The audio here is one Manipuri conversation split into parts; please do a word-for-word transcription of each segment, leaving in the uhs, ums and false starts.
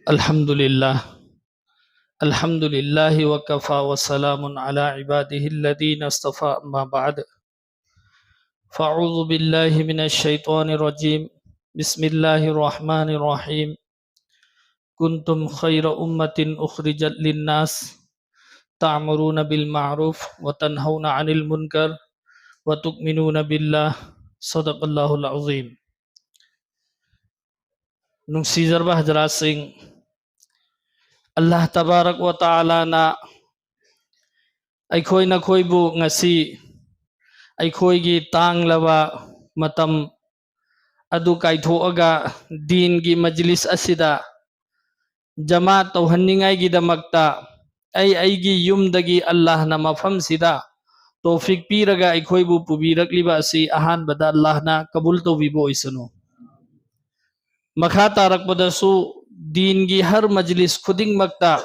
الحمد لله. الحمد لله وكفى وسلام على عباده الذين اصطفى، أما بعد. فأعوذ بالله من الشيطان الرجيم. بسم الله الرحمن الرحيم. كنتم خير أمة أخرجت للناس تأمرون بالمعروف وتنهون عن المنكر وتؤمنون بالله. صدق الله العظيم. ꯅꯨꯡꯁꯤꯖꯔꯕ ꯍꯖꯔꯥꯠꯁꯤꯡ, ꯑꯜꯂꯥꯍ ꯇꯕꯥꯔꯛ ꯋ ꯇꯥꯂꯥꯅ ꯑꯩꯈꯣꯏ ꯅꯈꯣꯏꯕꯨ ꯉꯁꯤ ꯑꯩꯈꯣꯏꯒꯤ ꯇꯥꯡꯂꯕ ꯃꯇꯝ ꯑꯗꯨ ꯀꯥꯏꯊꯣꯛꯑꯒ ꯗꯤꯟꯒꯤ ꯃꯖꯂꯤꯁ ꯑꯁꯤꯗ ꯖꯃꯥ ꯇꯧꯍꯟꯅꯤꯡꯉꯥꯏꯒꯤꯗꯃꯛꯇ ꯑꯩ ꯑꯩꯒꯤ ꯌꯨꯝꯗꯒꯤ ꯑꯜꯂꯥꯍꯅ ꯃꯐꯝꯁꯤꯗ ꯇꯣꯐꯤꯛ ꯄꯤꯔꯒ ꯑꯩꯈꯣꯏꯕꯨ ꯄꯨꯕꯤꯔꯛꯂꯤꯕ ꯑꯁꯤ ꯑꯍꯥꯟꯕꯗ ꯑꯜꯂꯥꯍꯅ ꯀꯕꯨꯜ ꯇꯧꯕꯤꯕ ꯑꯣꯏꯁꯅꯨ꯫ ꯃꯈꯥ ꯇꯥꯔꯛꯄꯗꯁꯨ ꯗꯤꯟꯒꯤ ꯍꯔ ꯃꯖꯂꯤꯁ ꯈꯨꯗꯤꯡꯃꯛꯇ,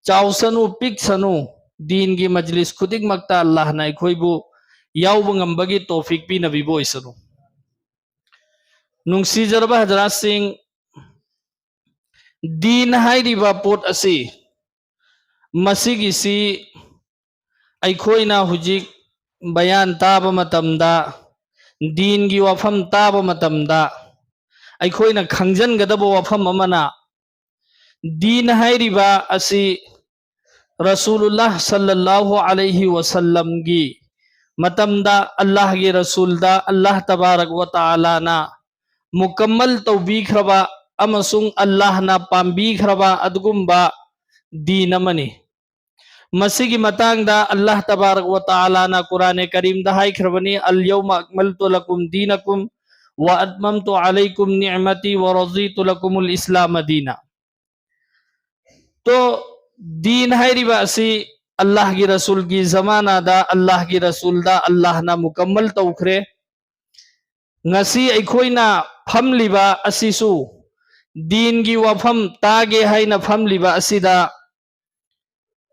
ꯆꯥꯎꯁꯅꯨ ꯄꯤꯛꯁꯅꯨ, ꯗꯤꯟꯒꯤ ꯃꯖꯂꯤꯁ ꯈꯨꯗꯤꯡꯃꯛꯇ ꯑꯜꯂꯥꯍꯅ ꯑꯩꯈꯣꯏꯕꯨ ꯌꯥꯎꯕ ꯉꯝꯕꯒꯤ ꯇꯣꯐꯤꯛ ꯄꯤꯅꯕꯤꯕ ꯑꯣꯏꯁꯅꯨ꯫ ꯅꯨꯡꯁꯤꯖꯔꯕ ꯍꯖꯔꯥꯠꯁꯤꯡ, ꯗꯤꯟ ꯍꯥꯏꯔꯤꯕ ꯄꯣꯠ ꯑꯁꯤ, ꯃꯁꯤꯒꯤꯁꯤ ꯑꯩꯈꯣꯏꯅ ꯍꯧꯖꯤꯛ ꯕꯌꯥꯟ ꯇꯥꯕ ꯃꯇꯝꯗ, ꯗꯤꯟꯒꯤ ꯋꯥꯐꯝ ꯇꯥꯕ ꯃꯇꯝꯗ, ꯑꯩꯈꯣꯏꯅ ꯈꯪꯖꯟꯒꯗꯕ ꯋꯥꯐꯝ ꯑꯃꯅ, ꯗꯤꯟ ꯍꯥꯏꯔꯤꯕ ꯑꯁꯤ ꯔꯁꯨꯂꯨꯜꯂꯥꯍ ꯁꯜꯂꯜꯂꯥꯍꯨ ꯑꯂꯩꯍꯤ ꯋꯁꯜꯂꯝꯒꯤ ꯃꯇꯝꯗ ꯑꯜꯂꯥꯍꯒꯤ ꯔꯁꯨꯜꯗ ꯑꯜꯂꯥꯍ ꯇꯕꯥꯔꯛ ꯋ ꯇꯥꯂꯥꯅ ꯃꯨꯀꯝꯃꯜ ꯇꯧꯕꯤꯈ꯭ꯔꯕ ꯑꯃꯁꯨꯡ ꯑꯜꯂꯥꯍꯅ ꯄꯥꯝꯕꯤꯈ꯭ꯔꯕ ꯑꯗꯨꯒꯨꯝꯕ ꯗꯤꯟ ꯑꯃꯅꯤ꯫ ꯃꯁꯤꯒꯤ ꯃꯇꯥꯡꯗ ꯑꯜꯂꯥꯍ ꯇꯕꯥꯔꯛ ꯋ ꯇꯥꯂꯥꯅ ꯀꯨꯔꯥꯅꯦ ꯀꯔꯤꯝꯗ ꯍꯥꯏꯈ꯭ꯔꯕꯅꯤ, "اليوم أكملت لكم دينكم وأتممت عليكم نعمتي ورضيت لكم الإسلام دينا"꯫ ꯇꯣ, ꯗꯤꯟ ꯍꯥꯏꯔꯤꯕ ꯑꯁꯤ ꯑꯜꯂꯥꯍꯒꯤ ꯔꯁꯨꯜꯒꯤ ꯖꯃꯥꯅꯥꯗ ꯑꯜꯂꯥꯍꯒꯤ ꯔꯁꯨꯜꯗ ꯑꯜꯂꯥꯍꯅ ꯃꯨꯀꯝꯃꯜ ꯇꯧꯈ꯭ꯔꯦ꯫ ꯉꯁꯤ ꯑꯩꯈꯣꯏꯅ ꯐꯝꯂꯤꯕ ꯑꯁꯤꯁꯨ ꯗꯤꯟꯒꯤ ꯋꯥꯐꯝ ꯇꯥꯒꯦ ꯍꯥꯏꯅ ꯐꯝꯂꯤꯕ ꯑꯁꯤꯗ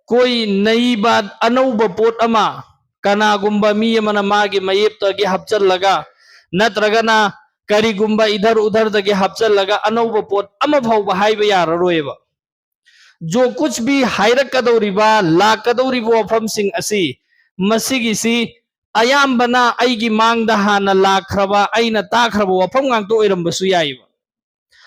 ꯀꯣꯏ ꯅꯩ ꯕꯥꯠ, ꯑꯅꯧꯕ ꯄꯣꯠ ꯑꯃ ꯀꯅꯥꯒꯨꯝꯕ ꯃꯤ ꯑꯃꯅ ꯃꯥꯒꯤ ꯃꯌꯦꯞꯇꯒꯤ ꯍꯥꯞꯆꯜꯂꯒ, ꯅꯠꯇ꯭ꯔꯒꯅ ꯀꯔꯤꯒꯨꯝꯕ ꯏꯙꯔ ꯎꯙꯔꯗꯒꯤ ꯍꯥꯞꯆꯤꯜꯂꯒ ꯑꯅꯧꯕ ꯄꯣꯠ ꯑꯃ ꯐꯥꯎꯕ ꯍꯥꯏꯕ ꯌꯥꯔꯔꯣꯏꯕ꯫ ꯖꯣ ꯀꯨꯆ ꯚꯤ ꯍꯥꯏꯔꯛꯀꯗꯧꯔꯤꯕ, ꯂꯥꯛꯀꯗꯧꯔꯤꯕ ꯋꯥꯐꯝꯁꯤꯡ ꯑꯁꯤ, ꯃꯁꯤꯒꯤꯁꯤ ꯑꯌꯥꯝꯕꯅ ꯑꯩꯒꯤ ꯃꯥꯡꯗ ꯍꯥꯟꯅ ꯂꯥꯛꯈ꯭ꯔꯕ, ꯑꯩꯅ ꯇꯥꯈ꯭ꯔꯕ ꯋꯥꯐꯝ ꯉꯥꯛꯇ ꯑꯣꯏꯔꯝꯕꯁꯨ ꯌꯥꯏꯕ꯫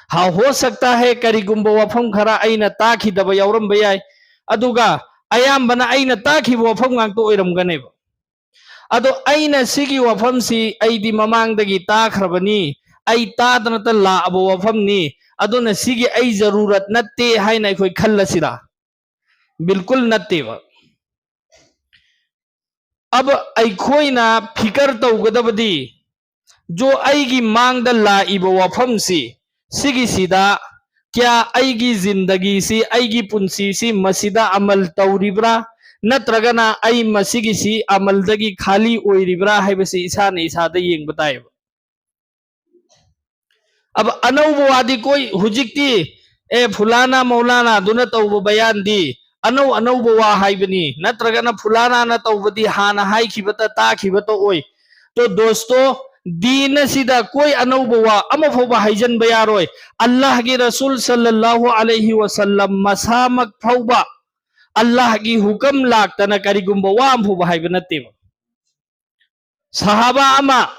ꯍꯥ, ꯍꯣ ꯁꯛꯇꯥ ꯍꯦ, ꯀꯔꯤꯒꯨꯝꯕ ꯋꯥꯐꯝ ꯈꯔ ꯑꯩꯅ ꯇꯥꯈꯤꯗꯕ ꯌꯥꯎꯔꯝꯕ ꯌꯥꯏ, ꯑꯗꯨꯒ ꯑꯌꯥꯝꯕꯅ ꯑꯩꯅ ꯇꯥꯈꯤꯕ ꯋꯥꯐꯝ ꯉꯥꯛꯇ ꯑꯣꯏꯔꯝꯒꯅꯦꯕ꯫ ꯑꯗꯣ ꯑꯩꯅ ꯁꯤꯒꯤ ꯋꯥꯐꯝꯁꯤ ꯑꯩꯗꯤ ꯃꯃꯥꯡꯗꯒꯤ ꯇꯥꯈ꯭ꯔꯕꯅꯤ, ꯑꯩ ꯇꯥꯗꯅꯇ ꯂꯥꯛꯑꯕ ꯋꯥꯐꯝꯅꯤ, ꯑꯗꯨꯅ ꯁꯤꯒꯤ ꯑꯩ ꯖꯔꯨꯔꯠ ꯅꯠꯇꯦ ꯍꯥꯏꯅ ꯑꯩꯈꯣꯏ ꯈꯜꯂꯁꯤꯔꯥ? ꯕꯤꯜꯀꯨꯜ ꯅꯠꯇꯦꯕ꯫ ꯑꯕ ꯑꯩꯈꯣꯏꯅ ꯐꯤꯀꯔ ꯇꯧꯒꯗꯕꯗꯤ, ꯖꯣ ꯑꯩꯒꯤ ꯃꯥꯡꯗ ꯂꯥꯛꯏꯕ ꯋꯥꯐꯝꯁꯤ, ꯁꯤꯒꯤꯁꯤꯗ ꯀꯌꯥ ꯑꯩꯒꯤ ꯖꯤꯟꯗꯒꯤꯁꯤ, ꯑꯩꯒꯤ ꯄꯨꯟꯁꯤꯁꯤ ꯃꯁꯤꯗ ꯑꯃꯜ ꯇꯧꯔꯤꯕ꯭ꯔꯥ, ꯅꯠꯇ꯭ꯔꯒꯅ ꯑꯩ ꯃꯁꯤꯒꯤꯁꯤ ꯑꯃꯜꯗꯒꯤ ꯈꯥꯂꯤ ꯑꯣꯏꯔꯤꯕ꯭ꯔꯥ ꯍꯥꯏꯕꯁꯤ ꯏꯁꯥꯅ ꯏꯁꯥꯗ ꯌꯦꯡꯕ ꯇꯥꯏꯕ꯫ ꯑꯕ ꯑꯅꯧꯕ ꯋꯥꯗꯤ ꯀꯣꯏ ꯍꯧꯖꯤꯛꯇꯤ, ꯑꯦ, ꯐꯨꯂꯥꯅꯥ ꯃꯧꯂꯥꯅꯥꯗꯨꯅ ꯇꯧꯕ ꯕꯌꯥꯟꯗꯤ ꯑꯅꯧ ꯑꯅꯧꯕ ꯋꯥ ꯍꯥꯏꯕꯅꯤ, ꯅꯠꯇ꯭ꯔꯒꯅ ꯐꯨꯂꯥꯅꯥꯅ ꯇꯧꯕꯗꯤ ꯍꯥꯟꯅ ꯍꯥꯏꯈꯤꯕꯇ ꯇꯥꯈꯤꯕꯇ ꯑꯣꯏ꯫ ꯇꯣ ꯗꯣꯁꯇꯣ, ꯗꯤꯟ ꯑꯁꯤꯗ ꯀꯣꯏ ꯑꯅꯧꯕ ꯋꯥ ꯑꯃ ꯐꯥꯎꯕ ꯍꯥꯏꯖꯟꯕ ꯌꯥꯔꯣꯏ꯫ ꯑꯜꯂꯥꯍꯒꯤ ꯔꯁꯨꯜ ꯁꯜꯂꯜꯂꯥꯍꯨ ꯑꯂꯩꯍꯤ ꯋꯁꯜꯂꯝ ꯃꯁꯥꯃꯛ ꯐꯥꯎꯕ ꯑꯜꯂꯥꯍꯒꯤ ꯍꯨꯀꯝ ꯂꯥꯛꯇꯅ ꯀꯔꯤꯒꯨꯝꯕ ꯋꯥ ꯑꯃ ꯐꯥꯎꯕ ꯍꯥꯏꯕ ꯅꯠꯇꯦꯕ꯫ ꯁꯍꯥꯕꯥ ꯑꯃ,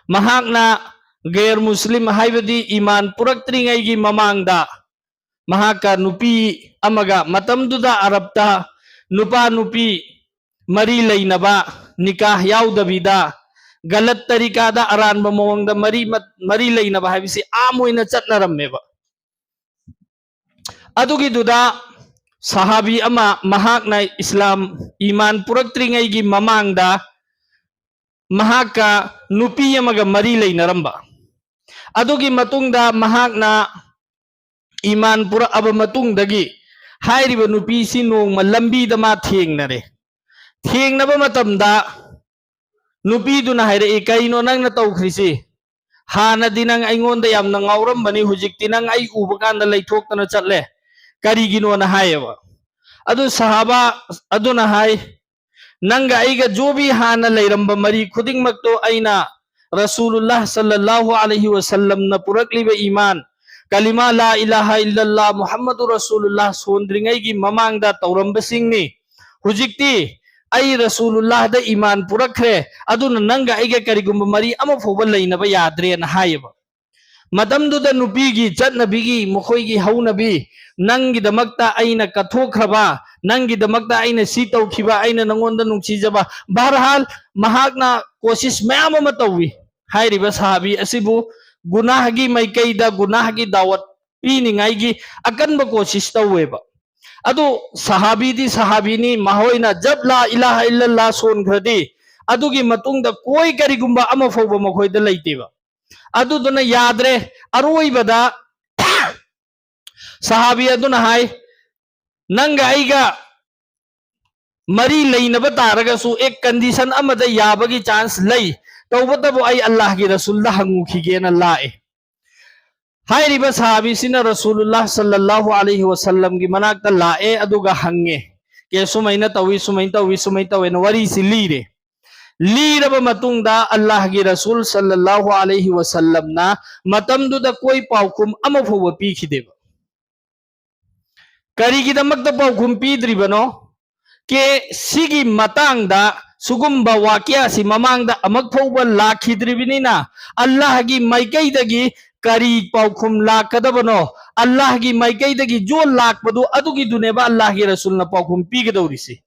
ꯃꯍꯥꯛꯅ ꯒꯩꯔ ꯃꯨꯁꯂꯤꯝ ꯍꯥꯏꯕꯗꯤ ꯏꯃꯥꯟ ꯄꯨꯔꯛꯇ꯭ꯔꯤꯉꯩꯒꯤ ꯃꯃꯥꯡꯗ ꯃꯍꯥꯛꯀ ꯅꯨꯄꯤ ꯑꯃꯒ, ꯃꯇꯝꯗꯨꯗ ꯑꯔꯕꯇ ꯅꯨꯄꯥ ꯅꯨꯄꯤ ꯃꯔꯤ ꯂꯩꯅꯕ, ꯅꯤꯀꯥꯍ ꯌꯥꯎꯗꯕꯤꯗ ꯒꯂꯠ ꯇꯔꯤꯀꯥꯗ ꯑꯔꯥꯟꯕ ꯃꯑꯣꯡꯗ ꯃꯔꯤ ꯃ-, ꯃꯔꯤ ꯂꯩꯅꯕ ꯍꯥꯏꯕꯁꯤ ꯑꯥꯝ ꯑꯣꯏꯅ ꯆꯠꯅꯔꯝꯃꯦꯕ꯫ ꯑꯗꯨꯒꯤꯗꯨꯗ ꯁꯍꯥꯕꯤ ꯑꯃ, ꯃꯍꯥꯛꯅ ꯏꯁꯂꯥꯝ ꯏꯃꯥꯟ ꯄꯨꯔꯛꯇ꯭ꯔꯤꯉꯩꯒꯤ ꯃꯃꯥꯡꯗ ꯃꯍꯥꯛꯀ ꯅꯨꯄꯤ ꯑꯃꯒ ꯃꯔꯤ ꯂꯩꯅꯔꯝꯕ꯫ ꯑꯗꯨꯒꯤ ꯃꯇꯨꯡꯗ ꯃꯍꯥꯛꯅ ꯏꯃꯥꯟ ꯄꯨꯔꯛꯑꯕ ꯃꯇꯨꯡꯗꯒꯤ ꯍꯥꯏꯔꯤꯕ ꯅꯨꯄꯤꯁꯤ ꯅꯣꯡꯃ ꯂꯝꯕꯤꯗ ꯃꯥ ꯊꯦꯡꯅꯔꯦ꯫ ꯊꯦꯡꯅꯕ ꯃꯇꯝꯗ ꯅꯨꯄꯤꯗꯨꯅ ꯍꯥꯏꯔꯛꯏ, "ꯀꯩꯅꯣ ꯅꯪꯅ ꯇꯧꯈ꯭ꯔꯤꯁꯤ? ꯍꯥꯟꯅꯗꯤ ꯅꯪ ꯑꯩꯉꯣꯟꯗ ꯌꯥꯝꯅ ꯉꯥꯎꯔꯝꯕꯅꯤ, ꯍꯧꯖꯤꯛꯇꯤ ꯅꯪ ꯑꯩ ꯎꯕ ꯀꯥꯟꯗ ꯂꯩꯊꯣꯛꯇꯅ ꯆꯠꯂꯦ꯫ ꯀꯔꯤꯒꯤꯅꯣꯅ?" ꯍꯥꯏꯌꯦꯕ꯫ ꯑꯗꯨ ꯁꯍꯥꯕꯥ ꯑꯗꯨꯅ ꯍꯥꯏ, "ꯅꯪꯒ ꯑꯩꯒ ꯖꯣꯕꯤ ꯍꯥꯟꯅ ꯂꯩꯔꯝꯕ ꯃꯔꯤ ꯈꯨꯗꯤꯡꯃꯛꯇꯣ ꯑꯩꯅ ꯔꯁꯨꯂꯨꯜꯂꯥꯍ ꯁꯜꯂꯜꯂꯥꯍꯨ ꯑꯂꯩꯍꯤ ꯋꯁꯜꯂꯝꯅ ꯄꯨꯔꯛꯂꯤꯕ ꯏꯃꯥꯟ, ꯀꯂꯤꯃꯥ ꯂꯥ ꯏꯂꯥꯍ ꯏꯜꯂꯜꯂꯥꯍ ꯃꯨꯍꯝꯃꯗꯨ ꯔꯁꯨꯂꯨꯜꯂꯥꯍ ꯁꯣꯟꯗ꯭ꯔꯤꯉꯩꯒꯤ ꯃꯃꯥꯡꯗ ꯇꯧꯔꯝꯕꯁꯤꯡꯅꯤ꯫ ꯍꯧꯖꯤꯛꯇꯤ ꯑꯩ ꯔꯁꯨꯂꯨꯜꯂꯥꯍꯗ ꯏꯃꯥꯟ ꯄꯨꯔꯛꯈ꯭ꯔꯦ, ꯑꯗꯨꯅ ꯅꯪꯒ ꯑꯩꯒ ꯀꯔꯤꯒꯨꯝꯕ ꯃꯔꯤ ꯑꯃ ꯐꯥꯎꯕ ꯂꯩꯅꯕ ꯌꯥꯗ꯭ꯔꯦꯅ ꯍꯥꯏꯌꯦꯕ꯫ ꯃꯇꯝꯗꯨꯗ ꯅꯨꯄꯤꯒꯤ ꯆꯠꯅꯕꯤꯒꯤ, ꯃꯈꯣꯏꯒꯤ ꯍꯧꯅꯕꯤ, ꯅꯪꯒꯤꯗꯃꯛꯇ ꯑꯩꯅ ꯀꯠꯊꯣꯛꯈ꯭ꯔꯕ, ꯅꯪꯒꯤꯗꯃꯛꯇ ꯑꯩꯅ ꯁꯤ ꯇꯧꯈꯤꯕ, ꯑꯩꯅ ꯅꯪꯉꯣꯟꯗ ꯅꯨꯡꯁꯤꯖꯕ, ꯕꯍꯔꯍꯥꯜ, ꯃꯍꯥꯛꯅ ꯀꯣꯁꯤꯁ ꯃꯌꯥꯝ ꯑꯃ ꯇꯧꯏ꯫ ꯍꯥꯏꯔꯤꯕ ꯁꯍꯥꯕꯤ ꯑꯁꯤꯕꯨ ꯒꯨꯅꯥꯍꯒꯤ ꯃꯥꯏꯀꯩꯗ ꯒꯨꯅꯥꯍꯒꯤ ꯗꯥꯋꯠ ꯄꯤꯅꯤꯡꯉꯥꯏꯒꯤ ꯑꯀꯟꯕ ꯀꯣꯁꯤꯁ ꯇꯧꯋꯦꯕ꯫ ꯑꯗꯨ ꯁꯍꯥꯕꯤꯗꯤ ꯁꯍꯥꯕꯤꯅꯤ, ꯃꯈꯣꯏꯅ ꯖꯕ ꯂꯥ ꯏꯂꯥꯍ ꯏꯜꯂꯜꯂꯥ ꯁꯣꯟꯈ꯭ꯔꯗꯤ ꯑꯗꯨꯒꯤ ꯃꯇꯨꯡꯗ ꯀꯣꯏ ꯀꯔꯤꯒꯨꯝꯕ ꯑꯃ ꯐꯥꯎꯕ ꯃꯈꯣꯏꯗ ꯂꯩꯇꯦꯕ꯫ ꯑꯗꯨꯗꯨꯅ ꯌꯥꯗ꯭ꯔꯦ꯫ ꯑꯔꯣꯏꯕꯗ ꯁꯍꯥꯕꯤ ꯑꯗꯨꯅ ꯍꯥꯏ, "ꯅꯪꯒ ꯑꯩꯒ ꯃꯔꯤ ꯂꯩꯅꯕ ꯇꯥꯔꯒꯁꯨ ꯑꯦꯛ ꯀꯟꯗꯤꯁꯟ ꯑꯃꯗ ꯌꯥꯕꯒꯤ ꯆꯥꯟꯁ ꯂꯩ, ꯇꯧꯕꯇꯕꯨ ꯑꯩ ꯑꯜꯂꯥꯍꯒꯤ ꯔꯁꯨꯜꯗ ꯍꯪꯉꯨꯈꯤꯒꯦꯅ" ꯂꯥꯛꯑꯦ꯫ ꯍꯥꯏꯔꯤꯕ ꯁꯍꯥꯕꯤꯁꯤꯅ ꯔꯁꯨꯂꯨꯜꯂꯥꯍ ꯁꯜꯂꯜꯂꯥꯍꯨ ꯑꯂꯩꯍꯤ ꯋꯁꯜꯂꯝꯒꯤ ꯃꯅꯥꯛꯇ ꯂꯥꯛꯑꯦ, ꯑꯗꯨꯒ ꯍꯪꯉꯦ, "ꯀꯦ, ꯁꯨꯃꯥꯏꯅ ꯇꯧꯏ, ꯁꯨꯃꯥꯏꯅ ꯇꯧꯏ, ꯁꯨꯃꯥꯏꯅ ꯇꯧꯋꯦꯅ" ꯋꯥꯔꯤꯁꯤ ꯂꯤꯔꯦ꯫ ꯂꯤꯔꯕ ꯃꯇꯨꯡꯗ ꯑꯜꯂꯥꯍꯒꯤ ꯔꯁꯨꯜ ꯁꯜꯂꯜꯂꯥꯍꯨ ꯑꯂꯩꯍꯤ ꯋꯁꯜꯂꯝꯅ ꯃꯇꯝꯗꯨꯗ ꯀꯣꯏ ꯄꯥꯎꯈꯨꯝ ꯑꯃ ꯐꯥꯎꯕ ꯄꯤꯈꯤꯗꯦꯕ꯫ ꯀꯔꯤꯒꯤꯗꯃꯛꯇ ꯄꯥꯎꯈꯨꯝ ꯄꯤꯗ꯭ꯔꯤꯕꯅꯣ? ꯀꯦ, ꯁꯤꯒꯤ ꯃꯇꯥꯡꯗ ꯁꯤꯒꯨꯝꯕ ꯋꯥꯀꯤꯌꯥꯁꯤ ꯃꯃꯥꯡꯗ ꯑꯃꯨꯛ ꯐꯥꯎꯕ ꯂꯥꯛꯈꯤꯗ꯭ꯔꯤꯕꯅꯤꯅ, ꯑꯜꯂꯥꯍꯒꯤ ꯃꯥꯏꯀꯩꯗꯒꯤ ꯀꯔꯤ ꯄꯥꯎꯈꯨꯝ ꯂꯥꯛꯀꯗꯕꯅꯣ? ꯑꯜꯂꯥꯍꯒꯤ ꯃꯥꯏꯀꯩꯗꯒꯤ ꯖꯣ ꯂꯥꯛꯄꯗꯨ ꯑꯗꯨꯒꯤꯗꯨꯅꯦꯕ ꯑꯜꯂꯥꯍꯒꯤ ꯔꯁꯨꯜꯅ ꯄꯥꯎꯈꯨꯝ ꯄꯤꯒꯗꯧꯔꯤꯁꯤ꯫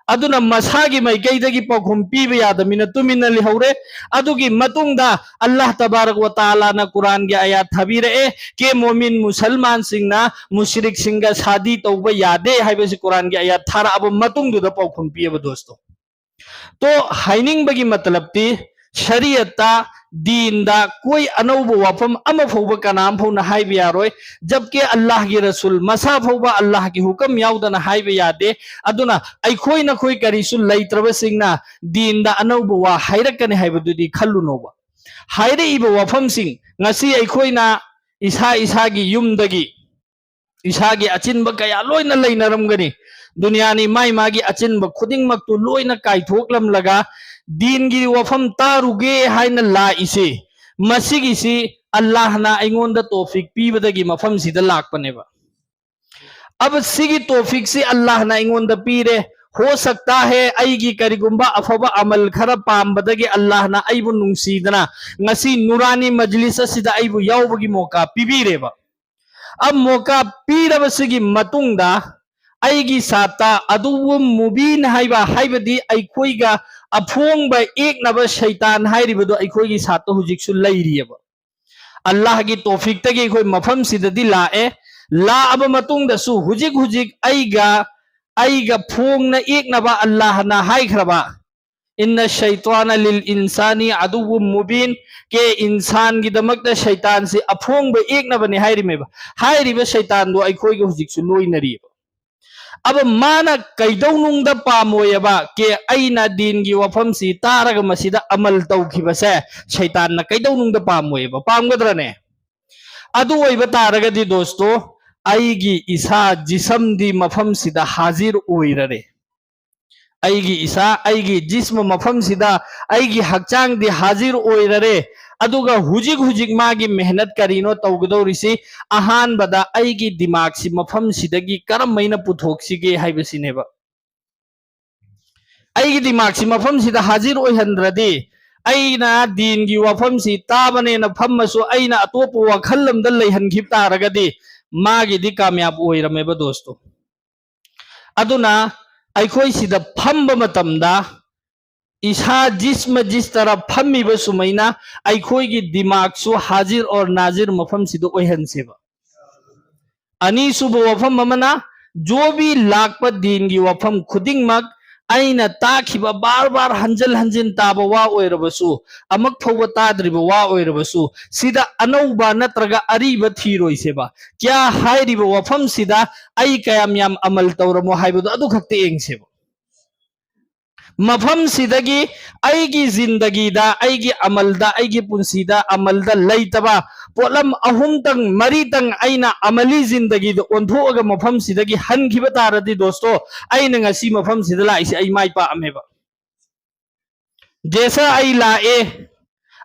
ꯑꯗꯨꯅ ꯃꯁꯥꯒꯤ ꯃꯥꯏꯀꯩꯗꯒꯤ ꯄꯥꯎꯈꯨꯝ ꯄꯤꯕ ꯌꯥꯗꯃꯤꯅ ꯇꯨꯃꯤꯟꯅ ꯂꯩꯍꯧꯔꯦ꯫ ꯑꯗꯨꯒꯤ ꯃꯇꯨꯡꯗ ꯑꯜꯂꯥꯍ ꯇꯕꯥꯔꯛ ꯋ ꯇꯥꯂꯥꯅ ꯀꯨꯔꯥꯟꯒꯤ ꯑꯥꯌꯥꯠ ꯊꯥꯕꯤꯔꯛꯑꯦ, "ꯀꯦ, ꯃꯣꯃꯤꯟ ꯃꯨꯁꯜꯃꯥꯟꯁꯤꯡꯅ ꯃꯨꯁꯔꯤꯛꯁꯤꯡꯒ ꯁꯥꯗꯤ ꯇꯧꯕ ꯌꯥꯗꯦ" ꯍꯥꯏꯕꯁꯤ ꯀꯨꯔꯥꯟꯒꯤ ꯑꯥꯌꯥꯠ ꯊꯥꯔꯛꯑꯕ ꯃꯇꯨꯡꯗꯨꯗ ꯄꯥꯎꯈꯨꯝ ꯄꯤꯑꯕ, ꯗꯣꯁꯇꯣ꯫ ꯇꯣ, ꯍꯥꯏꯅꯤꯡꯕꯒꯤ ꯃꯇꯂꯕꯇꯤ, ꯁꯔꯤꯌꯠꯇ, ꯗꯤꯟꯗ ꯀꯣꯏ ꯑꯅꯧꯕ ꯋꯥꯐꯝ ꯑꯃ ꯐꯥꯎꯕ ꯀꯅꯥꯝ ꯐꯥꯎꯅ ꯍꯥꯏꯕ ꯌꯥꯔꯣꯏ꯫ ꯖꯕꯀꯤ ꯑꯜꯂꯥꯍꯒꯤ ꯔꯁꯨꯜ ꯃꯁꯥ ꯐꯥꯎꯕ ꯑꯜꯂꯥꯍꯒꯤ ꯍꯨꯀꯝ ꯌꯥꯎꯗꯅ ꯍꯥꯏꯕ ꯌꯥꯗꯦ꯫ ꯑꯗꯨꯅ ꯑꯩꯈꯣꯏ ꯅꯈꯣꯏ ꯀꯔꯤꯁꯨ ꯂꯩꯇ꯭ꯔꯕꯁꯤꯡꯅ ꯗꯤꯟꯗ ꯑꯅꯧꯕ ꯋꯥ ꯍꯥꯏꯔꯛꯀꯅꯤ ꯍꯥꯏꯕꯗꯨꯗꯤ ꯈꯜꯂꯨꯅꯣꯕ꯫ ꯍꯥꯏꯔꯛꯏꯕ ꯋꯥꯐꯝꯁꯤꯡ ꯉꯁꯤ ꯑꯩꯈꯣꯏꯅ ꯏꯁꯥ ꯏꯁꯥꯒꯤ ꯌꯨꯝꯗꯒꯤ ꯏꯁꯥꯒꯤ ꯑꯆꯤꯟꯕ ꯀꯌꯥ ꯂꯣꯏꯅ ꯂꯩꯅꯔꯝꯒꯅꯤ꯫ ꯗꯨꯅꯤꯌꯥꯅꯤ ꯃꯥꯏ ꯃꯥꯒꯤ ꯑꯆꯤꯟꯕ ꯈꯨꯗꯤꯡꯃꯛꯇꯨ ꯂꯣꯏꯅ ꯀꯥꯏꯊꯣꯛꯂꯝꯂꯒ ꯗꯤꯟꯒꯤ ꯋꯥꯐꯝ ꯇꯥꯔꯨꯒꯦ ꯍꯥꯏꯅ ꯂꯥꯛꯏꯁꯤ, ꯃꯁꯤꯒꯤꯁꯤ ꯑꯜꯂꯥꯍꯅ ꯑꯩꯉꯣꯟꯗ ꯇꯣꯐꯤꯛ ꯄꯤꯕꯗꯒꯤ ꯃꯐꯝꯁꯤꯗ ꯂꯥꯛꯄꯅꯦꯕ꯫ ꯑꯕ ꯁꯤꯒꯤ ꯇꯣꯐꯤꯛꯁꯤ ꯑꯜꯂꯥꯍꯅ ꯑꯩꯉꯣꯟꯗ ꯄꯤꯔꯦ꯫ ꯍꯣ ꯁꯛꯇꯥ ꯍꯦ, ꯑꯩꯒꯤ ꯀꯔꯤꯒꯨꯝꯕ ꯑꯐꯕ ꯑꯃꯜ ꯈꯔ ꯄꯥꯝꯕꯗꯒꯤ ꯑꯜꯂꯥꯍꯅ ꯑꯩꯕꯨ ꯅꯨꯡꯁꯤꯗꯅ ꯉꯁꯤ ꯅꯨꯔꯥꯅꯤ ꯃꯖꯂꯤꯁ ꯑꯁꯤꯗ ꯑꯩꯕꯨ ꯌꯥꯎꯕꯒꯤ ꯃꯣꯀꯥ ꯄꯤꯕꯤꯔꯦꯕ꯫ ꯑ ꯃꯣꯀꯥ ꯄꯤꯔꯕꯁꯤꯒꯤ ꯃꯇꯨꯡꯗ ꯑꯩꯒꯤ ꯁꯥꯠꯇ ꯑꯗꯨꯕꯨ ꯃꯨꯕꯤꯟ ꯍꯥꯏꯕ, ꯍꯥꯏꯕꯗꯤ ꯑꯩꯈꯣꯏꯒ ꯑꯐꯣꯡꯕ ꯌꯦꯛꯅꯕ ꯁꯩꯇꯥꯟ ꯍꯥꯏꯔꯤꯕꯗꯣ ꯑꯩꯈꯣꯏꯒꯤ ꯁꯥꯠꯇ ꯍꯧꯖꯤꯛꯁꯨ ꯂꯩꯔꯤꯑꯕ꯫ ꯑꯜꯂꯥꯍꯒꯤ ꯇꯣꯐꯤꯛꯇꯒꯤ ꯑꯩꯈꯣꯏ ꯃꯐꯝꯁꯤꯗꯗꯤ ꯂꯥꯛꯑꯦ꯫ ꯂꯥꯛꯑꯕ ꯃꯇꯨꯡꯗꯁꯨ ꯍꯧꯖꯤꯛ ꯍꯧꯖꯤꯛ ꯑꯩꯒ, ꯑꯩꯒ ꯐꯣꯡꯅ ꯌꯦꯛꯅꯕ ꯑꯜꯂꯥꯍꯅ ꯍꯥꯏꯈ꯭ꯔꯕ, "ꯏꯟꯅ ꯁꯩꯇ꯭ꯋꯥꯅ ꯂꯤꯜ ꯏꯟꯁꯥꯅꯤ ꯑꯗꯨꯕꯨ ꯃꯨꯕꯤꯟ", ꯀꯦ ꯏꯟꯁꯥꯟꯒꯤꯗꯃꯛꯇ ꯁꯩꯇꯥꯟꯁꯤ ꯑꯐꯣꯡꯕ ꯌꯦꯛꯅꯕꯅꯤ ꯍꯥꯏꯔꯤꯃꯦꯕ꯫ ꯍꯥꯏꯔꯤꯕ ꯁꯩꯇꯥꯟꯗꯣ ꯑꯩꯈꯣꯏꯒ ꯍꯧꯖꯤꯛꯁꯨ ꯂꯣꯏꯅꯔꯤꯕ꯫ ꯑꯕ ꯃꯥꯅ ꯀꯩꯗꯧꯅꯨꯡꯗ ꯄꯥꯝꯃꯣꯏꯑꯕ ꯀꯦ ꯑꯩꯅ ꯗꯤꯟꯒꯤ ꯋꯥꯐꯝꯁꯤ ꯇꯥꯔꯒ ꯃꯁꯤꯗ ꯑꯃꯜ ꯇꯧꯈꯤꯕꯁꯦ ꯁꯩꯇꯥꯟꯅ ꯀꯩꯗꯧꯅꯨꯡꯗ ꯄꯥꯝꯃꯣꯏꯑꯕ? ꯄꯥꯝꯒꯗ꯭ꯔꯅꯦ? ꯑꯗꯨ ꯑꯣꯏꯕ ꯇꯥꯔꯒꯗꯤ ꯗꯣꯁꯇꯣ, ꯑꯩꯒꯤ ꯏꯁꯥ ꯖꯤꯁꯝꯗꯤ ꯃꯐꯝꯁꯤꯗ ꯍꯥꯖꯤꯔ ꯑꯣꯏꯔꯔꯦ꯫ ꯑꯩꯒꯤ ꯏꯁꯥ, ꯑꯩꯒꯤ ꯖꯤꯁꯃ ꯃꯐꯝꯁꯤꯗ ꯑꯩꯒꯤ ꯍꯛꯆꯥꯡꯗꯤ ꯍꯥꯖꯤꯔ ꯑꯣꯏꯔꯔꯦ꯫ ꯑꯗꯨꯒ ꯍꯧꯖꯤꯛ ꯍꯧꯖꯤꯛ ꯃꯥꯒꯤ ꯃꯦꯍꯅꯠ ꯀꯔꯤꯅꯣ ꯇꯧꯒꯗꯧꯔꯤꯁꯤ? ꯑꯍꯥꯟꯕꯗ ꯑꯩꯒꯤ ꯗꯤꯃꯥꯛꯁꯤ ꯃꯐꯝꯁꯤꯗꯒꯤ ꯀꯔꯝꯍꯥꯏꯅ ꯄꯨꯊꯣꯛꯁꯤꯒꯦ ꯍꯥꯏꯕꯁꯤꯅꯦꯕ꯫ ꯑꯩꯒꯤ ꯗꯤꯃꯥꯛꯁꯤ ꯃꯐꯝꯁꯤꯗ ꯍꯥꯖꯤꯔ ꯑꯣꯏꯍꯟꯗ꯭ꯔꯗꯤ, ꯑꯩꯅ ꯗꯤꯟꯒꯤ ꯋꯥꯐꯝꯁꯤ ꯇꯥꯕꯅꯦꯅ ꯐꯝꯃꯁꯨ ꯑꯩꯅ ꯑꯇꯣꯞꯄ ꯋꯥꯈꯜ ꯑꯃꯗ ꯂꯩꯍꯟꯈꯤꯕ ꯇꯥꯔꯒꯗꯤ ꯃꯥꯒꯤꯗꯤ ꯀꯥꯃꯌꯥꯕ ꯑꯣꯏꯔꯝꯃꯦꯕ ꯗꯣꯁꯇꯣ꯫ ꯑꯗꯨꯅ ꯑꯩꯈꯣꯏ ꯁꯤꯗ ꯐꯝꯕ ꯃꯇꯝꯗ ꯏꯁꯥ ꯖꯤꯁꯃ ꯖꯤꯁ ꯇꯔꯥ ꯐꯝꯃꯤꯕ ꯁꯨꯃꯥꯏꯅ ꯑꯩꯈꯣꯏꯒꯤ ꯗꯤꯃꯥꯛꯁꯨ ꯍꯥꯖꯤꯔ ꯑꯣꯔ ꯅꯥꯖꯤꯔ ꯃꯐꯝꯁꯤꯗ ꯑꯣꯏꯍꯟꯁꯦꯕ꯫ ꯑꯅꯤꯁꯨꯕ ꯋꯥꯐꯝ ꯑꯃꯅ, ꯖꯣꯕꯤ ꯂꯥꯛꯄ ꯗꯤꯟꯒꯤ ꯋꯥꯐꯝ ꯈꯨꯗꯤꯡꯃꯛ ꯑꯩꯅ ꯇꯥꯈꯤꯕ, ꯕꯥꯔ ꯕꯥꯔ ꯍꯟꯖꯤꯟ ꯍꯟꯖꯤꯟ ꯇꯥꯕ ꯋꯥ ꯑꯣꯏꯔꯕꯁꯨ, ꯑꯃꯨꯛ ꯐꯥꯎꯕ ꯇꯥꯗ꯭ꯔꯤꯕ ꯋꯥ ꯑꯣꯏꯔꯕꯁꯨ, ꯁꯤꯗ ꯑꯅꯧꯕ ꯅꯠꯇ꯭ꯔꯒ ꯑꯔꯤꯕ ꯊꯤꯔꯣꯏꯁꯦꯕ꯫ ꯀꯌꯥ ꯍꯥꯏꯔꯤꯕ ꯋꯥꯐꯝꯁꯤꯗ ꯑꯩ ꯀꯌꯥꯝ ꯌꯥꯝ ꯑꯃꯜ ꯇꯧꯔꯝꯃꯣ ꯍꯥꯏꯕꯗꯣ ꯑꯗꯨꯈꯛꯇ ꯌꯦꯡꯁꯦꯕ꯫ ꯃꯐꯝꯁꯤꯗꯒꯤ ꯑꯩꯒꯤ ꯖꯤꯟꯗꯒꯤꯗ, ꯑꯩꯒꯤ ꯑꯃꯜꯗ, ꯑꯩꯒꯤ ꯄꯨꯟꯁꯤꯗ ꯑꯃꯜꯗ ꯂꯩꯇꯕ ꯄꯣꯠꯂꯝ ꯑꯍꯨꯝꯇꯪ, ꯃꯔꯤꯇꯪ ꯑꯩꯅ ꯑꯃꯂꯤ ꯖꯤꯟꯗꯒꯤꯗ ꯑꯣꯟꯊꯣꯛꯑꯒ ꯃꯐꯝꯁꯤꯗꯒꯤ ꯍꯟꯈꯤꯕ ꯇꯥꯔꯗꯤ ꯗꯣꯁꯇꯣ, ꯑꯩꯅ ꯉꯁꯤ ꯃꯐꯝꯁꯤꯗ ꯂꯥꯛꯏꯁꯦ ꯑꯩ ꯃꯥꯏ ꯄꯥꯛꯑꯝꯃꯦꯕ꯫ ꯖꯦꯁꯥ ꯑꯩ ꯂꯥꯛꯑꯦ,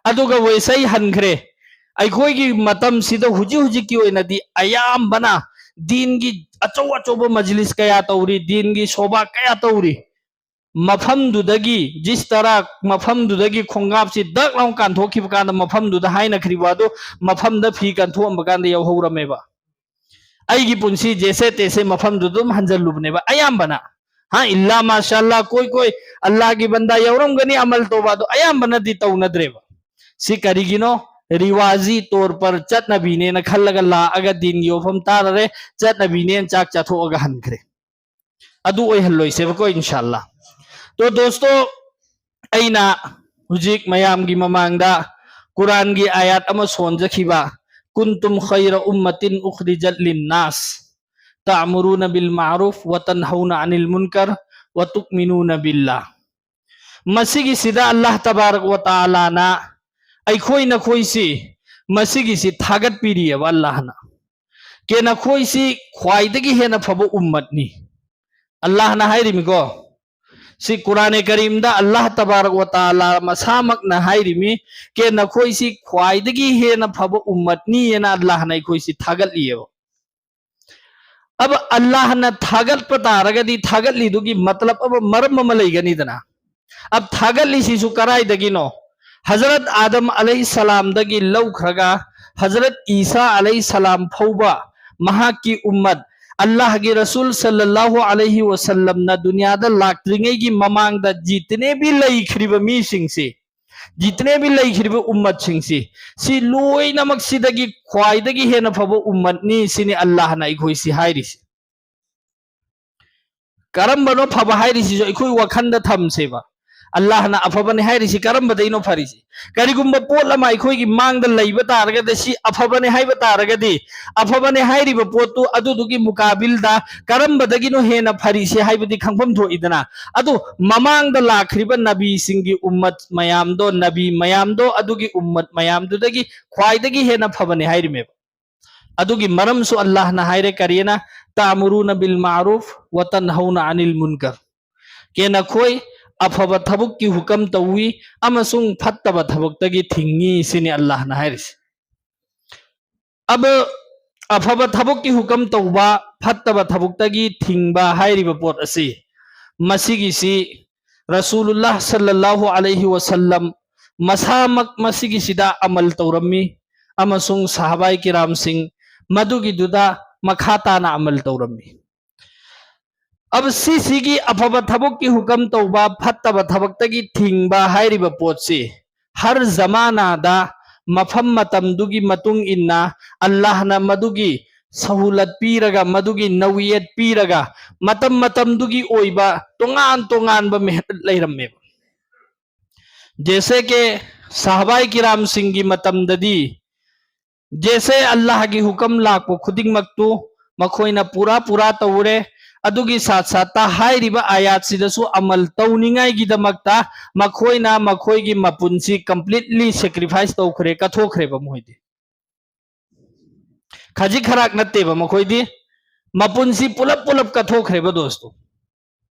ꯑꯗꯨꯒ ꯋꯦꯁ ꯑꯩ ꯍꯟꯈ꯭ꯔꯦ꯫ ꯑꯩꯈꯣꯏꯒꯤ ꯃꯇꯝꯁꯤꯗ ꯍꯧꯖꯤꯛ ꯍꯧꯖꯤꯛꯀꯤ ꯑꯣꯏꯅꯗꯤ ꯑꯌꯥꯝꯕꯅ ꯗꯤꯟꯒꯤ ꯑꯆꯧ ꯑꯆꯧꯕ ꯃꯖꯂꯤꯁ ꯀꯌꯥ ꯇꯧꯔꯤ, ꯗꯤꯟꯒꯤ ꯁꯣꯕꯥ ꯀꯌꯥ ꯇꯧꯔꯤ꯫ ꯃꯐꯝꯗꯨꯗꯒꯤ, ꯖꯤꯁ ꯇꯔꯥ ꯃꯐꯝꯗꯨꯗꯒꯤ ꯈꯣꯡꯒꯥꯞꯁꯤ ꯗꯛ ꯂꯥꯎ ꯀꯥꯟꯊꯣꯛꯈꯤꯕ ꯀꯥꯟꯗ, ꯃꯐꯝꯗꯨꯗ ꯍꯥꯏꯅꯈ꯭ꯔꯤꯕ ꯑꯗꯨ ꯃꯐꯝꯗ ꯐꯤ ꯀꯟꯊꯣꯛꯑꯝꯕ ꯀꯥꯟꯗ ꯌꯧꯍꯧꯔꯝꯃꯦꯕ꯫ ꯑꯩꯒꯤ ꯄꯨꯟꯁꯤ ꯖꯦꯁꯦ ꯇꯦꯁꯦ ꯃꯐꯝꯗꯨꯗ ꯑꯗꯨꯝ ꯍꯟꯖꯜꯂꯨꯕꯅꯦꯕ ꯑꯌꯥꯝꯕꯅ꯫ ꯍꯥ, ꯏꯜꯂꯥ ꯃꯥꯁꯥ ꯑꯜꯂꯥ, ꯀꯣꯏ ꯀꯣꯏ ꯑꯜꯂꯥꯒꯤ ꯕꯟꯗꯥ ꯌꯥꯎꯔꯝꯒꯅꯤ ꯑꯃꯜ ꯇꯧꯕ ꯑꯗꯣ ꯑꯌꯥꯝꯕꯅꯗꯤ ꯇꯧꯅꯗ꯭ꯔꯦꯕ꯫ ꯁꯤ ꯀꯔꯤꯒꯤꯅꯣ? ꯔꯤꯋꯥꯖꯤ ꯇꯣꯔ ꯄꯔ ꯆꯠꯅꯕꯤꯅꯦꯅ ꯈꯜꯂꯒ ꯂꯥꯛꯑꯒ ꯗꯤꯟꯒꯤ ꯋꯥꯐꯝ ꯇꯥꯔꯔꯦ, ꯆꯠꯅꯕꯤꯅꯦꯅ ꯆꯥꯛ ꯆꯥꯊꯣꯛꯑꯒ ꯍꯟꯈ꯭ꯔꯦ꯫ ꯑꯗꯨ ꯑꯣꯏꯍꯜꯂꯣꯏꯁꯦꯕꯀꯣ, ꯏꯟꯁꯥꯜꯂꯥ꯫ ꯇꯣ ꯗꯣꯁꯇꯣ, ꯑꯩꯅ ꯍꯧꯖꯤꯛ ꯃꯌꯥꯝꯒꯤ ꯃꯃꯥꯡꯗ ꯀꯨꯔꯥꯟꯒꯤ ꯑꯥꯌꯥꯠ ꯑꯃ ꯁꯣꯟꯖꯈꯤꯕ, "ꯀꯨꯟꯇꯨꯝ ꯈꯩꯔ ꯎꯝꯃꯇꯤꯟ ꯎꯈ꯭ꯔꯤꯖꯠ ꯂꯤꯟꯅꯥꯁ, ꯇꯥꯃꯨꯔꯨꯅ ꯕꯤꯜ ꯃꯥꯔꯨꯐ, ꯋ ꯇꯟꯍꯧꯅ ꯑꯅꯤꯜ ꯃꯨꯟꯀꯔ, ꯋ ꯇꯨꯛꯃꯤꯅꯨꯅ ꯕꯤꯜꯂꯥ"꯫ ꯃꯁꯤꯒꯤꯁꯤꯗ ꯑꯜꯂꯥꯍ ꯇꯕꯥꯔꯛ ꯋ ꯇꯥꯂꯥꯅ ꯑꯩꯈꯣꯏ ꯅꯈꯣꯏꯁꯤ, ꯃꯁꯤꯒꯤꯁꯤ ꯊꯥꯒꯠꯄꯤꯔꯤꯑꯕ ꯑꯜꯂꯥꯍꯅ꯫ ꯀꯦ ꯅꯈꯣꯏꯁꯤ ꯈ꯭ꯋꯥꯏꯗꯒꯤ ꯍꯦꯟꯅ ꯐꯕ ꯎꯝꯃꯠꯅꯤ꯫ ꯑꯜꯂꯥꯍꯅ ꯍꯥꯏꯔꯤꯃꯤꯀꯣ꯫ ꯁꯤ ꯀꯨꯔꯥꯅꯦ ꯀꯔꯤꯝꯗ ꯑꯜꯂꯥꯍ ꯇꯕꯥꯔꯛ ꯋ ꯇꯥꯂꯥ ꯃꯁꯥꯃꯛꯅ ꯍꯥꯏꯔꯤꯃꯤ, "ꯀꯦ ꯅꯈꯣꯏꯁꯤ ꯈ꯭ꯋꯥꯏꯗꯒꯤ ꯍꯦꯟꯅ ꯐꯕ ꯎꯝꯃꯠꯅꯤ" ꯍꯥꯏꯅ ꯑꯜꯂꯥꯍꯅ ꯑꯩꯈꯣꯏꯁꯤ ꯊꯥꯒꯠꯂꯤꯑꯕ꯫ ꯑꯕ ꯑꯜꯂꯥꯍꯅ ꯊꯥꯒꯠꯄ ꯇꯥꯔꯒꯗꯤ ꯊꯥꯒꯠꯂꯤꯗꯨꯒꯤ ꯃꯇꯂꯕ ꯑꯃ, ꯃꯔꯝ ꯑꯃ ꯂꯩꯒꯅꯤꯗꯅ꯫ ꯑꯕ ꯊꯥꯒꯠꯂꯤꯁꯤꯁꯨ ꯀꯔꯥꯏꯗꯒꯤꯅꯣ? ꯍꯖꯔꯠ ꯑꯥꯗꯝ ꯑꯂꯩꯍꯤ ꯁꯂꯥꯝꯗꯒꯤ ꯂꯧꯈ꯭ꯔꯒ ꯍꯖꯔꯠ ꯏꯁꯥ ꯑꯂꯩꯍꯤ ꯁꯂꯥꯝ ꯐꯥꯎꯕ ꯃꯍꯥꯛꯀꯤ ꯎꯝꯃꯠ, ꯑꯜꯂꯥꯍꯒꯤ ꯔꯁꯨꯜ ꯁꯜꯂꯜꯂꯥꯍꯨ ꯑꯂꯩꯍꯤ ꯋꯁꯜꯂꯝꯅ ꯗꯨꯅꯤꯌꯥꯗ ꯂꯥꯛꯇ꯭ꯔꯤꯉꯩꯒꯤ ꯃꯃꯥꯡꯗ ꯖꯤꯇꯅꯦꯕꯤ ꯂꯩꯈ꯭ꯔꯤꯕ ꯃꯤꯁꯤꯡꯁꯤ, ꯖꯤꯇꯅꯦꯕꯤ ꯂꯩꯈ꯭ꯔꯤꯕ ꯎꯝꯃꯠꯁꯤꯡꯁꯤ, ꯁꯤ ꯂꯣꯏꯅꯃꯛꯁꯤꯗꯒꯤ ꯈ꯭ꯋꯥꯏꯗꯒꯤ ꯍꯦꯟꯅ ꯐꯕ ꯎꯝꯃꯠꯅꯤ ꯁꯤꯅꯤ ꯑꯜꯂꯥꯍꯅ ꯑꯩꯈꯣꯏꯁꯤ ꯍꯥꯏꯔꯤꯁꯤ꯫ ꯀꯔꯝꯕꯅꯣ ꯐꯕ ꯍꯥꯏꯔꯤꯁꯤꯁꯨ ꯑꯩꯈꯣꯏ ꯋꯥꯈꯜꯗ ꯊꯝꯁꯦꯕ꯫ ꯑꯜꯂꯥꯍꯅ ꯑꯐꯕꯅꯤ ꯍꯥꯏꯔꯤꯁꯤ ꯀꯔꯝꯕꯗꯩꯅꯣ ꯐꯔꯤꯁꯤ? ꯀꯔꯤꯒꯨꯝꯕ ꯄꯣꯠ ꯑꯃ ꯑꯩꯈꯣꯏꯒꯤ ꯃꯥꯡꯗ ꯂꯩꯕ ꯇꯥꯔꯒꯗꯤ, ꯁꯤ ꯑꯐꯕꯅꯤ ꯍꯥꯏꯕ ꯇꯥꯔꯒꯗꯤ, ꯑꯐꯕꯅꯤ ꯍꯥꯏꯔꯤꯕ ꯄꯣꯠꯇꯨ ꯑꯗꯨꯗꯨꯒꯤ ꯃꯨꯀꯥꯕꯤꯜꯗ ꯀꯔꯝꯕꯗꯒꯤꯅꯣ ꯍꯦꯟꯅ ꯐꯔꯤꯁꯤ ꯍꯥꯏꯕꯗꯤ ꯈꯪꯐꯝ ꯊꯣꯛꯏꯗꯅ꯫ ꯑꯗꯨ ꯃꯃꯥꯡꯗ ꯂꯥꯛꯈ꯭ꯔꯤꯕ ꯅꯕꯤꯁꯤꯡꯒꯤ ꯎꯝꯃꯠ ꯃꯌꯥꯝꯗꯣ, ꯅꯕꯤ ꯃꯌꯥꯝꯗꯣ, ꯑꯗꯨꯒꯤ ꯎꯝꯃꯠ ꯃꯌꯥꯝꯗꯨꯗꯒꯤ ꯈ꯭ꯋꯥꯏꯗꯒꯤ ꯍꯦꯟꯅ ꯐꯕꯅꯤ ꯍꯥꯏꯔꯤꯃꯦꯕ꯫ ꯑꯗꯨꯒꯤ ꯃꯔꯝꯁꯨ ꯑꯜꯂꯥꯍꯅ ꯍꯥꯏꯔꯦ, ꯀꯔꯤꯅ? "ꯇꯥꯃꯨꯔꯨꯅ ꯕꯤꯜ ꯃꯥꯔꯨꯐ ꯋ ꯇꯟꯍꯧꯅ ꯑꯅꯤꯜ ꯃꯨꯟꯀꯔ"꯫ ꯀꯦ ꯅꯈꯣꯏ ꯑꯐꯕ ꯊꯕꯛꯀꯤ ꯍꯨꯀꯝ ꯇꯧꯏ ꯑꯃꯁꯨꯡ ꯐꯠꯇꯕ ꯊꯕꯛꯇꯒꯤ ꯊꯤꯡꯉꯤ ꯁꯤꯅꯤ ꯑꯜꯂꯥꯍꯅ ꯍꯥꯏꯔꯤꯁꯦ꯫ ꯑꯕ ꯑꯐꯕ ꯊꯕꯛꯀꯤ ꯍꯨꯀꯝ ꯇꯧꯕ, ꯐꯠꯇꯕ ꯊꯕꯛꯇꯒꯤ ꯊꯤꯡꯕ ꯍꯥꯏꯔꯤꯕ ꯄꯣꯠ ꯑꯁꯤ, ꯃꯁꯤꯒꯤꯁꯤ ꯔꯁꯨꯂꯨꯜꯂꯥꯍ ꯁꯜꯂꯜꯂꯥꯍꯨ ꯑꯂꯩꯍꯤ ꯋꯁꯜꯂꯝ ꯃꯁꯥꯃꯛ ꯃꯁꯤꯒꯤꯁꯤꯗ ꯑꯃꯜ ꯇꯧꯔꯝꯃꯤ ꯑꯃꯁꯨꯡ ꯁꯍꯥꯕꯥꯏ ꯀꯤꯔꯥꯝꯁꯤꯡ ꯃꯗꯨꯒꯤꯗꯨꯗ ꯃꯈꯥ ꯇꯥꯅ ꯑꯃꯜ ꯇꯧꯔꯝꯃꯤ꯫ ꯑꯕ ꯁꯤꯁꯤꯒꯤ ꯑꯐꯕ ꯊꯕꯛꯀꯤ ꯍꯨꯀꯝ ꯇꯧꯕ, ꯐꯠꯇꯕ ꯊꯕꯛꯇꯒꯤ ꯊꯤꯡꯕ ꯍꯥꯏꯔꯤꯕ ꯄꯣꯠꯁꯤ ꯍꯔ ꯖꯃꯥꯅꯥꯗ ꯃꯐꯝ ꯃꯇꯝꯗꯨꯒꯤ ꯃꯇꯨꯡ ꯏꯟꯅ ꯑꯜꯂꯥꯍꯅ ꯃꯗꯨꯒꯤ ꯁꯍꯨꯂꯠ ꯄꯤꯔꯒ, ꯃꯗꯨꯒꯤ ꯅꯧꯌꯦꯠ ꯄꯤꯔꯒ, ꯃꯇꯝ ꯃꯇꯝꯗꯨꯒꯤ ꯑꯣꯏꯕ ꯇꯣꯉꯥꯟ ꯇꯣꯉꯥꯟꯕ ꯃꯦꯍꯅꯠ ꯂꯩꯔꯝꯃꯦꯕ꯫ ꯖꯦꯁꯦ ꯀꯦ ꯁꯍꯥꯕꯥꯏ ꯀꯤꯔꯥꯝꯁꯤꯡꯒꯤ ꯃꯇꯝꯗꯗꯤ ꯖꯦꯁꯦ ꯑꯜꯂꯥꯍꯒꯤ ꯍꯨꯀꯝ ꯂꯥꯛꯄ ꯈꯨꯗꯤꯡꯃꯛꯇꯨ ꯃꯈꯣꯏꯅ ꯄꯨꯔꯥ ꯄꯨꯔꯥ ꯇꯧꯔꯦ꯫ ꯑꯗꯨꯒꯤ ꯁꯥꯠ ꯁꯥꯠꯇ ꯍꯥꯏꯔꯤꯕ ꯑꯥꯌꯥꯠꯁꯤꯗꯁꯨ ꯑꯃꯜ ꯇꯧꯅꯤꯡꯉꯥꯏꯒꯤꯗꯃꯛꯇ ꯃꯈꯣꯏꯅ ꯃꯈꯣꯏꯒꯤ ꯃꯄꯨꯟꯁꯤ completely sacrifice ꯇꯧꯈ꯭ꯔꯦ, ꯀꯠꯊꯣꯛꯈ꯭ꯔꯦꯕ ꯃꯈꯣꯏꯗꯤ꯫ ꯈꯖꯤꯛ ꯈꯔꯥꯛ ꯅꯠꯇꯦꯕ ꯃꯈꯣꯏꯗꯤ, ꯃꯄꯨꯟꯁꯤ ꯄꯨꯂꯞ ꯄꯨꯂꯞ ꯀꯠꯊꯣꯛꯈ꯭ꯔꯦꯕ ꯗꯣꯁꯇꯣ꯫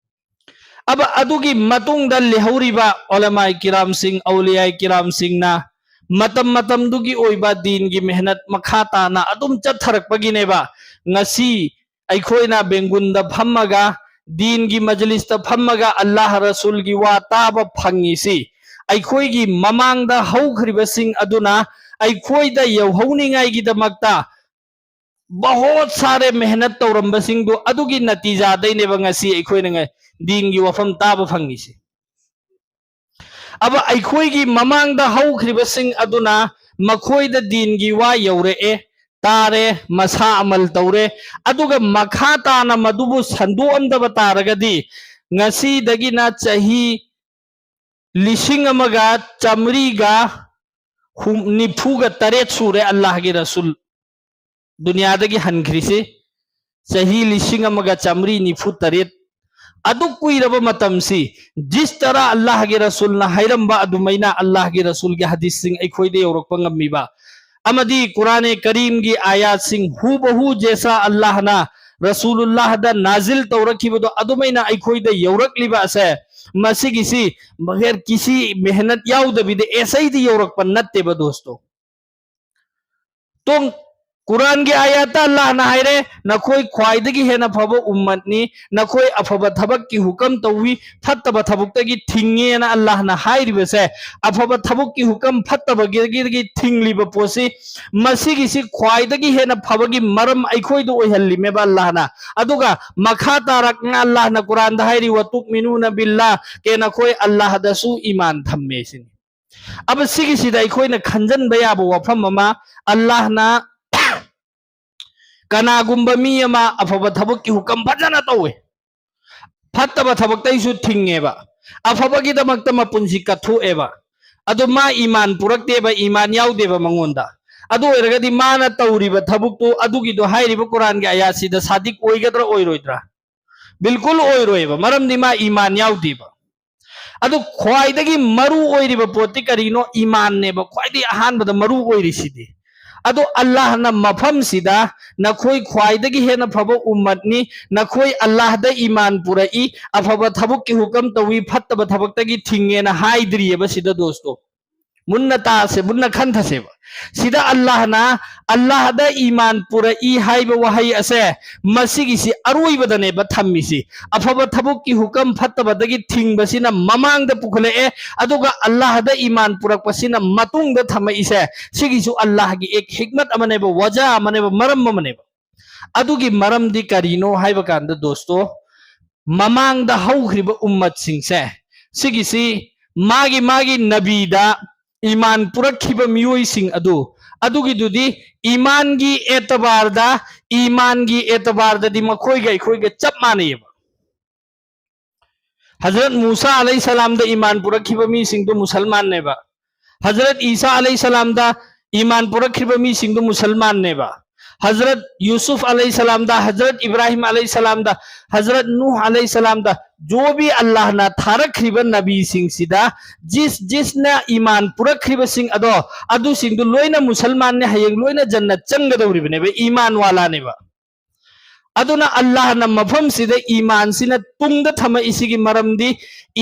ꯑꯕ ꯑꯗꯨꯒꯤ ꯃꯇꯨꯡꯗ ꯂꯩꯍꯧꯔꯤꯕ ꯎꯂꯃꯥꯏ ꯀꯤꯔꯥꯝꯁꯤꯡ, ꯑꯧꯂꯤꯌꯥꯏ ꯀꯤꯔꯥꯝꯁꯤꯡꯅ ꯃꯇꯝ ꯃꯇꯝꯗꯨꯒꯤ ꯑꯣꯏꯕ ꯗꯤꯟꯒꯤ ꯃꯦꯍꯅꯠ ꯃꯈꯥ ꯇꯥꯅ ꯑꯗꯨꯝ ꯆꯠꯊꯔꯛꯄꯒꯤꯅꯦꯕ ꯉꯁꯤ ꯑꯩꯈꯣꯏꯅ ꯕꯦꯡꯒꯨꯟꯗ ꯐꯝꯃꯒ, ꯗꯤꯟꯒꯤ ꯃꯖꯂꯤꯁꯇ ꯐꯝꯃꯒ ꯑꯜꯂꯥꯍ ꯔꯁꯨꯜꯒꯤ ꯋꯥ ꯇꯥꯕ ꯐꯪꯉꯤꯁꯤ꯫ ꯑꯩꯈꯣꯏꯒꯤ ꯃꯃꯥꯡꯗ ꯍꯧꯈ꯭ꯔꯤꯕꯁꯤꯡ ꯑꯗꯨꯅ ꯑꯩꯈꯣꯏꯗ ꯌꯧꯍꯧꯅꯤꯡꯉꯥꯏꯒꯤꯗꯃꯛꯇ ꯕꯍꯣꯠ ꯁꯥꯔꯦ ꯃꯦꯍꯅꯠ ꯇꯧꯔꯝꯕꯁꯤꯡꯗꯨ ꯑꯗꯨꯒꯤ ꯅꯇꯤꯖꯥꯗꯩꯅꯦꯕ ꯉꯁꯤ ꯑꯩꯈꯣꯏꯅ ꯉ-, ꯗꯤꯟꯒꯤ ꯋꯥꯐꯝ ꯇꯥꯕ ꯐꯪꯉꯤꯁꯤ꯫ ꯑꯕ ꯑꯩꯈꯣꯏꯒꯤ ꯃꯃꯥꯡꯗ ꯍꯧꯈ꯭ꯔꯤꯕꯁꯤꯡ ꯑꯗꯨꯅ ꯃꯈꯣꯏꯗ ꯗꯤꯟꯒꯤ ꯋꯥ ꯌꯧꯔꯛꯑꯦ, ꯇꯥꯔꯦ, ꯃꯁꯥ ꯑꯃꯜ ꯇꯧꯔꯦ, ꯑꯗꯨꯒ ꯃꯈꯥ ꯇꯥꯅ ꯃꯗꯨꯕꯨ ꯁꯟꯗꯣꯛꯑꯝꯗꯕ ꯇꯥꯔꯒꯗꯤ ꯉꯁꯤꯗꯒꯤꯅ ꯆꯍꯤ ꯂꯤꯁꯤꯡ ꯑꯃꯒ ꯆꯥꯃꯔꯤꯒ ꯍꯨꯝ-, ꯅꯤꯐꯨꯒ ꯇꯔꯦꯠ ꯁꯨꯔꯦ ꯑꯜꯂꯥꯍꯒꯤ ꯔꯁꯨꯜ ꯗꯨꯅꯤꯌꯥꯗꯒꯤ ꯍꯟꯈ꯭ꯔꯤꯁꯤ꯫ ꯆꯍꯤ ꯂꯤꯁꯤꯡ ꯑꯃꯒ ꯆꯥꯃꯔꯤ ꯅꯤꯐꯨ ꯇꯔꯦꯠ꯫ ꯑꯗꯨꯛ ꯀꯨꯏꯔꯕ ꯃꯇꯝꯁꯤ ꯖꯤꯁ ꯇꯔꯥ ꯑꯜꯂꯥꯍꯒꯤ ꯔꯁꯨꯜꯅ ꯍꯥꯏꯔꯝꯕ ꯑꯗꯨꯃꯥꯏꯅ ꯑꯜꯂꯥꯍꯒꯤ ꯔꯁꯨꯜꯒꯤ ꯍꯗꯤꯁꯁꯤꯡ ꯑꯩꯈꯣꯏꯗ ꯌꯧꯔꯛꯄ ꯉꯝꯃꯤꯕ ꯑꯃꯗꯤ ꯀꯨꯔꯥꯅꯦ ꯀꯔꯤꯝꯒꯤ ꯑꯥꯌꯥꯠꯁꯤꯡ ꯍꯨꯕꯍꯨ ꯖꯦꯁꯥ ꯑꯜꯂꯥꯍꯅ ꯔꯁꯨꯂꯨꯜꯂꯥꯍꯗ ꯅꯥꯖꯤꯜ ꯇꯧꯔꯛꯈꯤꯕꯗꯣ ꯑꯗꯨꯃꯥꯏꯅ ꯑꯩꯈꯣꯏꯗ ꯌꯧꯔꯛꯂꯤꯕ ꯑꯁꯦ ꯃꯁꯤꯒꯤꯁꯤ ꯃꯒꯔ ꯀꯤꯁꯤ ꯃꯦꯍꯅꯠ ꯌꯥꯎꯗꯕꯤꯗ ꯑꯦꯁꯩꯗꯤ ꯌꯧꯔꯛꯄ ꯅꯠꯇꯦꯕ ꯗꯣꯁꯇꯣ꯫ ꯇꯨꯡ ꯀꯨꯔꯥꯟꯒꯤ ꯑꯥꯌꯥꯠꯇ ꯑꯜꯂꯥꯍꯅ ꯍꯥꯏꯔꯦ, "ꯅꯈꯣꯏ ꯈ꯭ꯋꯥꯏꯗꯒꯤ ꯍꯦꯟꯅ ꯐꯕ ꯎꯝꯃꯠꯅꯤ, ꯅꯈꯣꯏ ꯑꯐꯕ ꯊꯕꯛꯀꯤ ꯍꯨꯀꯝ ꯇꯧꯏ, ꯐꯠꯇꯕ ꯊꯕꯛꯇꯒꯤ ꯊꯤꯡꯉꯦꯅ" ꯑꯜꯂꯥꯍꯅ ꯍꯥꯏꯔꯤꯕꯁꯦ, ꯑꯐꯕ ꯊꯕꯛꯀꯤ ꯍꯨꯀꯝ ꯐꯠꯇꯕꯒꯤ ꯊꯤꯡꯂꯤꯕ ꯄꯣꯠꯁꯤ, ꯃꯁꯤꯒꯤꯁꯤ ꯈ꯭ꯋꯥꯏꯗꯒꯤ ꯍꯦꯟꯅ ꯐꯕꯒꯤ ꯃꯔꯝ ꯑꯩꯈꯣꯏꯗ ꯑꯣꯏꯍꯜꯂꯤꯃꯦꯕ ꯑꯜꯂꯥꯍꯅ꯫ ꯑꯗꯨꯒ ꯃꯈꯥ ꯇꯥꯔꯛꯅ ꯑꯜꯂꯥꯍꯅ ꯀꯨꯔꯥꯟꯗ ꯍꯥꯏꯔꯤ, "ꯋꯇꯨꯛꯃꯤꯅꯨꯅ ꯕꯤꯜꯂꯥ", ꯀꯦ ꯅꯈꯣꯏ ꯑꯜꯂꯥꯍꯗꯁꯨ ꯏꯃꯥꯟ ꯊꯝꯃꯦ ꯁꯤꯅꯤ꯫ ꯑꯕ ꯁꯤꯒꯤꯁꯤꯗ ꯑꯩꯈꯣꯏꯅ ꯈꯟꯖꯟꯕ ꯌꯥꯕ ꯋꯥꯐꯝ ꯑꯃ, ꯑꯜꯂꯥꯍꯅ ꯀꯅꯥꯒꯨꯝꯕ ꯃꯤ ꯑꯃ ꯑꯐꯕ ꯊꯕꯛꯀꯤ ꯍꯨꯀꯝ ꯐꯖꯅ ꯇꯧꯋꯦ, ꯐꯠꯇꯕ ꯊꯕꯛꯇꯩꯁꯨ ꯊꯤꯡꯉꯦꯕ, ꯑꯐꯕꯒꯤꯗꯃꯛꯇ ꯃꯄꯨꯟꯁꯤ ꯀꯠꯊꯣꯛꯑꯦꯕ, ꯑꯗꯣ ꯃꯥ ꯏꯃꯥꯟ ꯄꯨꯔꯛꯇꯦꯕ, ꯏꯃꯥꯟ ꯌꯥꯎꯗꯦꯕ ꯃꯉꯣꯟꯗ꯫ ꯑꯗꯨ ꯑꯣꯏꯔꯒꯗꯤ ꯃꯥꯅ ꯇꯧꯔꯤꯕ ꯊꯕꯛꯇꯨ ꯑꯗꯨꯒꯤꯗꯣ ꯍꯥꯏꯔꯤꯕ ꯀꯨꯔꯥꯟꯒꯤ ꯑꯥꯌꯥꯠꯁꯤꯗ ꯁꯥꯗꯤꯛ ꯑꯣꯏꯒꯗ꯭ꯔꯥ ꯑꯣꯏꯔꯣꯏꯗ꯭ꯔꯥ? ꯕꯤꯜꯀꯨꯜ ꯑꯣꯏꯔꯣꯏꯕ, ꯃꯔꯝꯗꯤ ꯃꯥ ꯏꯃꯥꯟ ꯌꯥꯎꯗꯦꯕ꯫ ꯑꯗꯨ ꯈ꯭ꯋꯥꯏꯗꯒꯤ ꯃꯔꯨ ꯑꯣꯏꯔꯤꯕ ꯄꯣꯠꯇꯤ ꯀꯔꯤꯅꯣ? ꯏꯃꯥꯟꯅꯦꯕ ꯈ꯭ꯋꯥꯏꯗꯒꯤ ꯑꯍꯥꯟꯕꯗ ꯃꯔꯨ ꯑꯣꯏꯔꯤꯁꯤꯗꯤ꯫ ꯑꯗꯣ ꯑꯜꯂꯥꯍꯅ ꯃꯐꯝꯁꯤꯗ "ꯅꯈꯣꯏ ꯈ꯭ꯋꯥꯏꯗꯒꯤ ꯍꯦꯟꯅ ꯐꯕ ꯎꯝꯃꯠꯅꯤ, ꯅꯈꯣꯏ ꯑꯜꯂꯥꯍꯗ ꯏꯃꯥꯟ ꯄꯨꯔꯛꯏ, ꯑꯐꯕ ꯊꯕꯛꯀꯤ ꯍꯨꯀꯝ ꯇꯧꯏ, ꯐꯠꯇꯕ ꯊꯕꯛꯇꯒꯤ ꯊꯤꯡꯉꯦꯅ" ꯍꯥꯏꯗ꯭ꯔꯤꯑꯕ ꯁꯤꯗ ꯗꯣꯁꯇꯣ꯫ ꯃꯨꯟꯅ ꯇꯥꯁꯦ, ꯃꯨꯟꯅ ꯈꯟꯊꯁꯦꯕ꯫ ꯁꯤꯗ ꯑꯜꯂꯥꯍꯅ "ꯑꯜꯂꯥꯍꯗ ꯏꯃꯥꯟ ꯄꯨꯔꯛꯏ" ꯍꯥꯏꯕ ꯋꯥꯍꯩ ꯑꯁꯦ ꯃꯁꯤꯒꯤꯁꯤ ꯑꯔꯣꯏꯕꯗꯅꯦꯕ ꯊꯝꯃꯤꯁꯤ꯫ ꯑꯐꯕ ꯊꯕꯛꯀꯤ ꯍꯨꯀꯝ ꯐꯠꯇꯕꯗꯒꯤ ꯊꯤꯡꯕꯁꯤꯅ ꯃꯃꯥꯡꯗ ꯄꯨꯈꯠꯂꯛꯑꯦ, ꯑꯗꯨꯒ ꯑꯜꯂꯥꯍꯗ ꯏꯃꯥꯟ ꯄꯨꯔꯛꯄꯁꯤꯅ ꯃꯇꯨꯡꯗ ꯊꯝꯃꯛꯏꯁꯦ꯫ ꯁꯤꯒꯤꯁꯨ ꯑꯜꯂꯥꯍꯒꯤ ꯑꯦꯛ ꯍꯤꯛꯃꯠ ꯑꯃꯅꯦꯕ, ꯋꯥꯖꯥ ꯑꯃꯅꯦꯕ, ꯃꯔꯝ ꯑꯃꯅꯦꯕ꯫ ꯑꯗꯨꯒꯤ ꯃꯔꯝꯗꯤ ꯀꯔꯤꯅꯣ ꯍꯥꯏꯕ ꯀꯥꯟꯗ ꯗꯣꯁꯇꯣ, ꯃꯃꯥꯡꯗ ꯍꯧꯈ꯭ꯔꯤꯕ ꯎꯝꯃꯠꯁꯤꯡꯁꯦ, ꯁꯤꯒꯤꯁꯤ ꯃꯥꯒꯤ ꯃꯥꯒꯤ ꯅꯕꯤꯗ ꯏꯃꯥꯟ ꯄꯨꯔꯛꯈꯤꯕ ꯃꯤꯑꯣꯏꯁꯤꯡ ꯑꯗꯨ, ꯑꯗꯨꯒꯤꯗꯨꯗꯤ ꯏꯃꯥꯟꯒꯤ ꯑꯦꯇꯕꯥꯔꯗ, ꯏꯃꯥꯟꯒꯤ ꯑꯦꯇꯕꯥꯔꯗꯗꯤ ꯃꯈꯣꯏꯒ ꯑꯩꯈꯣꯏꯒ ꯆꯞ ꯃꯥꯟꯅꯩꯌꯦꯕ꯫ ꯍꯖꯔꯠ ꯃꯨꯁꯥ ꯑꯂꯩꯍꯤ ꯁꯂꯥꯝꯗ ꯏꯃꯥꯟ ꯄꯨꯔꯛꯈꯤꯕ ꯃꯤꯁꯤꯡꯗꯨ ꯃꯨꯁꯜꯃꯥꯟꯅꯦꯕ꯫ ꯍꯖꯔꯠ ꯏꯁꯥ ꯑꯂꯩꯍꯤ ꯁꯂꯥꯝꯗ ꯏꯃꯥꯟ ꯄꯨꯔꯛꯈꯤꯕ ꯃꯤꯁꯤꯡꯗꯨ ꯃꯨꯁꯜꯃꯥꯟꯅꯦꯕ꯫ ꯍꯖꯔꯠ ꯌꯨꯁꯨꯐ ꯑꯂꯩꯍꯤ ꯁꯂꯥꯝꯗ, ꯍꯖꯔꯠ ꯏꯕ꯭ꯔꯥꯍꯤꯝ ꯑꯂꯩꯍꯤ ꯁꯂꯥꯝꯗ, ꯍꯖꯔꯠ ꯅꯨꯍ ꯑꯂꯩꯍꯤ ꯁꯂꯥꯝꯗ, ꯖꯣ ꯚꯤ ꯑꯜꯂꯥꯍꯅ ꯊꯥꯔꯛꯈ꯭ꯔꯤꯕ ꯅꯕꯤꯁꯤꯡꯁꯤꯗ ꯖꯤꯁ ꯖꯤꯁꯅ ꯏꯃꯥꯟ ꯄꯨꯔꯛꯈ꯭ꯔꯤꯕꯁꯤꯡ ꯑꯗꯣ, ꯑꯗꯨꯁꯤꯡꯗꯨ ꯂꯣꯏꯅ ꯃꯨꯁꯜꯃꯥꯟꯅꯦ, ꯍꯌꯦꯡ ꯂꯣꯏꯅ ꯖꯟꯅꯠ ꯆꯪꯒꯗꯧꯔꯤꯕꯅꯦꯕ, ꯏꯃꯥꯟ ꯋꯥꯂꯥꯅꯦꯕ꯫ ꯑꯗꯨꯅ ꯑꯜꯂꯥꯍꯅ ꯃꯐꯝꯁꯤꯗ ꯏꯃꯥꯟꯁꯤꯅ ꯇꯨꯡꯗ ꯊꯝꯃꯛꯏꯁꯤꯒꯤ ꯃꯔꯝꯗꯤ,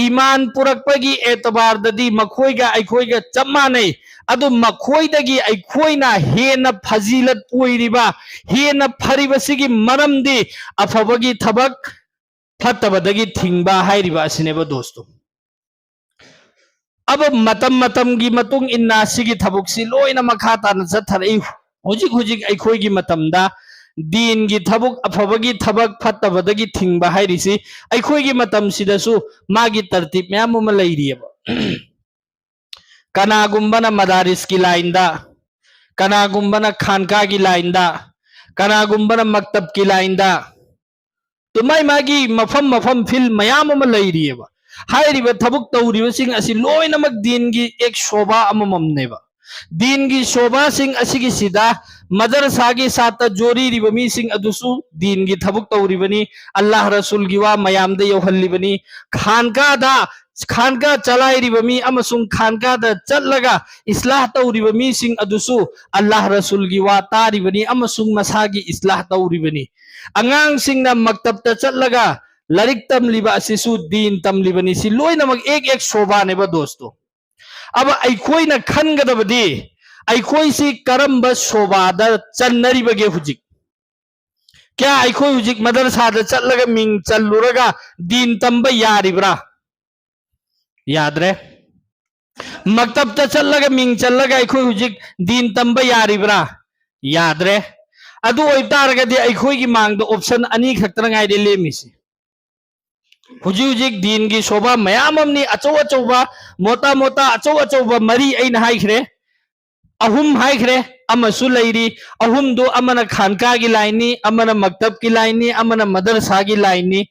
ꯏꯃꯥꯟ ꯄꯨꯔꯛꯄꯒꯤ ꯑꯦꯇꯕꯥꯔꯗꯗꯤ ꯃꯈꯣꯏꯒ ꯑꯩꯈꯣꯏꯒ ꯆꯞ ꯃꯥꯟꯅꯩ꯫ ꯑꯗꯨ ꯃꯈꯣꯏꯗꯒꯤ ꯑꯩꯈꯣꯏꯅ ꯍꯦꯟꯅ ꯐꯖꯤꯂꯠ ꯑꯣꯏꯔꯤꯕ, ꯍꯦꯟꯅ ꯐꯔꯤꯕꯁꯤꯒꯤ ꯃꯔꯝꯗꯤ ꯑꯐꯕꯒꯤ ꯊꯕꯛ, ꯐꯠꯇꯕꯗꯒꯤ ꯊꯤꯡꯕ ꯍꯥꯏꯔꯤꯕ ꯑꯁꯤꯅꯦꯕ ꯗꯣꯁꯇꯣ꯫ ꯑꯕ ꯃꯇꯝ ꯃꯇꯝꯒꯤ ꯃꯇꯨꯡ ꯏꯟꯅ ꯁꯤꯒꯤ ꯊꯕꯛꯁꯤ ꯂꯣꯏꯅ ꯃꯈꯥ ꯇꯥꯅ ꯆꯠꯊꯔꯛꯏ꯫ ꯍꯧꯖꯤꯛ ꯍꯧꯖꯤꯛ ꯑꯩꯈꯣꯏꯒꯤ ꯃꯇꯝꯗ ꯗꯤꯟꯒꯤ ꯊꯕꯛ, ꯑꯐꯕꯒꯤ ꯊꯕꯛ, ꯐꯠꯇꯕꯗꯒꯤ ꯊꯤꯡꯕ ꯍꯥꯏꯔꯤꯁꯤ ꯑꯩꯈꯣꯏꯒꯤ ꯃꯇꯝꯁꯤꯗꯁꯨ ꯃꯥꯒꯤ ꯇꯔꯇꯤꯕ ꯃꯌꯥꯝ ꯑꯃ ꯂꯩꯔꯤꯑꯕ꯫ ꯀꯅꯥꯒꯨꯝꯕꯅ ꯃꯗꯥꯔꯤꯁꯀꯤ ꯂꯥꯏꯟꯗ, ꯀꯅꯥꯒꯨꯝꯕꯅ ꯈꯥꯟꯀꯥꯒꯤ ꯂꯥꯏꯟꯗ, ꯀꯅꯥꯒꯨꯝꯕꯅ ꯃꯛꯇꯕꯀꯤ ꯂꯥꯏꯟꯗ, ꯑꯗꯨꯃꯥꯏ ꯃꯥꯒꯤ ꯃꯐꯝ ꯃꯐꯝ ꯐꯤꯜ ꯃꯌꯥꯝ ꯑꯃ ꯂꯩꯔꯤꯑꯕ꯫ ꯍꯥꯏꯔꯤꯕ ꯊꯕꯛ ꯇꯧꯔꯤꯕꯁꯤꯡ ꯑꯁꯤ ꯂꯣꯏꯅꯃꯛ ꯗꯤꯟꯒꯤ ꯑꯦꯛ ꯁꯣꯕꯥ ꯑꯃꯃꯝꯅꯦꯕ꯫ ꯗꯤꯟꯒꯤ ꯁꯣꯕꯥꯁꯤꯡ ꯑꯁꯤꯒꯤꯁꯤꯗ ꯃꯗꯔꯁꯥꯒꯤ ꯁꯥꯇ꯭ꯔ ꯖꯣꯔꯤꯔꯤꯕ ꯃꯤꯁꯤꯡ ꯑꯗꯨꯁꯨ ꯗꯤꯟꯒꯤ ꯊꯕꯛ ꯇꯧꯔꯤꯕꯅꯤ, ꯑꯜꯂꯥꯍ ꯔꯁꯨꯜꯒꯤ ꯋꯥ ꯃꯌꯥꯝꯗ ꯌꯧꯍꯜꯂꯤꯕꯅꯤ꯫ ꯈꯥꯟꯀꯥꯗ, ꯈꯥꯟꯀꯥ ꯆꯂꯥꯏꯔꯤꯕ ꯃꯤ ꯑꯃꯁꯨꯡ ꯈꯥꯟꯀꯥꯗ ꯆꯠꯂꯒ ꯏꯁꯂꯥꯍ ꯇꯧꯔꯤꯕ ꯃꯤꯁꯤꯡ ꯑꯗꯨꯁꯨ ꯑꯜꯂꯥꯍ ꯔꯁꯨꯜꯒꯤ ꯋꯥ ꯇꯥꯔꯤꯕꯅꯤ ꯑꯃꯁꯨꯡ ꯃꯁꯥꯒꯤ ꯏꯁꯂꯥꯍ ꯇꯧꯔꯤꯕꯅꯤ꯫ ꯑꯉꯥꯡꯁꯤꯡꯅ ꯃꯛꯇꯕꯇ ꯆꯠꯂꯒ ꯂꯥꯏꯔꯤꯛ ꯇꯝꯂꯤꯕ ꯑꯁꯤꯁꯨ ꯗꯤꯟ ꯇꯝꯂꯤꯕꯅꯤ꯫ ꯁꯤ ꯂꯣꯏꯅꯃꯛ ꯑꯦꯛ ꯑꯦꯛ ꯁꯣꯕꯥꯅꯦꯕ ꯗꯣꯁꯇꯣ꯫ ꯑꯕ ꯑꯩꯈꯣꯏꯅ ꯈꯟꯒꯗꯕꯗꯤ, ꯑꯩꯈꯣꯏꯁꯤ ꯀꯔꯝꯕ ꯁꯣꯕꯥꯗ ꯆꯟꯅꯔꯤꯕꯒꯦ ꯍꯧꯖꯤꯛ? ꯀꯌꯥ ꯑꯩꯈꯣꯏ ꯍꯧꯖꯤꯛ ꯃꯗꯔꯁꯥꯗ ꯆꯠꯂꯒ ꯃꯤꯡ ꯆꯜꯂꯨꯔꯒ ꯗꯤꯟ ꯇꯝꯕ ꯌꯥꯔꯤꯕ꯭ꯔꯥ? ꯌꯥꯗ꯭ꯔꯦ꯫ ꯃꯛꯇꯕꯇ ꯆꯠꯂꯒ ꯃꯤꯡ ꯆꯜꯂꯒ ꯑꯩꯈꯣꯏ ꯍꯧꯖꯤꯛ ꯗꯤꯟ ꯇꯝꯕ ꯌꯥꯔꯤꯕ꯭ꯔꯥ? ꯌꯥꯗ꯭ꯔꯦ꯫ ꯑꯗꯨ ꯑꯣꯏꯕ ꯇꯥꯔꯒꯗꯤ ꯑꯩꯈꯣꯏꯒꯤ ꯃꯥꯡꯗ ꯑꯣꯞꯁꯟ ꯑꯅꯤ ꯈꯛꯇꯅ ꯉꯥꯏꯔꯦ ꯂꯦꯝꯃꯤꯁꯦ꯫ ꯍꯧꯖꯤꯛ ꯍꯧꯖꯤꯛ ꯗꯤꯟꯒꯤ ꯁꯣꯕꯥ ꯃꯌꯥꯝ ꯑꯃꯅꯤ, ꯑꯆꯧ ꯑꯆꯧꯕ, ꯃꯣꯇꯥ ꯃꯣꯇꯥ, ꯑꯆꯧ ꯑꯆꯧꯕ ꯃꯔꯤ ꯑꯩꯅ ꯍꯥꯏꯈ꯭ꯔꯦ, ꯑꯍꯨꯝ ꯍꯥꯏꯈ꯭ꯔꯦ, ꯑꯃꯁꯨ ꯂꯩꯔꯤ꯫ ꯑꯍꯨꯝꯗꯨ ꯑꯃꯅ ꯈꯥꯟꯀꯥꯒꯤ ꯂꯥꯏꯟꯅꯤ, ꯑꯃꯅ ꯃꯛꯇꯕꯀꯤ ꯂꯥꯏꯟꯅꯤ, ꯑꯃꯅ ꯃꯗꯔꯁꯥꯒꯤ ꯂꯥꯏꯟꯅꯤ,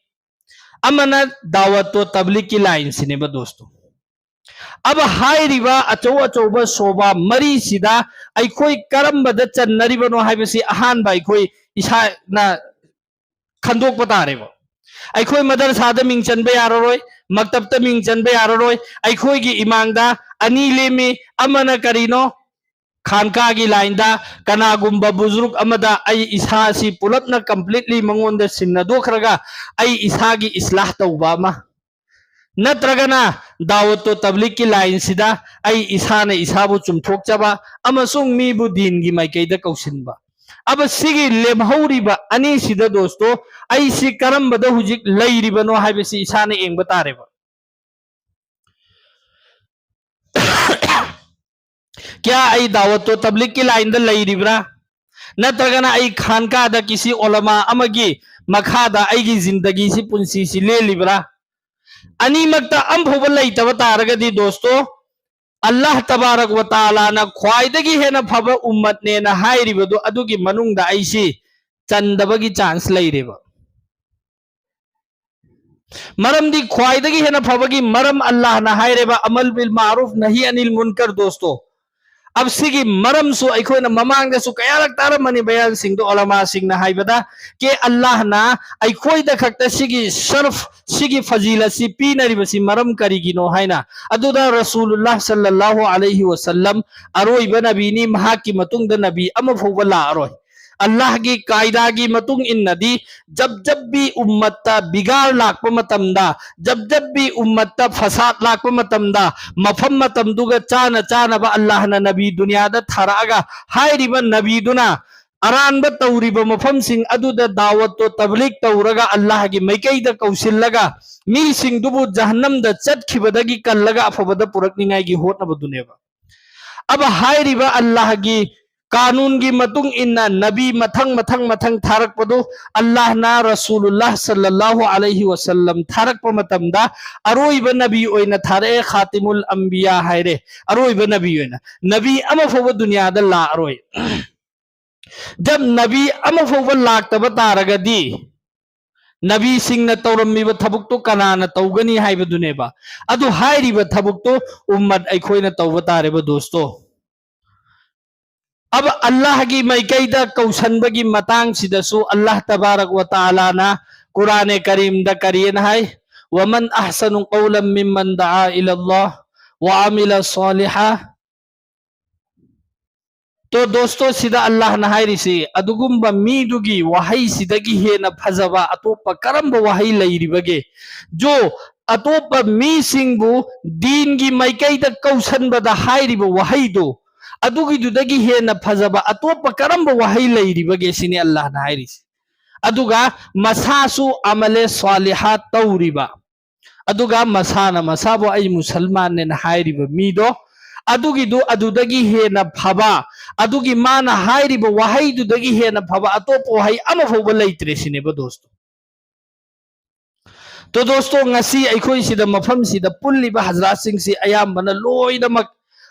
ꯑꯃꯅ ꯗꯥꯋꯠꯇꯣ ꯇꯕ꯭ꯂꯤꯛꯀꯤ ꯂꯥꯏꯟꯁꯤꯅꯦꯕ ꯗꯣꯁꯇꯣ꯫ ꯑꯕ ꯍꯥꯏꯔꯤꯕ ꯑꯆꯧ ꯑꯆꯧꯕ ꯁꯣꯕꯥ ꯃꯔꯤꯁꯤꯗ ꯑꯩꯈꯣꯏ ꯀꯔꯝꯕꯗ ꯆꯟꯅꯔꯤꯕꯅꯣ ꯍꯥꯏꯕꯁꯤ ꯑꯍꯥꯟꯕ ꯑꯩꯈꯣꯏ ꯏꯁꯥꯅ ꯈꯟꯗꯣꯛꯄ ꯇꯥꯔꯦꯕ꯫ ꯑꯩꯈꯣꯏ ꯃꯗꯔꯁꯥꯗ ꯃꯤꯡ ꯆꯟꯕ ꯌꯥꯔꯔꯣꯏ, ꯃꯛꯇꯕꯇ ꯃꯤꯡ ꯆꯟꯕ ꯌꯥꯔꯔꯣꯏ꯫ ꯑꯩꯈꯣꯏꯒꯤ ꯏꯃꯥꯡꯗ ꯑꯅꯤ ꯂꯦꯝꯃꯤ, ꯑꯃꯅ ꯀꯔꯤꯅꯣ? ꯈꯥꯟꯀꯥꯒꯤ ꯂꯥꯏꯟꯗ ꯀꯅꯥꯒꯨꯝꯕ ꯕꯨꯖꯨꯔꯨꯛ ꯑꯃꯗ ꯑꯩ ꯏꯁꯥꯁꯤ ꯄꯨꯂꯞꯅ ꯀꯝꯄ꯭ꯂꯤꯠꯂꯤ ꯃꯉꯣꯟꯗ ꯁꯤꯟꯅꯗꯣꯛꯈ꯭ꯔꯒ ꯑꯩ ꯏꯁꯥꯒꯤ ꯏꯁꯂꯥꯍ ꯇꯧꯕ ꯑꯃ, ꯅꯠꯇ꯭ꯔꯒꯅ ꯗꯥꯋꯠꯇꯣ ꯇꯕ꯭ꯂꯤꯛꯀꯤ ꯂꯥꯏꯟꯁꯤꯗ ꯑꯩ ꯏꯁꯥꯅ ꯏꯁꯥꯕꯨ ꯆꯨꯝꯊꯣꯛꯆꯕ ꯑꯃꯁꯨꯡ ꯃꯤꯕꯨ ꯗꯤꯟꯒꯤ ꯃꯥꯏꯀꯩꯗ ꯀꯧꯁꯤꯟꯕ꯫ ꯑꯕ ꯁꯤꯒꯤ ꯂꯦꯝꯍꯧꯔꯤꯕ ꯑꯅꯤꯁꯤꯗ ꯗꯣꯁꯇꯣ, ꯑꯩꯁꯤ ꯀꯔꯝꯕꯗ ꯍꯧꯖꯤꯛ ꯂꯩꯔꯤꯕꯅꯣ ꯍꯥꯏꯕꯁꯤ ꯏꯁꯥꯅ ꯌꯦꯡꯕ ꯇꯥꯔꯦꯕ꯫ ꯀꯌꯥ ꯑꯩ ꯗꯥꯋꯠꯇꯣ ꯇꯕ꯭ꯂꯤꯛꯀꯤ ꯂꯥꯏꯟꯗ ꯂꯩꯔꯤꯕ꯭ꯔꯥ, ꯅꯠꯇ꯭ꯔꯒꯅ ꯑꯩ ꯈꯥꯟꯀꯥꯗ ꯀꯤꯁꯤ ꯑꯣꯂꯃꯥ ꯑꯃꯒꯤ ꯃꯈꯥꯗ ꯑꯩꯒꯤ ꯖꯤꯟꯗꯒꯤꯁꯤ, ꯄꯨꯟꯁꯤꯁꯤ ꯂꯦꯜꯂꯤꯕ꯭ꯔꯥ? ꯑꯅꯤꯃꯛꯇ ꯑꯝꯐꯥꯎꯕ ꯂꯩꯇꯕ ꯇꯥꯔꯒꯗꯤ ꯗꯣꯁꯇꯣ, ꯑꯜꯂꯥꯍ ꯇꯕꯥꯔꯛ ꯋ ꯇꯥꯂꯥꯅ ꯈ꯭ꯋꯥꯏꯗꯒꯤ ꯍꯦꯟꯅ ꯐꯕ ꯎꯝꯃꯠꯅꯦꯅ ꯍꯥꯏꯔꯤꯕꯗꯨ ꯑꯗꯨꯒꯤ ꯃꯅꯨꯡꯗ ꯑꯩꯁꯤ ꯆꯟꯗꯕꯒꯤ ꯆꯥꯟꯁ ꯂꯩꯔꯦꯕ꯫ ꯃꯔꯝꯗꯤ ꯈ꯭ꯋꯥꯏꯗꯒꯤ ꯍꯦꯟꯅ ꯐꯕꯒꯤ ꯃꯔꯝ ꯑꯜꯂꯥꯍꯅ ꯍꯥꯏꯔꯦꯕ, ꯑꯃꯜ ꯕꯤꯜ ꯃꯥꯔꯨꯐ ꯅꯍꯤ ꯑꯅꯤꯜ ꯃꯨꯟꯀꯔ ꯗꯣꯁꯇꯣ꯫ ꯑꯕ ꯁꯤꯒꯤ ꯃꯔꯝꯁꯨ ꯑꯩꯈꯣꯏꯅ ꯃꯃꯥꯡꯗꯁꯨ ꯀꯌꯥꯔꯛ ꯇꯥꯔꯝꯃꯅꯤ ꯕꯌꯥꯟꯁꯤꯡꯗꯣ, ꯑꯣꯂꯃꯥꯁꯤꯡꯅ ꯍꯥꯏꯕꯗ ꯀꯦ ꯑꯜꯂꯥꯍꯅ ꯑꯩꯈꯣꯏꯗ ꯈꯛꯇ ꯁꯤꯒꯤ ꯁꯔꯐ, ꯁꯤꯒꯤ ꯐꯖꯤꯂꯠꯁꯤ ꯄꯤꯅꯔꯤꯕꯁꯤ ꯃꯔꯝ ꯀꯔꯤꯒꯤꯅꯣ ꯍꯥꯏꯅ꯫ ꯑꯗꯨꯗ ꯔꯁꯨꯂꯨꯜꯂꯥꯍ ꯁꯜꯂꯜꯂꯥꯍꯨ ꯑꯂꯩꯍꯤ ꯋꯁꯜꯂꯝ ꯑꯔꯣꯏꯕ ꯅꯕꯤꯅꯤ, ꯃꯍꯥꯛꯀꯤ ꯃꯇꯨꯡꯗ ꯅꯕꯤ ꯑꯃ ꯐꯥꯎꯕ ꯂꯥꯛꯑꯔꯣꯏ꯫ ꯑꯜꯂꯥꯍꯒꯤ ꯀꯥꯏꯗꯥꯒꯤ ꯃꯇꯨꯡ ꯏꯟꯅꯗꯤ ꯖꯕ ꯖꯕ ꯕꯤ ꯎꯝꯃꯠꯇ ꯕꯤꯒꯥꯔ ꯂꯥꯛꯄ ꯃꯇꯝꯗ, ꯖꯕ ꯖꯕ ꯕꯤ ꯎꯝꯃꯠꯇ ꯐꯁꯥꯗ ꯂꯥꯛꯄ ꯃꯇꯝꯗ, ꯃꯐꯝ ꯃꯇꯝꯗꯨꯒ ꯆꯥꯅ ꯆꯥꯅꯕ ꯑꯜꯂꯥꯍꯅ ꯅꯕꯤ ꯗꯨꯅꯤꯌꯥꯗ ꯊꯥꯔꯛꯑꯒ ꯍꯥꯏꯔꯤꯕ ꯅꯕꯤꯗꯨꯅ ꯑꯔꯥꯟꯕ ꯇꯧꯔꯤꯕ ꯃꯐꯝꯁꯤꯡ ꯑꯗꯨꯗ ꯗꯥꯋꯠꯇꯣ ꯇꯕ꯭ꯂꯤꯛ ꯇꯧꯔꯒ ꯑꯜꯂꯥꯍꯒꯤ ꯃꯥꯏꯀꯩꯗ ꯀꯧꯁꯤꯜꯂꯒ ꯃꯤꯁꯤꯡꯗꯨꯕꯨ ꯖꯍꯟꯅꯝꯗ ꯆꯠꯈꯤꯕꯗꯒꯤ ꯀꯜꯂꯒ ꯑꯐꯕꯗ ꯄꯨꯔꯛꯅꯤꯡꯉꯥꯏꯒꯤ ꯍꯣꯠꯅꯕꯗꯨꯅꯦꯕ꯫ ꯑꯕ ꯍꯥꯏꯔꯤꯕ ꯑꯜꯂꯥꯍꯒꯤ ꯀꯥꯅꯨꯟꯒꯤ ꯃꯇꯨꯡ ꯏꯟꯅ ꯅꯕꯤ ꯃꯊꯪ ꯃꯊꯪ ꯃꯊꯪ ꯊꯥꯔꯛꯄꯗꯨ ꯑꯜꯂꯥꯍꯅ ꯔꯁꯨꯂꯨꯜꯂꯥꯍ ꯁꯜꯂꯜꯂꯥꯍꯨ ꯑꯂꯩꯍꯤ ꯋꯁꯜꯂꯝ ꯊꯥꯔꯛꯄ ꯃꯇꯝꯗ ꯑꯔꯣꯏꯕ ꯅꯕꯤ ꯑꯣꯏꯅ ꯊꯥꯔꯛꯑꯦ, ꯈꯥꯇꯤꯃꯨꯜ ꯑꯝꯕꯤꯌꯥ ꯍꯥꯏꯔꯦ, ꯑꯔꯣꯏꯕ ꯅꯕꯤ ꯑꯣꯏꯅ꯫ ꯅꯕꯤ ꯑꯃ ꯐꯥꯎꯕ ꯗꯨꯅꯤꯌꯥꯗ ꯂꯥꯛꯑꯔꯣꯏ꯫ ꯖꯕ ꯅꯕꯤ ꯑꯃ ꯐꯥꯎꯕ ꯂꯥꯛꯇꯕ ꯇꯥꯔꯒꯗꯤ ꯅꯕꯤꯁꯤꯡꯅ ꯇꯧꯔꯝꯃꯤꯕ ꯊꯕꯛꯇꯨ ꯀꯅꯥꯅ ꯇꯧꯒꯅꯤ ꯍꯥꯏꯕꯗꯨꯅꯦꯕ꯫ ꯑꯗꯨ ꯍꯥꯏꯔꯤꯕ ꯊꯕꯛꯇꯨ ꯎꯝꯃꯠ ꯑꯩꯈꯣꯏꯅ ꯇꯧꯕ ꯇꯥꯔꯦꯕ ꯗꯣꯁꯇꯣ꯫ ꯑꯕ ꯑꯜꯂꯥꯍꯒꯤ ꯃꯥꯏꯀꯩꯗ ꯀꯧꯁꯟꯕꯒꯤ ꯃꯇꯥꯡꯁꯤꯗꯁꯨ ꯑꯜꯂꯥꯍ ꯇꯕꯥꯔꯛ ꯋ ꯇꯥꯂꯥꯅ ꯀꯨꯔꯥꯅꯦ ꯀꯔꯤꯝꯗ ꯀꯔꯤꯅ ꯍꯥꯏ? "ꯋꯃꯟ ꯑꯍꯁꯅꯨ ꯀꯧꯂꯝ ꯃꯤꯝꯃꯟ ꯗꯑꯥ ꯏꯂꯜꯂꯥꯍ ꯋ ꯑꯃꯤꯂ ꯁꯥꯂꯤꯍꯥ ꯇꯣ ꯗꯣꯁꯇꯣ, ꯁꯤꯗ ꯑꯜꯂꯥꯍꯅ ꯍꯥꯏꯔꯤꯁꯤ, ꯑꯗꯨꯒꯨꯝꯕ ꯃꯤꯗꯨꯒꯤ ꯋꯥꯍꯩꯁꯤꯗꯒꯤ ꯍꯦꯟꯅ ꯐꯖꯕ ꯑꯇꯣꯞꯄ ꯀꯔꯝꯕ ꯋꯥꯍꯩ ꯂꯩꯔꯤꯕꯒꯦ? ꯖꯣ, ꯑꯇꯣꯞꯄ ꯃꯤꯁꯤꯡꯕꯨ ꯗꯤꯟꯒꯤ ꯃꯥꯏꯀꯩꯗ ꯀꯧꯁꯟꯕꯗ ꯍꯥꯏꯔꯤꯕ ꯋꯥꯍꯩꯗꯨ, ꯑꯗꯨꯒꯤꯗꯨꯗꯒꯤ ꯍꯦꯟꯅ ꯐꯖꯕ ꯑꯇꯣꯞꯄ ꯀꯔꯝꯕ ꯋꯥꯍꯩ ꯂꯩꯔꯤꯕꯒꯦ ꯁꯤꯅꯤ ꯑꯜꯂꯥꯍꯅ ꯍꯥꯏꯔꯤꯁꯤ꯫ ꯑꯗꯨꯒ ꯃꯁꯥꯁꯨ ꯑꯃꯂꯦ ꯁ꯭ꯋꯥꯂꯤꯍꯥ ꯇꯧꯔꯤꯕ, ꯑꯗꯨꯒ ꯃꯁꯥꯅ ꯃꯁꯥꯕꯨ "ꯑꯩ ꯃꯨꯁꯜꯃꯥꯟꯅꯦꯅ" ꯍꯥꯏꯔꯤꯕ ꯃꯤꯗꯣ, ꯑꯗꯨꯒꯤꯗꯨ ꯑꯗꯨꯗꯒꯤ ꯍꯦꯟꯅ ꯐꯕ, ꯑꯗꯨꯒꯤ ꯃꯥꯅ ꯍꯥꯏꯔꯤꯕ ꯋꯥꯍꯩꯗꯨꯗꯒꯤ ꯍꯦꯟꯅ ꯐꯕ ꯑꯇꯣꯞꯄ ꯋꯥꯍꯩ ꯑꯃ ꯐꯥꯎꯕ ꯂꯩꯇ꯭ꯔꯦ ꯁꯤꯅꯦꯕ ꯗꯣꯁꯇꯣ꯫ ꯇꯣ ꯗꯣꯁꯇꯣ, ꯉꯁꯤ ꯑꯩꯈꯣꯏ ꯁꯤꯗ, ꯃꯐꯝꯁꯤꯗ ꯄꯨꯜꯂꯤꯕ ꯍꯖꯔꯥꯠꯁꯤꯡꯁꯤ ꯑꯌꯥꯝꯕꯅ ꯂꯣꯏꯅꯃꯛ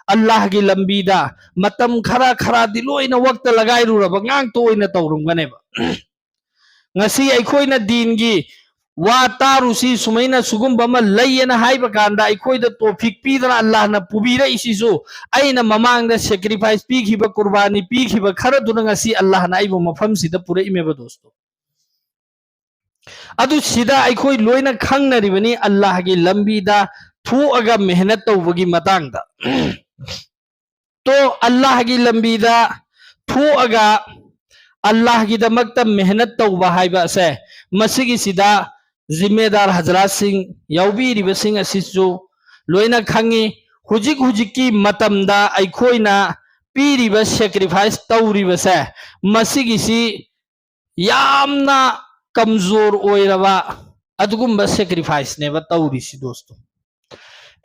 ꯑꯜꯂꯥꯍꯒꯤ ꯂꯝꯕꯤꯗ ꯃꯇꯝ ꯈꯔ ꯈꯔꯗꯤ ꯂꯣꯏꯅ ꯋꯛꯇ ꯂꯒꯥꯏꯔꯨꯔꯕ ꯉꯥꯛꯇ ꯑꯣꯏꯅ ꯇꯧꯔꯝꯒꯅꯦꯕ꯫ ꯉꯁꯤ ꯑꯩꯈꯣꯏꯅ ꯗꯤꯟꯒꯤ ꯋꯥ ꯇꯥꯔꯨꯁꯤ, ꯁꯨꯃꯥꯏꯅ ꯁꯤꯒꯨꯝꯕ ꯑꯃ ꯂꯩꯌꯦꯅ ꯍꯥꯏꯕ ꯀꯥꯟꯗ ꯑꯩꯈꯣꯏꯗ ꯇꯣꯐꯤꯛ ꯄꯤꯗꯅ ꯑꯜꯂꯥꯍꯅ ꯄꯨꯕꯤꯔꯛꯏꯁꯤꯁꯨ, ꯑꯩꯅ ꯃꯃꯥꯡꯗ ꯁꯦꯀ꯭ꯔꯤꯐꯥꯏꯁ ꯄꯤꯈꯤꯕ, ꯀꯨꯔꯕꯥꯅꯤ ꯄꯤꯈꯤꯕ ꯈꯔꯗꯨꯅ ꯉꯁꯤ ꯑꯜꯂꯥꯍꯅ ꯑꯩꯕꯨ ꯃꯐꯝꯁꯤꯗ ꯄꯨꯔꯛꯏꯃꯦꯕ ꯗꯣꯁꯇꯣ꯫ ꯑꯗꯨ ꯁꯤꯗ ꯑꯩꯈꯣꯏ ꯂꯣꯏꯅ ꯈꯪꯅꯔꯤꯕꯅꯤ, ꯑꯜꯂꯥꯍꯒꯤ ꯂꯝꯕꯤꯗ ꯊꯣꯛꯑꯒ ꯃꯦꯍꯅꯠ ꯇꯧꯕꯒꯤ ꯃꯇꯥꯡꯗ꯫ ꯇꯣ ꯑꯜꯂꯥꯍꯒꯤ ꯂꯝꯕꯤꯗ ꯊꯣꯛꯑꯒ ꯑꯜꯂꯥꯍꯒꯤꯗꯃꯛꯇ ꯃꯦꯍꯅꯠ ꯇꯧꯕ ꯍꯥꯏꯕ ꯑꯁꯦ, ꯃꯁꯤꯒꯤꯁꯤꯗ ꯖꯤꯝꯃꯦꯗꯥꯔ ꯍꯖꯔꯥꯠꯁꯤꯡ, ꯌꯥꯎꯕꯤꯔꯤꯕꯁꯤꯡ ꯑꯁꯤꯁꯨ ꯂꯣꯏꯅ ꯈꯪꯉꯤ꯫ ꯍꯧꯖꯤꯛ ꯍꯧꯖꯤꯛꯀꯤ ꯃꯇꯝꯗ ꯑꯩꯈꯣꯏꯅ ꯄꯤꯔꯤꯕ ꯁꯦꯀ꯭ꯔꯤꯐꯥꯏꯁ ꯇꯧꯔꯤꯕꯁꯦ, ꯃꯁꯤꯒꯤꯁꯤ ꯌꯥꯝꯅ ꯀꯝꯖꯣꯔ ꯑꯣꯏꯔꯕ ꯑꯗꯨꯒꯨꯝꯕ ꯁꯦꯀ꯭ꯔꯤꯐꯥꯏꯁꯅꯦꯕ ꯇꯧꯔꯤꯁꯤ ꯗꯣꯁꯇꯣ꯫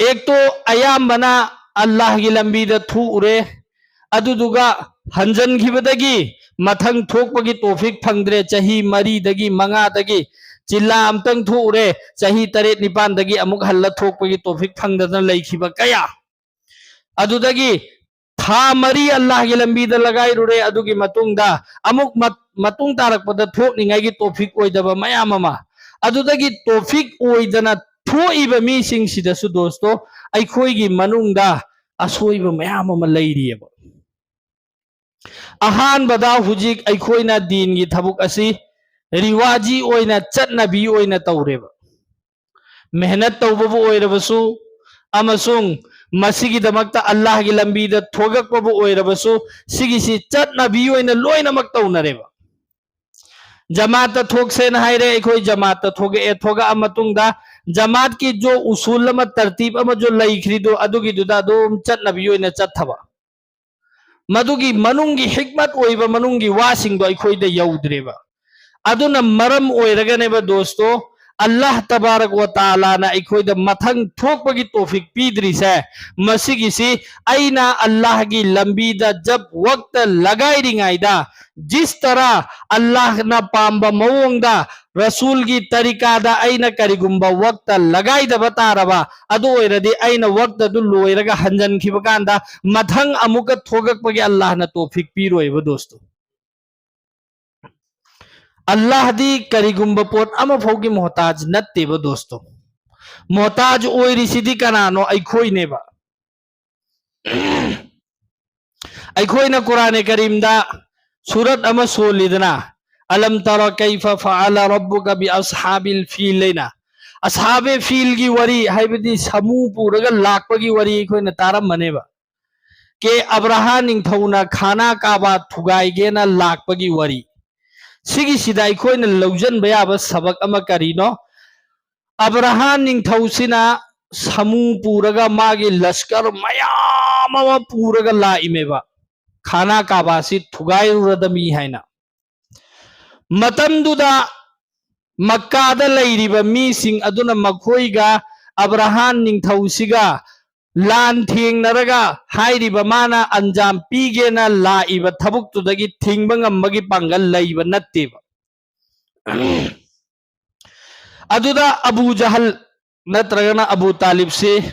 ꯑꯦꯛꯇꯣ ꯑꯌꯥꯝꯕꯅ ꯑꯜꯂꯥꯍꯒꯤ ꯂꯝꯕꯤꯗ ꯊꯣꯛꯎꯔꯦ, ꯑꯗꯨꯗꯨꯒ ꯍꯟꯖꯟꯈꯤꯕꯗꯒꯤ ꯃꯊꯪ ꯊꯣꯛꯄꯒꯤ ꯇꯣꯐꯤꯛ ꯐꯪꯗ꯭ꯔꯦ꯫ ꯆꯍꯤ ꯃꯔꯤꯗꯒꯤ ꯃꯉꯥꯗꯒꯤ ꯖꯤꯜꯂꯥ ꯑꯝꯇꯪ ꯊꯣꯛꯎꯔꯦ, ꯆꯍꯤ ꯇꯔꯦꯠ ꯅꯤꯄꯥꯟꯗꯒꯤ ꯑꯃꯨꯛ ꯍꯜꯂ ꯊꯣꯛꯄꯒꯤ ꯇꯣꯐꯤꯛ ꯐꯪꯗꯗꯅ ꯂꯩꯈꯤꯕ ꯀꯌꯥ꯫ ꯑꯗꯨꯗꯒꯤ ꯊꯥ ꯃꯔꯤ ꯑꯜꯂꯥꯍꯒꯤ ꯂꯝꯕꯤꯗ ꯂꯒꯥꯏꯔꯨꯔꯦ, ꯑꯗꯨꯒꯤ ꯃꯇꯨꯡꯗ ꯑꯃꯨꯛ ꯃꯠ-, ꯃꯇꯨꯡ ꯇꯥꯔꯛꯄꯗ ꯊꯣꯛꯅꯤꯡꯉꯥꯏꯒꯤ ꯇꯣꯐꯤꯛ ꯑꯣꯏꯗꯕ ꯃꯌꯥꯝ ꯑꯃ꯫ ꯑꯗꯨꯗꯒꯤ ꯇꯣꯐꯤꯛ ꯑꯣꯏꯗꯅ ꯊꯣꯛꯏꯕ ꯃꯤꯁꯤꯡꯁꯤꯗꯁꯨ ꯗꯣꯁꯇꯣ, ꯑꯩꯈꯣꯏꯒꯤ ꯃꯅꯨꯡꯗ ꯑꯁꯣꯏꯕ ꯃꯌꯥꯝ ꯑꯃ ꯂꯩꯔꯤꯑꯕ꯫ ꯑꯍꯥꯟꯕꯗ ꯍꯧꯖꯤꯛ ꯑꯩꯈꯣꯏꯅ ꯗꯤꯟꯒꯤ ꯊꯕꯛ ꯑꯁꯤ ꯔꯤꯋꯥꯖꯤ ꯑꯣꯏꯅ, ꯆꯠꯅꯕꯤ ꯑꯣꯏꯅ ꯇꯧꯔꯦꯕ꯫ ꯃꯦꯍꯅꯠ ꯇꯧꯕꯕꯨ ꯑꯣꯏꯔꯕꯁꯨ ꯑꯃꯁꯨꯡ ꯃꯁꯤꯒꯤꯗꯃꯛꯇ ꯑꯜꯂꯥꯍꯒꯤ ꯂꯝꯕꯤꯗ ꯊꯣꯛꯂꯛꯄꯕꯨ ꯑꯣꯏꯔꯕꯁꯨ, ꯁꯤꯒꯤꯁꯤ ꯆꯠꯅꯕꯤ ꯑꯣꯏꯅ ꯂꯣꯏꯅꯃꯛ ꯇꯧꯅꯔꯦꯕ꯫ ꯖꯃꯥꯠꯇ ꯊꯣꯛꯁꯦꯅ ꯍꯥꯏꯔꯦ, ꯑꯩꯈꯣꯏ ꯖꯃꯥꯠꯇ ꯊꯣꯛꯂꯛꯑꯦ꯫ ꯊꯣꯛꯂꯛꯑ ꯃꯇꯨꯡꯗ ꯖꯃꯥꯠꯀꯤ ꯖꯣ ꯎꯁꯨꯜ ꯑꯃ, ꯇꯔꯇꯤꯕ ꯑꯃꯁꯨ ꯂꯩꯈ꯭ꯔꯤꯗꯣ, ꯑꯗꯨꯒꯤꯗꯨꯗ ꯑꯗꯨꯝ ꯆꯠꯅꯕꯤ ꯑꯣꯏꯅ ꯆꯠꯊꯕ꯫ ꯃꯗꯨꯒꯤ ꯃꯅꯨꯡꯒꯤ ꯍꯤꯛꯃꯠ ꯑꯣꯏꯕ ꯃꯅꯨꯡꯒꯤ ꯋꯥꯁꯤꯡꯗꯣ ꯑꯩꯈꯣꯏꯗ ꯌꯧꯗ꯭ꯔꯦꯕ꯫ ꯑꯗꯨꯅ ꯃꯔꯝ ꯑꯣꯏꯔꯒꯅꯦꯕ ꯗꯣꯁꯇꯣ, ꯑꯜꯂꯥꯍ ꯇꯕꯥꯔꯛ ꯋ ꯇꯥꯂꯥꯅ ꯑꯩꯈꯣꯏꯗ ꯃꯊꯪ ꯊꯣꯛꯄꯒꯤ ꯇꯣꯐꯤꯛ ꯄꯤꯗ꯭ꯔꯤꯁꯦ꯫ ꯃꯁꯤꯒꯤꯁꯤ ꯑꯩꯅ ꯑꯜꯂꯥꯍꯒꯤ ꯂꯝꯕꯤꯗ ꯖꯕ ꯋꯛꯇ ꯂꯒꯥꯏꯔꯤꯉꯩꯗ, ꯖꯤꯁ ꯇꯔꯥ ꯑꯜꯂꯥꯍꯅ ꯄꯥꯝꯕ ꯃꯑꯣꯡꯗ ꯔꯁꯨꯜꯒꯤ ꯇꯔꯤꯀꯥꯗ ꯑꯩꯅ ꯀꯔꯤꯒꯨꯝꯕ ꯋꯛꯇ ꯂꯒꯥꯏꯗꯕ ꯇꯥꯔꯕ, ꯑꯗꯨ ꯑꯣꯏꯔꯗꯤ ꯑꯩꯅ ꯋꯛꯇ ꯑꯗꯨ ꯂꯣꯏꯔꯒ ꯍꯟꯖꯟꯈꯤꯕ ꯀꯥꯟꯗ ꯃꯊꯪ ꯑꯃꯨꯛꯀ ꯊꯣꯛꯂꯛꯄꯒꯤ ꯑꯜꯂꯥꯍꯅ ꯇꯣꯐꯤꯛ ꯄꯤꯔꯣꯏꯕ ꯗꯣꯁꯇꯣ꯫ ꯑꯜꯂꯥꯍꯗꯤ ꯀꯔꯤꯒꯨꯝꯕ ꯄꯣꯠ ꯑꯃꯐꯥꯎꯒꯤ ꯃꯣꯍꯇꯥꯖ ꯅꯠꯇꯦꯕ ꯗꯣꯁꯇꯣ꯫ ꯃꯣꯍꯇꯥꯖ ꯑꯣꯏꯔꯤꯁꯤꯗꯤ ꯀꯅꯥꯅꯣ? ꯑꯩꯈꯣꯏꯅꯦꯕ꯫ ꯑꯩꯈꯣꯏꯅ ꯀꯨꯔꯥꯅꯦ ꯀꯔꯤꯝꯗ ꯁꯨꯔꯠ ꯑꯃ ꯁꯣꯜꯂꯤꯗꯅ, "ꯑꯂꯝ ꯇꯔ ꯀꯩꯐ ꯐꯑꯂ ꯔꯕꯨꯀ ꯕꯤ ꯑꯁꯍꯥꯕꯤꯜ ꯐꯤꯜ" ꯍꯥꯏꯅ꯫ ꯑꯁꯍꯥꯕꯦ ꯐꯤꯜꯒꯤ ꯋꯥꯔꯤ, ꯍꯥꯏꯕꯗꯤ ꯁꯥꯃꯨ ꯄꯨꯔꯒ ꯂꯥꯛꯄꯒꯤ ꯋꯥꯔꯤ ꯑꯩꯈꯣꯏꯅ ꯇꯥꯔꯝꯕꯅꯦꯕ꯫ ꯀꯦ ꯑꯕ꯭ꯔꯥꯍꯥ ꯅꯤꯡꯊꯧꯅ ꯈꯥꯅꯥ ꯀꯥꯕꯥ ꯊꯨꯒꯥꯏꯒꯦꯅ ꯂꯥꯛꯄꯒꯤ ꯋꯥꯔꯤ꯫ ꯁꯤꯒꯤꯁꯤꯗ ꯑꯩꯈꯣꯏꯅ ꯂꯧꯁꯤꯟꯕ ꯌꯥꯕ ꯁꯕꯛ ꯑꯃ ꯀꯔꯤꯅꯣ? ꯑꯕ꯭ꯔꯥꯍꯥ ꯅꯤꯡꯊꯧꯁꯤꯅ ꯁꯥꯃꯨ ꯄꯨꯔꯒ, ꯃꯥꯒꯤ ꯂꯁꯀꯔ ꯃꯌꯥꯝ ꯑꯃ ꯄꯨꯔꯒ ꯂꯥꯛꯏꯃꯦꯕ, ꯈꯥꯅꯥ ꯀꯥꯕꯥꯁꯤ ꯊꯨꯒꯥꯏꯔꯨꯔꯗꯃꯤ ꯍꯥꯏꯅ꯫ ꯃꯇꯝꯗꯨꯗ ꯃꯛꯀꯥꯗ ꯂꯩꯔꯤꯕ ꯃꯤꯁꯤꯡ ꯑꯗꯨꯅ ꯃꯈꯣꯏꯒ ꯑꯕ꯭ꯔꯥꯍꯥꯝ ꯅꯤꯡꯊꯧꯁꯤꯒ ꯂꯥꯟ ꯊꯦꯡꯅꯔꯒ ꯍꯥꯏꯔꯤꯕ ꯃꯥꯅ ꯑꯟꯖꯥꯝ ꯄꯤꯒꯦꯅ ꯂꯥꯛꯏꯕ ꯊꯕꯛꯇꯨꯗꯒꯤ ꯊꯤꯡꯕ ꯉꯝꯕꯒꯤ ꯄꯥꯡꯒꯜ ꯂꯩꯕ ꯅꯠꯇꯦꯕ꯫ ꯑꯗꯨꯗ ꯑꯕꯨ ꯖꯍꯜ ꯅꯠꯇ꯭ꯔꯒꯅ ꯑꯕꯨ ꯇꯥꯂꯤꯕꯁꯤ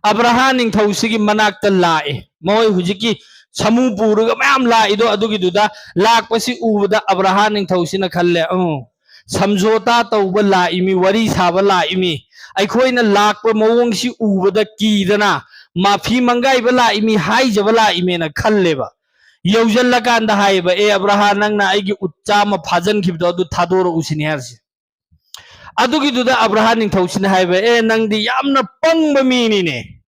ꯑꯕ꯭ꯔꯥꯍꯥꯝ ꯅꯤꯡꯊꯧꯁꯤꯒꯤ ꯃꯅꯥꯛꯇ ꯂꯥꯛꯑꯦ꯫ ꯃꯣꯏ ꯍꯧꯖꯤꯛꯀꯤ ꯁꯥꯃꯨ ꯄꯨꯔꯒ ꯃꯌꯥꯝ ꯂꯥꯛꯏꯗꯣ, ꯑꯗꯨꯒꯤꯗꯨꯗ ꯂꯥꯛꯄꯁꯤ ꯎꯕꯗ ꯑꯕ꯭ꯔꯥꯍꯥꯝ ꯅꯤꯡꯊꯧꯁꯤꯅ ꯈꯜꯂꯦ, "ꯎꯝ, ꯁꯝꯖꯣꯇꯥ ꯇꯧꯕ ꯂꯥꯛꯏꯃꯤ, ꯋꯥꯔꯤ ꯁꯥꯕ ꯂꯥꯛꯏꯃꯤ, ꯑꯩꯈꯣꯏꯅ ꯂꯥꯛꯄ ꯃꯑꯣꯡꯁꯤ ꯎꯕꯗ ꯀꯤꯗꯅ ꯃꯥꯐꯤ ꯃꯪꯒꯥꯏꯕ ꯂꯥꯛꯏꯃꯤ, ꯍꯥꯏꯖꯕ ꯂꯥꯛꯏꯃꯦꯅ" ꯈꯜꯂꯦꯕ꯫ ꯌꯧꯁꯤꯜꯂꯀꯥꯟꯗ ꯍꯥꯏꯌꯦꯕ, "ꯑꯦ ꯑꯕ꯭ꯔꯥꯍꯥꯝ, ꯅꯪꯅ ꯑꯩꯒꯤ ꯎꯠ ꯆꯥꯝꯃ ꯐꯥꯖꯤꯟꯈꯤꯕꯗꯣ ꯑꯗꯨ ꯊꯥꯗꯣꯔꯛꯎꯁꯤꯅꯦ" ꯍꯥꯏꯔꯤꯁꯦ꯫ ꯑꯗꯨꯒꯤꯗꯨꯗ ꯑꯕ꯭ꯔꯥꯍꯥꯝ ꯅꯤꯡꯊꯧꯁꯤꯅ ꯍꯥꯏꯕ, "ꯑꯦ, ꯅꯪꯗꯤ ꯌꯥꯝꯅ ꯄꯪꯕ ꯃꯤꯅꯤꯅꯦ,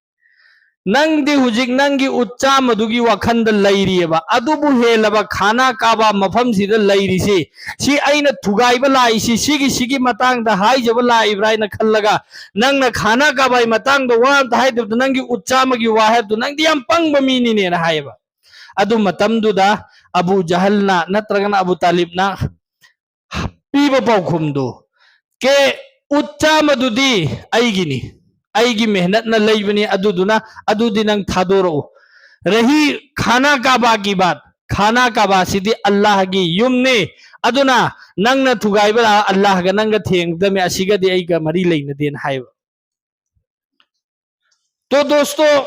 ꯅꯪꯗꯤ ꯍꯧꯖꯤꯛ ꯅꯪꯒꯤ ꯎꯠ ꯆꯥꯝꯃꯗꯨꯒꯤ ꯋꯥꯈꯜꯗ ꯂꯩꯔꯤꯑꯕ꯫ ꯑꯗꯨꯕꯨ ꯍꯦꯜꯂꯕ ꯈꯥꯅꯥ ꯀꯥꯕꯥ ꯃꯐꯝꯁꯤꯗ ꯂꯩꯔꯤꯁꯤ, ꯁꯤ ꯑꯩꯅ ꯊꯨꯒꯥꯏꯕ ꯂꯥꯛꯏꯁꯤ, ꯁꯤꯒꯤ, ꯁꯤꯒꯤ ꯃꯇꯥꯡꯗ ꯍꯥꯏꯖꯕ ꯂꯥꯛꯏꯕ꯭ꯔꯥ ꯍꯥꯏꯅ ꯈꯜꯂꯒ, ꯅꯪꯅ ꯈꯥꯅꯥ ꯀꯥꯕꯥꯒꯤ ꯃꯇꯥꯡꯗ ꯋꯥ ꯑꯝꯇ ꯍꯥꯏꯗꯕꯗ ꯅꯪꯒꯤ ꯎꯠ ꯆꯥꯝꯃꯒꯤ ꯋꯥ ꯍꯥꯏꯕꯗꯨ, ꯅꯪꯗꯤ ꯌꯥꯝ ꯄꯪꯕ ꯃꯤꯅꯤꯅꯦꯅ ꯍꯥꯏꯌꯦꯕ꯫ ꯑꯗꯨ ꯃꯇꯝꯗꯨꯗ ꯑꯕꯨ ꯖꯍꯜꯅ ꯅꯠꯇ꯭ꯔꯒꯅ ꯑꯕꯨ ꯇꯥꯂꯤꯕꯅ ꯄꯤꯕ ꯄꯥꯎꯈꯨꯝꯗꯨ, "ꯀꯦ, ꯎꯠ ꯆꯥꯝꯃꯗꯨꯗꯤ ꯑꯩꯒꯤꯅꯤ, ꯑꯩꯒꯤ ꯃꯦꯍꯅꯠꯅ ꯂꯩꯕꯅꯤ, ꯑꯗꯨꯗꯨꯅ ꯑꯗꯨꯗꯤ ꯅꯪ ꯊꯥꯗꯣꯔꯛꯎ꯫ ꯔꯍꯤ ꯈꯥꯅꯥ ꯀꯥꯕꯥꯒꯤ ꯕꯥꯠ, ꯈꯥꯅꯥ ꯀꯥꯕꯥꯁꯤꯗꯤ ꯑꯜꯂꯥꯍꯒꯤ ꯌꯨꯝꯅꯤ, ꯑꯗꯨꯅ ꯅꯪꯅ ꯊꯨꯒꯥꯏꯕ ꯂꯥꯛꯑ ꯑꯜꯂꯥꯍꯒ ꯅꯪꯒ ꯊꯦꯡꯒꯗꯕꯅꯤ, ꯑꯁꯤꯒꯗꯤ ꯑꯩꯒ ꯃꯔꯤ ꯂꯩꯅꯗꯦꯅ" ꯍꯥꯏꯕ꯫ ꯇꯣ ꯗꯣꯁꯇꯣ,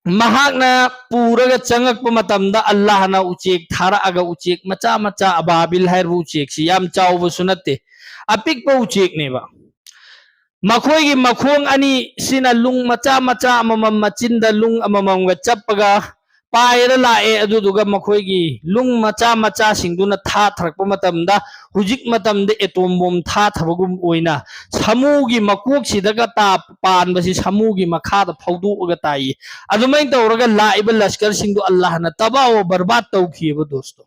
ꯃꯍꯥꯛꯅ ꯄꯨꯔꯒ ꯆꯪꯉꯛꯄ ꯃꯇꯝꯗ ꯑꯜꯂꯥꯍꯅ ꯎꯆꯦꯛ ꯊꯥꯔꯛꯑꯒ, ꯎꯆꯦꯛ ꯃꯆꯥ ꯃꯆꯥ, ꯑꯕꯥꯕꯤꯜ ꯍꯥꯏꯔꯤꯕ ꯎꯆꯦꯛꯁꯤ ꯌꯥꯝ ꯆꯥꯎꯕꯁꯨ ꯅꯠꯇꯦ, ꯑꯄꯤꯛꯄ ꯎꯆꯦꯛꯅꯦꯕ꯫ ꯃꯈꯣꯏꯒꯤ ꯃꯈꯣꯡ ꯑꯅꯤꯁꯤꯅ ꯂꯨꯡ ꯃꯆꯥ ꯃꯆꯥ ꯑꯃꯃꯝ, ꯃꯆꯤꯟꯗ ꯂꯨꯡ ꯑꯃꯃꯝꯒ ꯆꯞꯄꯒ ꯄꯥꯏꯔ ꯂꯥꯛꯑꯦ꯫ ꯑꯗꯨꯗꯨꯒ ꯃꯈꯣꯏꯒꯤ ꯂꯨꯡ ꯃꯆꯥ ꯃꯆꯥꯁꯤꯡꯗꯨꯅ ꯊꯥꯊꯔꯛꯄ ꯃꯇꯝꯗ, ꯍꯧꯖꯤꯛ ꯃꯇꯝꯗ ꯑꯦꯇꯣꯝ ꯕꯣꯝ ꯊꯥꯊꯕꯒꯨꯝ ꯑꯣꯏꯅ ꯁꯥꯃꯨꯒꯤ ꯃꯀꯣꯛꯁꯤꯗꯒ ꯇꯥ-, ꯄꯥꯟꯕꯁꯤ ꯁꯥꯃꯨꯒꯤ ꯃꯈꯥꯗ ꯐꯧꯗꯣꯛꯑꯒ ꯇꯥꯏꯌꯦ꯫ ꯑꯗꯨꯃꯥꯏꯅ ꯇꯧꯔꯒ ꯂꯥꯛꯏꯕ ꯂꯁꯀꯔꯁꯤꯡꯗꯣ ꯑꯜꯂꯥꯍꯅ ꯇꯕꯥꯍ ꯋ ꯕꯔꯕꯥꯗ ꯇꯧꯈꯤꯑꯕ ꯗꯣꯁꯇꯣ꯫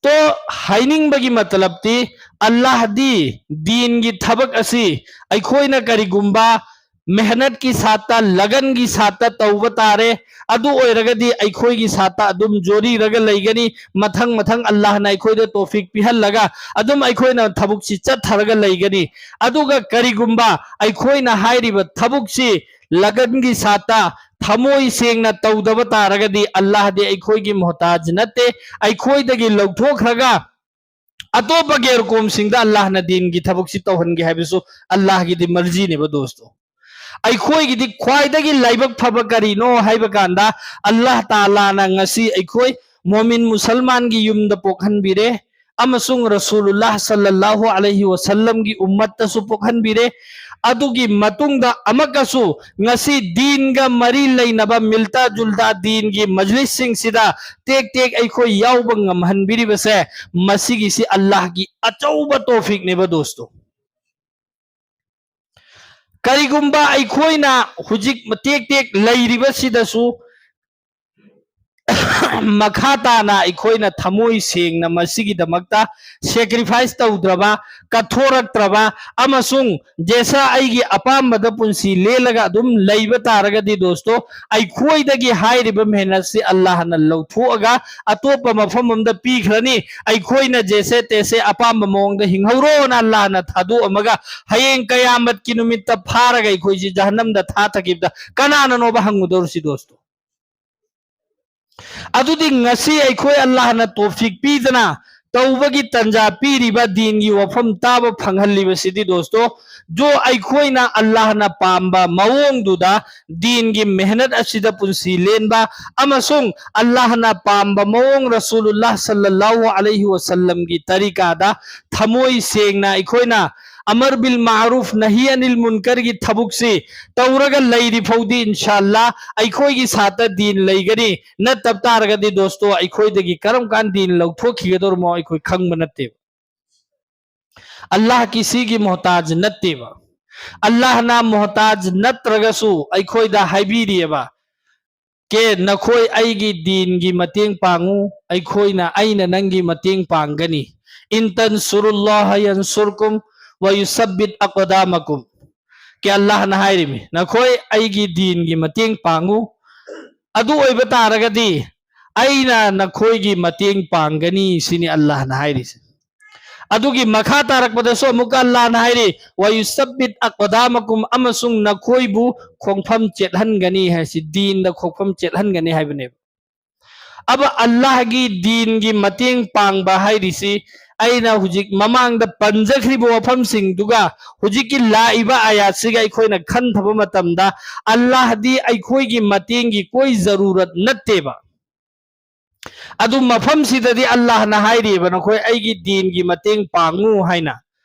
ꯇꯣ, ꯍꯥꯏꯅꯤꯡꯕꯒꯤ ꯃꯇꯂꯕꯇꯤ, ꯑꯜꯂꯥꯍꯗꯤ ꯗꯤꯟꯒꯤ ꯊꯕꯛ ꯑꯁꯤ ꯑꯩꯈꯣꯏꯅ ꯀꯔꯤꯒꯨꯝꯕ ꯃꯦꯍꯅꯠꯀꯤ ꯁꯥꯠꯇ, ꯂꯒꯟꯒꯤ ꯁꯥꯠꯇ ꯇꯧꯕ ꯇꯥꯔꯦ꯫ ꯑꯗꯨ ꯑꯣꯏꯔꯒꯗꯤ ꯑꯩꯈꯣꯏꯒꯤ ꯁꯥꯠꯇ ꯑꯗꯨꯝ ꯖꯣꯔꯤꯔꯒ ꯂꯩꯒꯅꯤ꯫ ꯃꯊꯪ ꯃꯊꯪ ꯑꯜꯂꯥꯍꯅ ꯑꯩꯈꯣꯏꯗ ꯇꯣꯐꯤꯛ ꯄꯤꯍꯜꯂꯒ ꯑꯗꯨꯝ ꯑꯩꯈꯣꯏꯅ ꯊꯕꯛꯁꯤ ꯆꯠꯊꯔꯒ ꯂꯩꯒꯅꯤ꯫ ꯑꯗꯨꯒ ꯀꯔꯤꯒꯨꯝꯕ ꯑꯩꯈꯣꯏꯅ ꯍꯥꯏꯔꯤꯕ ꯊꯕꯛꯁꯤ ꯂꯒꯟꯒꯤ ꯁꯥꯠꯇ ꯊꯃꯣꯏ ꯁꯦꯡꯅ ꯇꯧꯗꯕ ꯇꯥꯔꯒꯗꯤ ꯑꯜꯂꯥꯍꯗꯤ ꯑꯩꯈꯣꯏꯒꯤ ꯃꯣꯍꯇꯥꯖ ꯅꯠꯇꯦ꯫ ꯑꯩꯈꯣꯏꯗꯒꯤ ꯂꯧꯊꯣꯛꯈ꯭ꯔꯒ ꯑꯇꯣꯞꯄ ꯒꯦꯔꯀꯣꯝꯁꯤꯡꯗ ꯑꯜꯂꯥꯍꯅ ꯗꯤꯟꯒꯤ ꯊꯕꯛꯁꯤ ꯇꯧꯍꯟꯒꯦ ꯍꯥꯏꯕꯁꯨ ꯑꯜꯂꯥꯍꯒꯤꯗꯤ ꯃꯔꯖꯤꯅꯦꯕ ꯗꯣꯁꯇꯣ꯫ ꯑꯩꯈꯣꯏꯒꯤꯗꯤ ꯈ꯭ꯋꯥꯏꯗꯒꯤ ꯂꯥꯏꯕꯛ ꯐꯕ ꯀꯔꯤꯅꯣ ꯍꯥꯏꯕ ꯀꯥꯟꯗ, ꯑꯜꯂꯥꯍ ꯇꯥꯂꯥꯅ ꯉꯁꯤ ꯑꯩꯈꯣꯏ ꯃꯣꯃꯤꯟ ꯃꯨꯁꯜꯃꯥꯟꯒꯤ ꯌꯨꯝꯗ ꯄꯣꯛꯍꯟꯕꯤꯔꯦ, ꯑꯃꯁꯨꯡ ꯔꯁꯨꯂꯨꯜꯂꯥꯍ ꯁꯜꯂꯜꯂꯥꯍꯨ ꯑꯂꯩꯍꯤ ꯋꯁꯜꯂꯝꯒꯤ ꯎꯝꯃꯠꯇꯁꯨ ꯄꯣꯛꯍꯟꯕꯤꯔꯦ꯫ ꯑꯗꯨꯒꯤ ꯃꯇꯨꯡꯗ ꯑꯃꯛꯀꯁꯨ ꯉꯁꯤ ꯗꯤꯟꯒ ꯃꯔꯤ ꯂꯩꯅꯕ ꯃꯤꯜꯇꯥ ꯖꯨꯜꯇꯥ ꯗꯤꯟꯒꯤ ꯃꯖꯂꯤꯁꯁꯤꯡꯁꯤꯗ ꯇꯦꯛ ꯇꯦꯛ ꯑꯩꯈꯣꯏ ꯌꯥꯎꯕ ꯉꯝꯍꯟꯕꯤꯔꯤꯕꯁꯦ, ꯃꯁꯤꯒꯤꯁꯤ ꯑꯜꯂꯥꯍꯒꯤ ꯑꯆꯧꯕ ꯇꯣꯐꯤꯛꯅꯦꯕ ꯗꯣꯁꯇꯣ꯫ ꯀꯔꯤꯒꯨꯝꯕ ꯑꯩꯈꯣꯏꯅ ꯍꯧꯖꯤꯛ ꯇꯦꯛ ꯇꯦꯛ ꯂꯩꯔꯤꯕꯁꯤꯗꯁꯨ ꯃꯈꯥ ꯇꯥꯅ ꯑꯩꯈꯣꯏꯅ ꯊꯃꯣꯏ ꯁꯦꯡꯅ ꯃꯁꯤꯒꯤꯗꯃꯛꯇ sacrifice ꯇꯧꯗ꯭ꯔꯕ, ꯀꯠꯊꯣꯔꯛꯇ꯭ꯔꯕ ꯑꯃꯁꯨꯡ ꯖꯦꯁꯥ ꯑꯩꯒꯤ ꯑꯄꯥꯝꯕꯗ ꯄꯨꯟꯁꯤ ꯂꯦꯜꯂꯒ ꯑꯗꯨꯝ ꯂꯩꯕ ꯇꯥꯔꯒꯗꯤ ꯗꯣꯁꯇꯣ, ꯑꯩꯈꯣꯏꯗꯒꯤ ꯍꯥꯏꯔꯤꯕ ꯃꯦꯍꯅꯠꯁꯤ ꯑꯜꯂꯥꯍꯅ ꯂꯧꯊꯣꯛꯑꯒ ꯑꯇꯣꯞꯄ ꯃꯐꯝ ꯑꯃꯗ ꯄꯤꯈ꯭ꯔꯅꯤ꯫ ꯑꯩꯈꯣꯏꯅ ꯖꯦꯁꯦ ꯇꯦꯁꯦ ꯑꯄꯥꯝꯕ ꯃꯑꯣꯡꯗ ꯍꯤꯡꯍꯧꯔꯣꯅ ꯑꯜꯂꯥꯍꯅ ꯊꯥꯗꯣꯛꯑꯝꯃꯒ ꯍꯌꯦꯡ ꯀꯌꯥꯃꯠꯀꯤ ꯅꯨꯃꯤꯠꯇ ꯐꯥꯔꯒ ꯑꯩꯈꯣꯏꯁꯤ ꯖꯍꯟꯅꯝꯗ ꯊꯥꯊꯈꯤꯕꯗ ꯀꯅꯥꯅꯅꯣꯕ ꯍꯪꯉꯨꯗꯧꯔꯤꯁꯤ ꯗꯣꯁꯇꯣ? ꯑꯗꯨꯗꯤ ꯉꯁꯤ ꯑꯩꯈꯣꯏ ꯑꯜꯂꯥꯍꯅ ꯇꯣꯐꯤꯛ ꯄꯤꯗꯅ ꯇꯧꯕꯒꯤ ꯇꯟꯖꯥ ꯄꯤꯔꯤꯕ ꯗꯤꯟꯒꯤ ꯋꯥꯐꯝ ꯇꯥꯕ ꯐꯪꯍꯜꯂꯤꯕꯁꯤꯗꯤ ꯗꯣꯁꯇꯣ, ꯖꯣ ꯑꯩꯈꯣꯏꯅ ꯑꯜꯂꯥꯍꯅ ꯄꯥꯝꯕ ꯃꯑꯣꯡꯗꯨꯗ ꯗꯤꯟꯒꯤ ꯃꯦꯍꯅꯠ ꯑꯁꯤꯗ ꯄꯨꯟꯁꯤ ꯂꯦꯟꯕ ꯑꯃꯁꯨꯡ ꯑꯜꯂꯥꯍꯅ ꯄꯥꯝꯕ ꯃꯑꯣꯡ ꯔꯁꯨꯂꯨꯜꯂꯥꯍ ꯁꯜꯂꯜꯂꯥꯍꯨ ꯑꯂꯩꯍꯤ ꯋꯁꯜꯂꯝꯒꯤ ꯇꯔꯤꯀꯥꯗ ꯊꯃꯣꯏ ꯁꯦꯡꯅ ꯑꯩꯈꯣꯏꯅ ꯑꯃꯔ ꯕꯤꯜ ꯃꯥꯔꯨꯐ ꯅꯍꯤ ꯑꯅꯤꯜ ꯃꯨꯟꯀꯔꯒꯤ ꯊꯕꯛꯁꯤ ꯇꯧꯔꯒ ꯂꯩꯔꯤ ꯐꯥꯎꯗꯤ ꯏꯟꯁꯥꯜꯂꯥ ꯑꯩꯈꯣꯏꯒꯤ ꯁꯥꯠꯇ ꯗꯤꯟ ꯂꯩꯒꯅꯤ꯫ ꯅꯠꯇꯕ ꯇꯥꯔꯒꯗꯤ ꯗꯣꯁꯇꯣ ꯑꯩꯈꯣꯏꯗꯒꯤ ꯀꯔꯝ ꯀꯥꯟ ꯗꯤꯟ ꯂꯧꯊꯣꯛꯈꯤꯒꯗꯧꯔꯃꯣ ꯑꯩꯈꯣꯏ ꯈꯪꯕ ꯅꯠꯇꯦꯕ꯫ ꯑꯜꯂꯥꯍ ꯀꯤꯁꯤꯒꯤ ꯃꯣꯍꯇꯥꯖ ꯅꯠꯇꯦꯕ꯫ ꯑꯜꯂꯥꯍꯅ ꯃꯣꯍꯇꯥꯖ ꯅꯠꯇ꯭ꯔꯒꯁꯨ ꯑꯩꯈꯣꯏꯗ ꯍꯥꯏꯕꯤꯔꯤꯑꯕ, ꯀꯦ ꯅꯈꯣꯏ ꯑꯩꯒꯤ ꯗꯤꯟꯒꯤ ꯃꯇꯦꯡ ꯄꯥꯡꯉꯨ, ꯑꯩꯈꯣꯏꯅ ꯑꯩꯅ ꯅꯪꯒꯤ ꯃꯇꯦꯡ ꯄꯥꯡꯒꯅꯤ꯫ ꯏꯟ ꯇꯟꯁꯨꯔꯨꯜꯂꯥꯍ ꯌꯟꯁꯨꯔꯀꯨꯝ ꯋ ꯌꯨꯁꯕꯤꯠ ꯑꯛꯋꯗꯥꯃꯀꯨꯝ꯫ ꯀꯦ ꯑꯜꯂꯥꯍꯅ ꯍꯥꯏꯔꯤꯃꯤ, ꯅꯈꯣꯏ ꯑꯩꯒꯤ ꯗꯤꯟꯒꯤ ꯃꯇꯦꯡ ꯄꯥꯡꯉꯨ, ꯑꯗꯨ ꯑꯣꯏꯕ ꯇꯥꯔꯒꯗꯤ ꯑꯩꯅ ꯅꯈꯣꯏꯒꯤ ꯃꯇꯦꯡ ꯄꯥꯡꯒꯅꯤ ꯁꯤꯅꯤ ꯑꯜꯂꯥꯍꯅ ꯍꯥꯏꯔꯤꯁꯦ꯫ ꯑꯗꯨꯒꯤ ꯃꯈꯥ ꯇꯥꯔꯛꯄꯗꯁꯨ ꯑꯃꯨꯛꯀ ꯑꯜꯂꯥꯍꯅ ꯍꯥꯏꯔꯤ, ꯋ ꯌꯨꯁꯕꯤꯠ ꯑꯛꯋꯗꯥꯃꯀꯨꯝ, ꯑꯃꯁꯨꯡ ꯅꯈꯣꯏꯕꯨ ꯈꯣꯡꯐꯝ ꯆꯦꯠꯍꯟꯒꯅꯤ ꯍꯥꯏꯁꯤ, ꯗꯤꯟꯗ ꯈꯣꯡꯐꯝ ꯆꯦꯠꯍꯟꯒꯅꯤ ꯍꯥꯏꯕꯅꯦꯕ꯫ ꯑꯕ ꯑꯜꯂꯥꯍꯒꯤ ꯗꯤꯟꯒꯤ ꯃꯇꯦꯡ ꯄꯥꯡꯕ ꯍꯥꯏꯔꯤꯁꯤ ꯑꯩꯅ ꯍꯧꯖꯤꯛ ꯃꯃꯥꯡꯗ ꯄꯟꯖꯈ꯭ꯔꯤꯕ ꯋꯥꯐꯝꯁꯤꯡꯗꯨꯒ ꯍꯧꯖꯤꯛꯀꯤ ꯂꯥꯛꯏꯕ ꯑꯌꯥꯠꯁꯤꯒ ꯑꯩꯈꯣꯏꯅ ꯈꯟꯊꯕ ꯃꯇꯝꯗ ꯑꯜꯂꯥꯍꯗꯤ ꯑꯩꯈꯣꯏꯒꯤ ꯃꯇꯦꯡꯒꯤ ꯀꯣꯏ ꯖꯔꯨꯔꯠ ꯅꯠꯇꯦꯕ꯫ ꯑꯗꯨ ꯃꯐꯝꯁꯤꯗꯗꯤ ꯑꯜꯂꯥꯍꯅ ꯍꯥꯏꯔꯤꯕ, ꯅꯈꯣꯏ ꯑꯩꯒꯤ ꯗꯤꯟꯒꯤ ꯃꯇꯦꯡ ꯄꯥꯡꯉꯨ ꯍꯥꯏꯅ꯫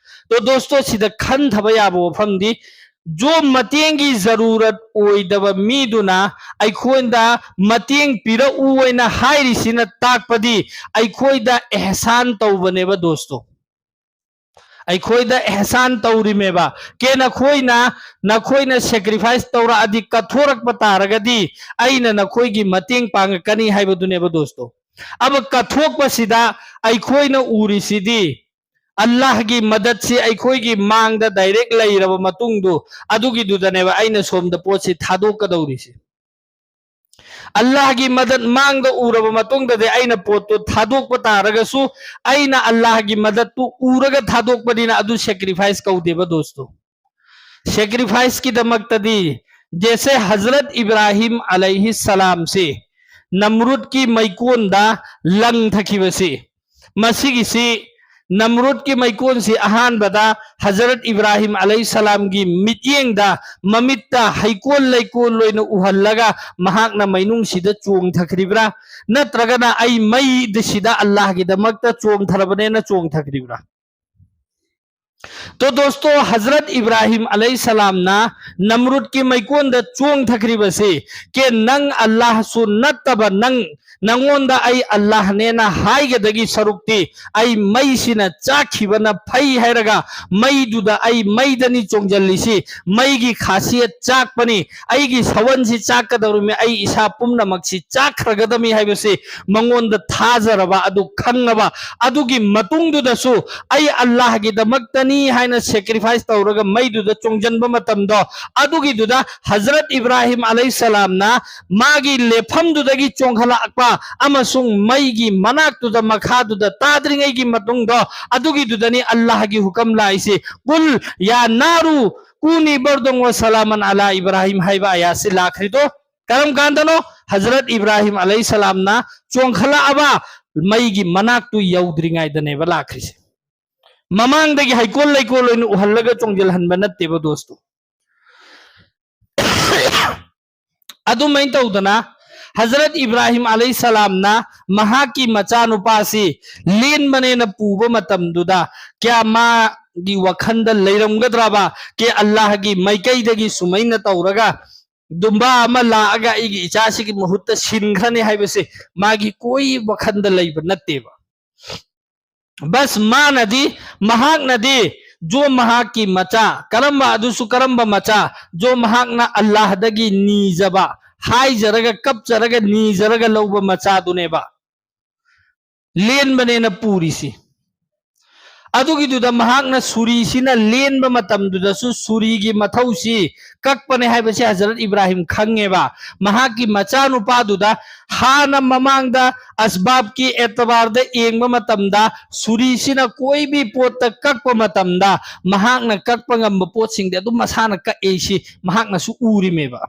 ꯇꯣ ꯗꯣꯁꯇꯣ, ꯁꯤꯗ ꯈꯟꯊꯕ ꯌꯥꯕ ꯋꯥꯐꯝꯗꯤ, ꯖꯣ ꯃꯇꯦꯡꯒꯤ ꯖꯔꯨꯔꯠ ꯑꯣꯏꯗꯕ ꯃꯤꯗꯨꯅ ꯑꯩꯈꯣꯏꯗ ꯃꯇꯦꯡ ꯄꯤꯔꯛꯎ ꯍꯥꯏꯅ ꯍꯥꯏꯔꯤꯁꯤꯅ ꯇꯥꯛꯄꯗꯤ ꯑꯩꯈꯣꯏꯗ ꯑꯦꯍꯁꯥꯟ ꯇꯧꯕꯅꯦꯕ ꯗꯣꯁꯇꯣ꯫ ꯑꯩꯈꯣꯏꯗ ꯑꯦꯍꯁꯥꯟ ꯇꯧꯔꯤꯃꯦꯕ꯫ ꯀꯦ ꯅꯈꯣꯏꯅ, ꯅꯈꯣꯏꯅ sacrifice ꯇꯧꯔꯛꯑꯗꯤ, ꯀꯠꯊꯣꯔꯛꯄ ꯇꯥꯔꯒꯗꯤ ꯑꯩꯅ ꯅꯈꯣꯏꯒꯤ ꯃꯇꯦꯡ ꯄꯥꯡꯉꯛꯀꯅꯤ ꯍꯥꯏꯕꯗꯨꯅꯦꯕ ꯗꯣꯁꯇꯣ꯫ ꯑꯕ ꯀꯠꯊꯣꯛꯄꯁꯤꯗ ꯑꯩꯈꯣꯏꯅ ꯎꯔꯤꯁꯤꯗꯤ ꯑꯜꯂꯥꯍꯒꯤ ꯃꯗꯠꯁꯤ ꯑꯩꯈꯣꯏꯒꯤ ꯃꯥꯡꯗ direct ꯂꯩꯔꯕ ꯃꯇꯨꯡꯗꯨ, ꯑꯗꯨꯒꯤꯗꯨꯗꯅꯦꯕ ꯑꯩꯅ ꯁꯣꯝꯗ ꯄꯣꯠꯁꯤ ꯊꯥꯗꯣꯛꯀꯗꯧꯔꯤꯁꯤ꯫ ꯑꯜꯂꯥꯍꯒꯤ ꯃꯗꯠ ꯃꯥꯡꯗ ꯎꯔꯕ ꯃꯇꯨꯡꯗꯗꯤ ꯑꯩꯅ ꯄꯣꯠꯇꯨ ꯊꯥꯗꯣꯛꯄ ꯇꯥꯔꯒꯁꯨ, ꯑꯩꯅ ꯑꯜꯂꯥꯍꯒꯤ ꯃꯗꯠꯇꯨ ꯎꯔꯒ ꯊꯥꯗꯣꯛꯄꯅꯤꯅ ꯑꯗꯨ sacrifice ꯀꯧꯗꯦꯕ ꯗꯣꯁꯇꯣ꯫ Sacrificeꯀꯤꯗꯃꯛꯇꯗꯤ ꯖꯦꯁꯦ ꯍꯖꯔꯠ ꯏꯕ꯭ꯔꯥꯍꯤꯝ ꯑꯂꯩꯍꯤ ꯁꯂꯥꯝꯁꯤ ꯅꯝꯔꯨꯗꯀꯤ ꯃꯩꯀꯣꯟꯗ ꯂꯪꯊꯈꯤꯕꯁꯤ, ꯃꯁꯤꯒꯤꯁꯤ ꯅꯝꯔꯨꯗꯀꯤ ꯃꯩꯀꯣꯟꯁꯤ ꯑꯍꯥꯟꯕꯗ ꯍꯖꯔꯠ ꯏꯕ꯭ꯔꯥꯍꯤꯝ ꯑꯂꯩꯍꯤ ꯁꯂꯥꯝꯒꯤ ꯃꯤꯠꯌꯦꯡꯗ, ꯃꯃꯤꯠꯇ ꯍꯩꯀꯣꯜ ꯂꯩꯀꯣꯜ ꯑꯣꯏꯅ ꯎꯍꯜꯂꯒ ꯃꯍꯥꯛꯅ ꯃꯩꯅꯨꯡꯁꯤꯗ ꯆꯣꯡꯊꯈ꯭ꯔꯤꯕ꯭ꯔꯥ? ꯅꯠꯇ꯭ꯔꯒꯅ ꯑꯩ ꯃꯩꯗꯁꯤꯗ ꯑꯜꯂꯥꯍꯒꯤꯗꯃꯛꯇ ꯆꯣꯡꯊꯔꯕꯅꯦꯅ ꯆꯣꯡꯊꯈ꯭ꯔꯤꯕ꯭ꯔꯥ? ꯇꯣ ꯗꯣꯁꯇꯣ, ꯍꯖꯔꯠ ꯏꯕ꯭ꯔꯥꯍꯤꯝ ꯑꯂꯩꯍꯤ ꯁꯂꯥꯝꯅ ꯅꯝꯔꯨꯗꯀꯤ ꯃꯩꯀꯣꯟꯗ ꯆꯣꯡꯊꯈ꯭ꯔꯤꯕꯁꯤ, ꯀꯦ ꯅꯪ ꯑꯜꯂꯥꯍꯁꯨ ꯅꯠꯇꯕ ꯅꯪ, ꯅꯪꯉꯣꯟꯗ ꯑꯩ ꯑꯜꯂꯥꯍꯅꯦꯅ ꯍꯥꯏꯒꯗꯒꯤ ꯁꯔꯨꯛꯇꯤ ꯑꯩ ꯃꯩꯁꯤꯅ ꯆꯥꯛꯈꯤꯕꯅ ꯐꯩ ꯍꯥꯏꯔꯒ ꯃꯩꯗꯨꯗ ꯑꯩ ꯃꯩꯗꯅꯤ ꯆꯣꯡꯖꯜꯂꯤꯁꯤ, ꯃꯩꯒꯤ ꯈꯥꯁꯤꯌꯠ ꯆꯥꯛꯄꯅꯤ, ꯑꯩꯒꯤ ꯁꯋꯟꯁꯤ ꯆꯥꯛꯀꯗꯧꯔꯤꯕꯅꯤ, ꯑꯩ ꯏꯁꯥ ꯄꯨꯝꯅꯃꯛꯁꯤ ꯆꯥꯛꯈ꯭ꯔꯒꯗꯕꯅꯤ ꯍꯥꯏꯕꯁꯤ ꯃꯉꯣꯟꯗ ꯊꯥꯖꯔꯕ ꯑꯗꯨ ꯈꯪꯉꯕ, ꯑꯗꯨꯒꯤ ꯃꯇꯨꯡꯗꯨꯗꯁꯨ ꯑꯩ ꯑꯜꯂꯥꯍꯒꯤꯗꯃꯛꯇꯅꯤ ꯍꯥꯏꯅ sacrifice ꯇꯧꯔꯒ ꯃꯩꯗꯨꯗ ꯆꯣꯡꯖꯟꯕ ꯃꯇꯝꯗꯣ, ꯑꯗꯨꯒꯤꯗꯨꯗ ꯍꯖꯔꯠ ꯏꯕ꯭ꯔꯥꯍꯤꯝ ꯑꯂꯩꯍꯤ ꯁꯂꯥꯝꯅ ꯃꯥꯒꯤ ꯂꯦꯞꯐꯝꯗꯨꯗꯒꯤ ꯆꯣꯡꯈꯠꯂꯛꯄ ꯑꯃꯁꯨꯡ ꯃꯩꯒꯤ ꯃꯅꯥꯛꯇꯨꯗ ꯃꯈꯥꯗꯨꯗ ꯇꯥꯗ꯭ꯔꯤꯉꯩꯒꯤ ꯃꯇꯨꯡꯗꯣ, ꯑꯗꯨꯒꯤꯗꯨꯗꯅꯤ ꯑꯜꯂꯥꯍꯒꯤ ꯍꯨꯀꯝ ꯂꯥꯛꯏꯁꯤ꯫ "ꯀꯨꯜ ꯌꯥ ꯅꯥꯔꯨ ꯀꯨꯅꯤ ꯕꯔꯗꯣꯡ ꯋꯥ ꯁꯂꯥꯃꯟ ꯑꯂꯥ ꯏꯕ꯭ꯔꯥꯍꯤꯝ" ꯍꯥꯏꯕ ꯑꯌꯥꯁꯤ ꯂꯥꯛꯈ꯭ꯔꯤꯗꯣ꯫ ꯀꯔꯝ ꯀꯥꯟꯗꯅꯣ? ꯍꯖꯔꯠ ꯏꯕ꯭ꯔꯥꯍꯤꯝ ꯑꯂꯩꯍꯤ ꯁꯂꯥꯝꯅ ꯆꯣꯡꯈꯠꯂꯛꯑꯕ ꯃꯩꯒꯤ ꯃꯅꯥꯛꯇꯨ ꯌꯧꯗ꯭ꯔꯤꯉꯩꯗꯅꯦꯕ ꯂꯥꯛꯈ꯭ꯔꯤꯁꯦ꯫ ꯃꯃꯥꯡꯗꯒꯤ ꯍꯩꯀꯣꯜ ꯂꯩꯀꯣꯜ ꯑꯣꯏꯅ ꯎꯍꯜꯂꯒ ꯆꯣꯡꯖꯜꯍꯟꯕ ꯅꯠꯇꯦꯕ ꯗꯣꯁꯇꯣ꯫ ꯑꯗꯨꯃꯥꯏꯅ ꯇꯧꯗꯅ ꯍꯖꯔꯠ ꯏꯕ꯭ꯔꯥꯍꯤꯝ ꯑꯂꯩꯍꯤ ꯁꯂꯥꯝꯅ ꯃꯍꯥꯛꯀꯤ ꯃꯆꯥꯅꯨꯄꯥꯁꯤ ꯂꯦꯟꯕꯅꯦꯅ ꯄꯨꯕ ꯃꯇꯝꯗꯨꯗ ꯀꯌꯥ ꯃꯥꯒꯤ ꯋꯥꯈꯜꯗ ꯂꯩꯔꯝꯒꯗ꯭ꯔꯕ? ꯀꯦ ꯑꯜꯂꯥꯍꯒꯤ ꯃꯥꯏꯀꯩꯗꯒꯤ ꯁꯨꯃꯥꯏꯅ ꯇꯧꯔꯒ ꯗꯨꯝꯕꯥ ꯑꯃ ꯂꯥꯛꯑꯒ ꯑꯩꯒꯤ ꯏꯆꯥꯁꯤꯒꯤ ꯃꯍꯨꯠꯇ ꯁꯤꯟꯈ꯭ꯔꯅꯤ ꯍꯥꯏꯕꯁꯦ ꯃꯥꯒꯤ ꯀꯣꯏ ꯋꯥꯈꯜꯗ ꯂꯩꯕ ꯅꯠꯇꯦꯕ꯫ ꯕꯁ ꯃꯥꯅꯗꯤ, ꯃꯍꯥꯛꯅꯗꯤ, ꯖꯣ ꯃꯍꯥꯛꯀꯤ ꯃꯆꯥ, ꯀꯔꯝꯕ, ꯑꯗꯨꯁꯨ ꯀꯔꯝꯕ ꯃꯆꯥ? ꯖꯣ ꯃꯍꯥꯛꯅ ꯑꯜꯂꯥꯍꯗꯒꯤ ꯅꯤꯖꯕ, ꯍꯥꯏꯖꯔꯒ, ꯀꯞꯆꯔꯒ, ꯅꯤꯖꯔꯒ ꯂꯧꯕ ꯃꯆꯥꯗꯨꯅꯦꯕ ꯂꯦꯟꯕꯅꯦꯅ ꯄꯨꯔꯤꯁꯤ꯫ ꯑꯗꯨꯒꯤꯗꯨꯗ ꯃꯍꯥꯛꯅ ꯁꯨꯔꯤꯁꯤꯅ ꯂꯦꯟꯕ ꯃꯇꯝꯗꯨꯗꯁꯨ ꯁꯨꯔꯤꯒꯤ ꯃꯊꯧꯁꯤ ꯀꯛꯄꯅꯦ ꯍꯥꯏꯕꯁꯤ ꯍꯖꯔꯠ ꯏꯕ꯭ꯔꯥꯍꯤꯝ ꯈꯪꯉꯦꯕ꯫ ꯃꯍꯥꯛꯀꯤ ꯃꯆꯥꯅꯨꯄꯥꯗꯨꯗ ꯍꯥꯟꯅ ꯃꯃꯥꯡꯗ ꯑꯁꯕꯥꯕꯀꯤ ꯑꯦꯇꯕꯥꯔꯗ ꯌꯦꯡꯕ ꯃꯇꯝꯗ ꯁꯨꯔꯤꯁꯤꯅ ꯀꯣꯏꯕꯤ ꯄꯣꯠꯇ ꯀꯛꯄ ꯃꯇꯝꯗ ꯃꯍꯥꯛꯅ ꯀꯛꯄ ꯉꯝꯕ ꯄꯣꯠꯁꯤꯡꯗꯤ ꯑꯗꯨꯝ ꯃꯁꯥꯅ ꯀꯛꯑꯦ, ꯁꯤ ꯃꯍꯥꯛꯅꯁꯨ ꯎꯔꯤꯃꯦꯕ꯫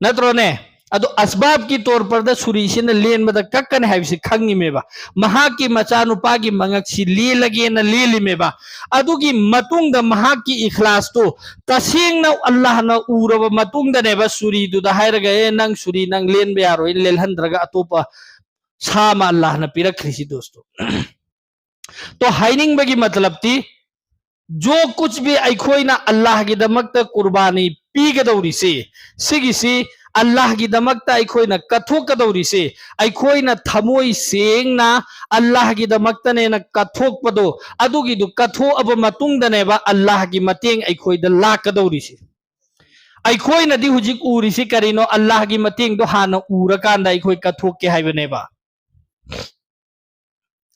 ꯅꯠꯇ꯭ꯔꯣꯅꯦ? ꯑꯗꯣ ꯑꯁꯕꯥꯕꯀꯤ ꯇꯣꯔ ꯄꯔꯗ ꯁꯨꯔꯤꯁꯤꯅ ꯂꯦꯟꯕꯗ ꯀꯛꯀꯅꯤ ꯍꯥꯏꯕꯁꯤ ꯈꯪꯉꯤꯃꯦꯕ꯫ ꯃꯍꯥꯛꯀꯤ ꯃꯆꯥꯅꯨꯄꯥꯒꯤ ꯃꯉꯛꯁꯤ ꯂꯦꯜꯂꯒꯦꯅ ꯂꯦꯜꯂꯤꯃꯦꯕ꯫ ꯑꯗꯨꯒꯤ ꯃꯇꯨꯡꯗ ꯃꯍꯥꯛꯀꯤ ꯏꯈ꯭ꯂꯥꯁꯇꯨ ꯇꯁꯦꯡꯅ ꯑꯜꯂꯥꯍꯅ ꯎꯔꯕ ꯃꯇꯨꯡꯗꯅꯦꯕ ꯁꯨꯔꯤꯗꯨꯗ ꯍꯥꯏꯔꯒ, "ꯑꯦ, ꯅꯪ ꯁꯨꯔꯤ ꯅꯪ ꯂꯦꯟꯕ ꯌꯥꯔꯣꯏ" ꯂꯦꯜꯍꯟꯗ꯭ꯔꯒ ꯑꯇꯣꯞꯄ ꯁꯥ ꯑꯃ ꯑꯜꯂꯥꯍꯅ ꯄꯤꯔꯛꯈ꯭ꯔꯤꯁꯤ, ꯗꯣꯁꯇꯣ꯫ ꯇꯣ, ꯍꯥꯏꯅꯤꯡꯕꯒꯤ ꯃꯇꯂꯕꯇꯤ, ꯖꯣ ꯀꯨꯆ ꯚꯤ ꯑꯩꯈꯣꯏꯅ ꯑꯜꯂꯥꯍꯒꯤꯗꯃꯛꯇ ꯀꯨꯔꯕꯥꯅꯤ ꯄꯤꯒꯗꯧꯔꯤꯁꯤ, ꯁꯤꯒꯤꯁꯤ ꯑꯜꯂꯥꯍꯒꯤꯗꯃꯛꯇ ꯑꯩꯈꯣꯏꯅ ꯀꯠꯊꯣꯛꯀꯗꯧꯔꯤꯁꯤ, ꯑꯩꯈꯣꯏꯅ ꯊꯃꯣꯏ ꯁꯦꯡꯅ ꯑꯜꯂꯥꯍꯒꯤꯗꯃꯛꯇꯅꯦꯅ ꯀꯠꯊꯣꯛꯄꯗꯣ, ꯑꯗꯨꯒꯤꯗꯨ ꯀꯠꯊꯣꯛꯑꯕ ꯃꯇꯨꯡꯗꯅꯦꯕ ꯑꯜꯂꯥꯍꯒꯤ ꯃꯇꯦꯡ ꯑꯩꯈꯣꯏꯗ ꯂꯥꯛꯀꯗꯧꯔꯤꯁꯤ꯫ ꯑꯩꯈꯣꯏꯅꯗꯤ ꯍꯧꯖꯤꯛ ꯎꯔꯤꯁꯤ ꯀꯔꯤꯅꯣ? ꯑꯜꯂꯥꯍꯒꯤ ꯃꯇꯦꯡꯗꯣ ꯍꯥꯟꯅ ꯎꯔꯀꯥꯟꯗ ꯑꯩꯈꯣꯏ ꯀꯠꯊꯣꯛꯀꯦ ꯍꯥꯏꯕꯅꯦꯕ꯫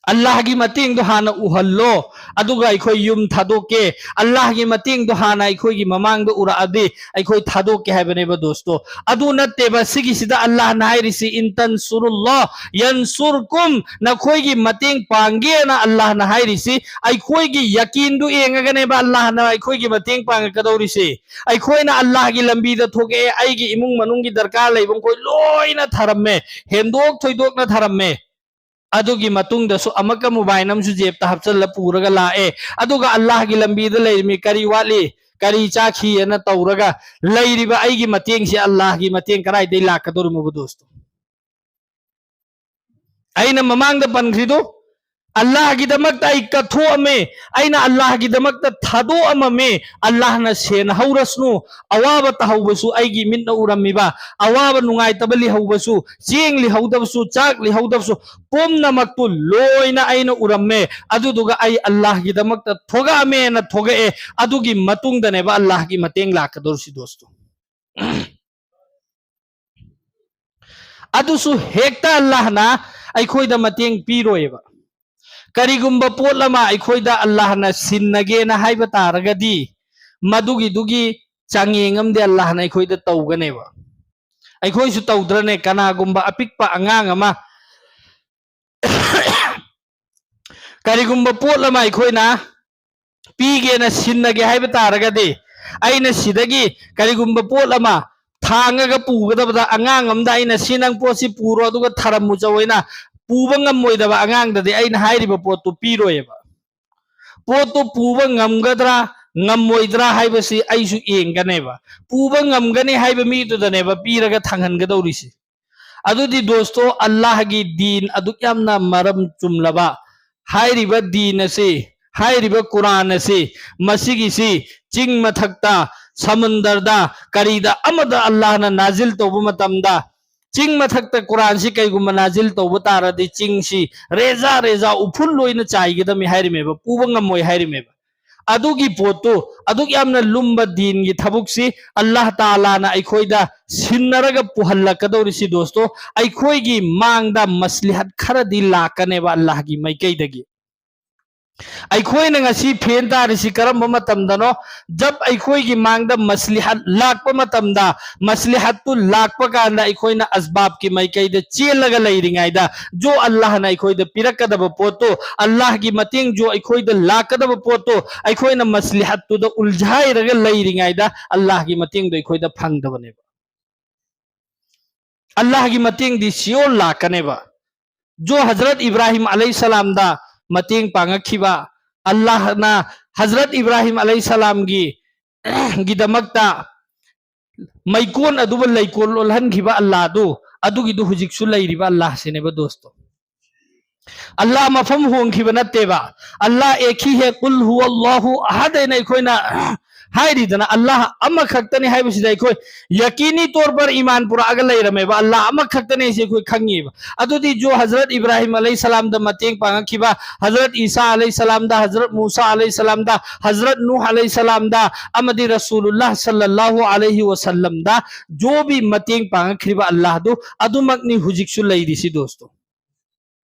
ꯑꯜꯂꯥꯍꯒꯤ ꯃꯇꯦꯡꯗꯣ ꯍꯥꯟꯅ ꯎꯍꯜꯂꯣ, ꯑꯗꯨꯒ ꯑꯩꯈꯣꯏ ꯌꯨꯝ ꯊꯥꯗꯣꯛꯀꯦ꯫ ꯑꯜꯂꯥꯍꯒꯤ ꯃꯇꯦꯡꯗꯣ ꯍꯥꯟꯅ ꯑꯩꯈꯣꯏꯒꯤ ꯃꯃꯥꯡꯗ ꯎꯔꯛꯑꯗꯤ ꯑꯩꯈꯣꯏ ꯊꯥꯗꯣꯛꯀꯦ ꯍꯥꯏꯕꯅꯦꯕ, ꯗꯣꯁꯇꯣ꯫ ꯑꯗꯨ ꯅꯠꯇꯦꯕ, ꯁꯤꯒꯤꯁꯤꯗ ꯑꯜꯂꯥꯍꯅ ꯍꯥꯏꯔꯤꯁꯤ, "ꯏꯟ ꯇꯟꯁꯨꯔꯨꯜꯂꯥꯍ ꯌꯟꯁꯨꯔꯀꯨꯝ", ꯅꯈꯣꯏꯒꯤ ꯃꯇꯦꯡ ꯄꯥꯡꯒꯦꯅ ꯑꯜꯂꯥꯍꯅ ꯍꯥꯏꯔꯤꯁꯤ꯫ ꯑꯩꯈꯣꯏꯒꯤ ꯌꯀꯤꯟꯗꯨ ꯌꯦꯡꯉꯒꯅꯦꯕ ꯑꯜꯂꯥꯍꯅ ꯑꯩꯈꯣꯏꯒꯤ ꯃꯇꯦꯡ ꯄꯥꯡꯉꯛꯀꯗꯧꯔꯤꯁꯤ꯫ ꯑꯩꯈꯣꯏꯅ ꯑꯜꯂꯥꯍꯒꯤ ꯂꯝꯕꯤꯗ ꯊꯣꯛꯑꯦ, ꯑꯩꯒꯤ ꯏꯃꯨꯡ ꯃꯅꯨꯡꯒꯤ ꯗꯔꯀꯥꯔ ꯂꯩꯕ ꯃꯈꯣꯏ ꯂꯣꯏꯅ ꯊꯔꯝꯃꯦ, ꯍꯦꯟꯗꯣꯛ ꯊꯣꯏꯗꯣꯛꯅ ꯊꯔꯝꯃꯦ꯫ ꯑꯗꯨꯒꯤ ꯃꯇꯨꯡꯗꯁꯨ ꯑꯃꯛꯀ ꯃꯣꯕꯥꯏꯜ ꯑꯃꯁꯨ ꯖꯦꯕꯇ ꯍꯥꯞꯆꯤꯜꯂ ꯄꯨꯔꯒ ꯂꯥꯛꯑꯦ꯫ ꯑꯗꯨꯒ ꯑꯜꯂꯥꯍꯒꯤ ꯂꯝꯕꯤꯗ ꯂꯩꯔꯤꯃꯤ, "ꯀꯔꯤ ꯋꯥꯠꯂꯤ? ꯀꯔꯤ ꯆꯥꯈꯤꯑꯅ?" ꯇꯧꯔꯒ ꯂꯩꯔꯤꯕ ꯑꯩꯒꯤ ꯃꯇꯦꯡꯁꯤ ꯑꯜꯂꯥꯍꯒꯤ ꯃꯇꯦꯡ ꯀꯗꯥꯏꯗꯒꯤ ꯂꯥꯛꯀꯗꯧꯔꯤꯃꯣꯕ, ꯗꯣꯁꯇꯣ? ꯑꯩꯅ ꯃꯃꯥꯡꯗ ꯄꯟꯈ꯭ꯔꯤꯗꯣ, ꯑꯜꯂꯥꯍꯒꯤꯗꯃꯛꯇ ꯑꯩ ꯀꯠꯊꯣꯛꯑꯝꯃꯦ, ꯑꯩꯅ ꯑꯜꯂꯥꯍꯒꯤꯗꯃꯛꯇ ꯊꯥꯗꯣꯛꯑꯝꯃꯝꯃꯦ꯫ ꯑꯜꯂꯥꯍꯅ ꯁꯦꯟꯅꯍꯧꯔꯁꯅꯨ, ꯑꯋꯥꯕ ꯇꯥꯍꯧꯕꯁꯨ ꯑꯩꯒꯤ ꯃꯤꯠꯅ ꯎꯔꯝꯃꯤꯕ, ꯑꯋꯥꯕ ꯅꯨꯡꯉꯥꯏꯇꯕ ꯂꯩꯍꯧꯕꯁꯨ, ꯆꯦꯡ ꯂꯩꯍꯧꯗꯕꯁꯨ, ꯆꯥꯛ ꯂꯩꯍꯧꯗꯕꯁꯨ, ꯄꯨꯝꯅꯃꯛꯇꯨ ꯂꯣꯏꯅ ꯑꯩꯅ ꯎꯔꯝꯃꯦ꯫ ꯑꯗꯨꯗꯨꯒ ꯑꯩ ꯑꯜꯂꯥꯍꯒꯤꯗꯃꯛꯇ ꯊꯣꯛꯂꯛꯑꯝꯃꯦꯅ ꯊꯣꯛꯂꯛꯑꯦ꯫ ꯑꯗꯨꯒꯤ ꯃꯇꯨꯡꯗꯅꯦꯕ ꯑꯜꯂꯥꯍꯒꯤ ꯃꯇꯦꯡ ꯂꯥꯛꯀꯗꯧꯔꯤꯁꯤ ꯗꯣꯁꯇꯣ꯫ ꯑꯗꯨꯁꯨ ꯍꯦꯛꯇ ꯑꯜꯂꯥꯍꯅ ꯑꯩꯈꯣꯏꯗ ꯃꯇꯦꯡ ꯄꯤꯔꯣꯏꯕ꯫ ꯀꯔꯤꯒꯨꯝꯕ ꯄꯣꯠ ꯑꯃ ꯑꯩꯈꯣꯏꯗ ꯑꯜꯂꯥꯍꯅ ꯁꯤꯟꯅꯒꯦꯅ ꯍꯥꯏꯕ ꯇꯥꯔꯒꯗꯤ, ꯃꯗꯨꯒꯤꯗꯨꯒꯤ ꯆꯥꯡꯌꯦꯡ ꯑꯃꯗꯤ ꯑꯜꯂꯥꯍꯅ ꯑꯩꯈꯣꯏꯗ ꯇꯧꯒꯅꯦꯕ꯫ ꯑꯩꯈꯣꯏꯁꯨ ꯇꯧꯗ꯭ꯔꯅꯦ? ꯀꯅꯥꯒꯨꯝꯕ ꯑꯄꯤꯛꯄ ꯑꯉꯥꯡ ꯑꯃ ꯀꯔꯤꯒꯨꯝꯕ ꯄꯣꯠ ꯑꯃ ꯑꯩꯈꯣꯏꯅ ꯄꯤꯒꯦꯅ ꯁꯤꯟꯅꯒꯦ ꯍꯥꯏꯕ ꯇꯥꯔꯒꯗꯤ, ꯑꯩꯅ ꯁꯤꯗꯒꯤ ꯀꯔꯤꯒꯨꯝꯕ ꯄꯣꯠ ꯑꯃ ꯊꯥꯡꯉꯒ ꯄꯨꯒꯗꯕꯗ, ꯑꯉꯥꯡ ꯑꯃꯗ ꯑꯩꯅ "ꯁꯤ ꯅꯪ ꯄꯣꯠꯁꯤ ꯄꯨꯔꯣ ꯑꯗꯨꯒ ꯊꯔꯝꯃꯨ ꯆꯧ" ꯍꯥꯏꯅ ꯄꯨꯕ ꯉꯝꯃꯣꯏꯗꯕ ꯑꯉꯥꯡꯗꯗꯤ ꯑꯩꯅ ꯍꯥꯏꯔꯤꯕ ꯄꯣꯠꯇꯨ ꯄꯤꯔꯣꯏꯕ꯫ ꯄꯣꯠꯇꯨ ꯄꯨꯕ ꯉꯝꯒꯗ꯭ꯔꯥ ꯉꯝꯃꯣꯏꯗ꯭ꯔꯥ ꯍꯥꯏꯕꯁꯤ ꯑꯩꯁꯨ ꯌꯦꯡꯒꯅꯦꯕ꯫ ꯄꯨꯕ ꯉꯝꯒꯅꯤ ꯍꯥꯏꯕ ꯃꯤꯗꯨꯗꯅꯦꯕ ꯄꯤꯔꯒ ꯊꯥꯡꯍꯟꯒꯗꯧꯔꯤꯁꯤ꯫ ꯑꯗꯨꯗꯤ ꯗꯣꯁꯇꯣ, ꯑꯜꯂꯥꯍꯒꯤ ꯗꯤꯟ ꯑꯗꯨꯛ ꯌꯥꯝꯅ ꯃꯔꯝ ꯆꯨꯝꯂꯕ ꯍꯥꯏꯔꯤꯕ ꯗꯤꯟ ꯑꯁꯤ, ꯍꯥꯏꯔꯤꯕ ꯀꯨꯔꯥꯟ ꯑꯁꯤ, ꯃꯁꯤꯒꯤꯁꯤ ꯆꯤꯡ ꯃꯊꯛꯇ, ꯁꯃꯨꯟꯗꯔꯗ, ꯀꯔꯤꯗ ꯑꯃꯗ ꯑꯜꯂꯥꯍꯅ ꯅꯥꯖꯤꯜ ꯇꯧꯕ ꯃꯇꯝꯗ, ꯆꯤꯡ ꯃꯊꯛꯇ ꯀꯨꯔꯥꯟꯁꯤ ꯀꯩꯒꯨꯝꯕ ꯅꯥꯖꯤꯜ ꯇꯧꯕ ꯇꯥꯔꯗꯤ, ꯆꯤꯡꯁꯤ ꯔꯦꯖꯥ ꯔꯦꯖꯥ ꯎꯐꯨꯜ ꯂꯣꯏꯅ ꯆꯥꯏꯒꯗꯕꯅꯤ ꯍꯥꯏꯔꯤꯃꯦꯕ, ꯄꯨꯕ ꯉꯝꯃꯣꯏ ꯍꯥꯏꯔꯤꯃꯦꯕ꯫ ꯑꯗꯨꯒꯤ ꯄꯣꯠꯇꯨ, ꯑꯗꯨꯛ ꯌꯥꯝꯅ ꯂꯨꯝꯕ ꯗꯤꯟꯒꯤ ꯊꯕꯛꯁꯤ ꯑꯜꯂꯥꯍ ꯇꯥꯂꯥꯅ ꯑꯩꯈꯣꯏꯗ ꯁꯤꯟꯅꯔꯒ ꯄꯨꯍꯜꯂꯛꯀꯗꯧꯔꯤꯁꯤ ꯗꯣꯁꯇꯣ, ꯑꯩꯈꯣꯏꯒꯤ ꯃꯥꯡꯗ ꯃꯁꯂꯤꯍꯠ ꯈꯔꯗꯤ ꯂꯥꯛꯀꯅꯦꯕ ꯑꯜꯂꯥꯍꯒꯤ ꯃꯥꯏꯀꯩꯗꯒꯤ꯫ ꯑꯩꯈꯣꯏꯅ ꯉꯁꯤ ꯐꯦꯟ ꯇꯥꯔꯤꯁꯤ ꯀꯔꯝꯕ ꯃꯇꯝꯗꯅꯣ? ꯖꯕ ꯑꯩꯈꯣꯏꯒꯤ ꯃꯥꯡꯗ ꯃꯁꯂꯤꯍꯠ ꯂꯥꯛꯄ ꯃꯇꯝꯗ, ꯃꯁꯂꯤꯍꯠꯇꯨ ꯂꯥꯛꯄ ꯀꯥꯟꯗ ꯑꯩꯈꯣꯏꯅ ꯑꯁꯕꯥꯕꯀꯤ ꯃꯥꯏꯀꯩꯗ ꯆꯦꯜꯂꯒ ꯂꯩꯔꯤꯉꯩꯗ, ꯖꯣ ꯑꯜꯂꯥꯍꯅ ꯑꯩꯈꯣꯏꯗ ꯄꯤꯔꯛꯀꯗꯕ ꯄꯣꯠꯇꯨ, ꯑꯜꯂꯥꯍꯒꯤ ꯃꯇꯦꯡ ꯖꯣ ꯑꯩꯈꯣꯏꯗ ꯂꯥꯛꯀꯗꯕ ꯄꯣꯠꯇꯨ, ꯑꯩꯈꯣꯏꯅ ꯃꯁꯂꯤꯍꯠꯇꯨꯗ ꯎꯜꯖꯥꯏꯔꯒ ꯂꯩꯔꯤꯉꯩꯗ ꯑꯜꯂꯥꯍꯒꯤ ꯃꯇꯦꯡꯗꯣ ꯑꯩꯈꯣꯏꯗ ꯐꯪꯗꯕꯅꯦꯕ꯫ ꯑꯜꯂꯥꯍꯒꯤ ꯃꯇꯦꯡꯗꯤ ꯁꯤꯌꯣꯔ ꯂꯥꯛꯀꯅꯦꯕ꯫ ꯖꯣ ꯍꯖꯔꯠ ꯏꯕ꯭ꯔꯥꯍꯤꯝ ꯑꯂꯩꯍꯤꯁꯁꯂꯥꯝꯗ ꯃꯇꯦꯡ ꯄꯥꯡꯉꯛꯈꯤꯕ, ꯑꯜꯂꯥꯍꯅ ꯍꯖꯔꯠ ꯏꯕ꯭ꯔꯥꯍꯤꯝ ꯑꯂꯩꯍꯤꯁꯁꯂꯥꯝꯒꯤ ꯒꯤꯗꯃꯛꯇ ꯃꯩꯀꯣꯟ ꯑꯗꯨꯕꯨ ꯂꯩꯀꯣꯜ ꯑꯣꯜꯍꯟꯈꯤꯕ ꯑꯜꯂꯥꯍꯗꯨ, ꯑꯗꯨꯒꯤꯗꯨ ꯍꯧꯖꯤꯛꯁꯨ ꯂꯩꯔꯤꯕ ꯑꯜꯂꯥꯍꯁꯤꯅꯦꯕ ꯗꯣꯁꯇꯣ꯫ ꯑꯜꯂꯥꯍ ꯃꯐꯝ ꯍꯣꯡꯈꯤꯕ ꯅꯠꯇꯦꯕ꯫ ꯑꯜꯂꯥꯍ ꯑꯦꯛ ꯍꯤ ꯍꯦ, ꯀꯨꯜ ꯍꯨꯋꯜꯂꯥꯍꯨ ꯑꯍꯗ ꯍꯥꯏꯅ ꯑꯩꯈꯣꯏꯅ ꯍꯥꯏꯔꯤꯗꯅ, ꯑꯜꯂꯥꯍ ꯑꯃꯈꯛꯇꯅꯤ ꯍꯥꯏꯕꯁꯤꯗ ꯑꯩꯈꯣꯏ ꯌꯀꯤꯅꯤ ꯇꯣꯔ ꯄꯔ ꯏꯃꯥꯟ ꯄꯨꯔꯛꯑꯒ ꯂꯩꯔꯝꯃꯦꯕ꯫ ꯑꯜꯂꯥꯍ ꯑꯃꯈꯛꯇꯅꯤ ꯍꯥꯏꯁꯦ ꯑꯩꯈꯣꯏ ꯈꯪꯉꯤꯕ꯫ ꯑꯗꯨꯗꯤ ꯖꯣ ꯍꯖꯔꯠ ꯏꯕ꯭ꯔꯥꯍꯤꯝ ꯑꯂꯩꯍꯤ ꯁꯂꯥꯝꯗ ꯃꯇꯦꯡ ꯄꯥꯡꯉꯛꯈꯤꯕ, ꯍꯖꯔꯠ ꯏꯁꯥ ꯑꯂꯩꯍꯤ ꯁꯂꯥꯝꯗ, ꯍꯖꯔꯠ ꯃꯨꯁꯥ ꯑꯂꯩꯍꯤ ꯁꯂꯥꯝꯗ, ꯍꯖꯔꯠ ꯅꯨꯍ ꯑꯂꯩꯍꯤ ꯁꯂꯥꯝꯗ, ꯑꯃꯗꯤ ꯔꯁꯨꯂꯨꯜꯂꯥꯍ ꯁꯜꯂꯜꯂꯥꯍꯨ ꯑꯂꯩꯍꯤ ꯋꯁꯜꯂꯝꯗ ꯖꯣ ꯕꯤ ꯃꯇꯦꯡ ꯄꯥꯡꯉꯛꯈ꯭ꯔꯤꯕ ꯑꯜꯂꯥꯍꯗꯨ ꯑꯗꯨꯃꯛꯅꯤ ꯍꯧꯖꯤꯛꯁꯨ ꯂꯩꯔꯤꯁꯤ ꯗꯣꯁꯇꯣ꯫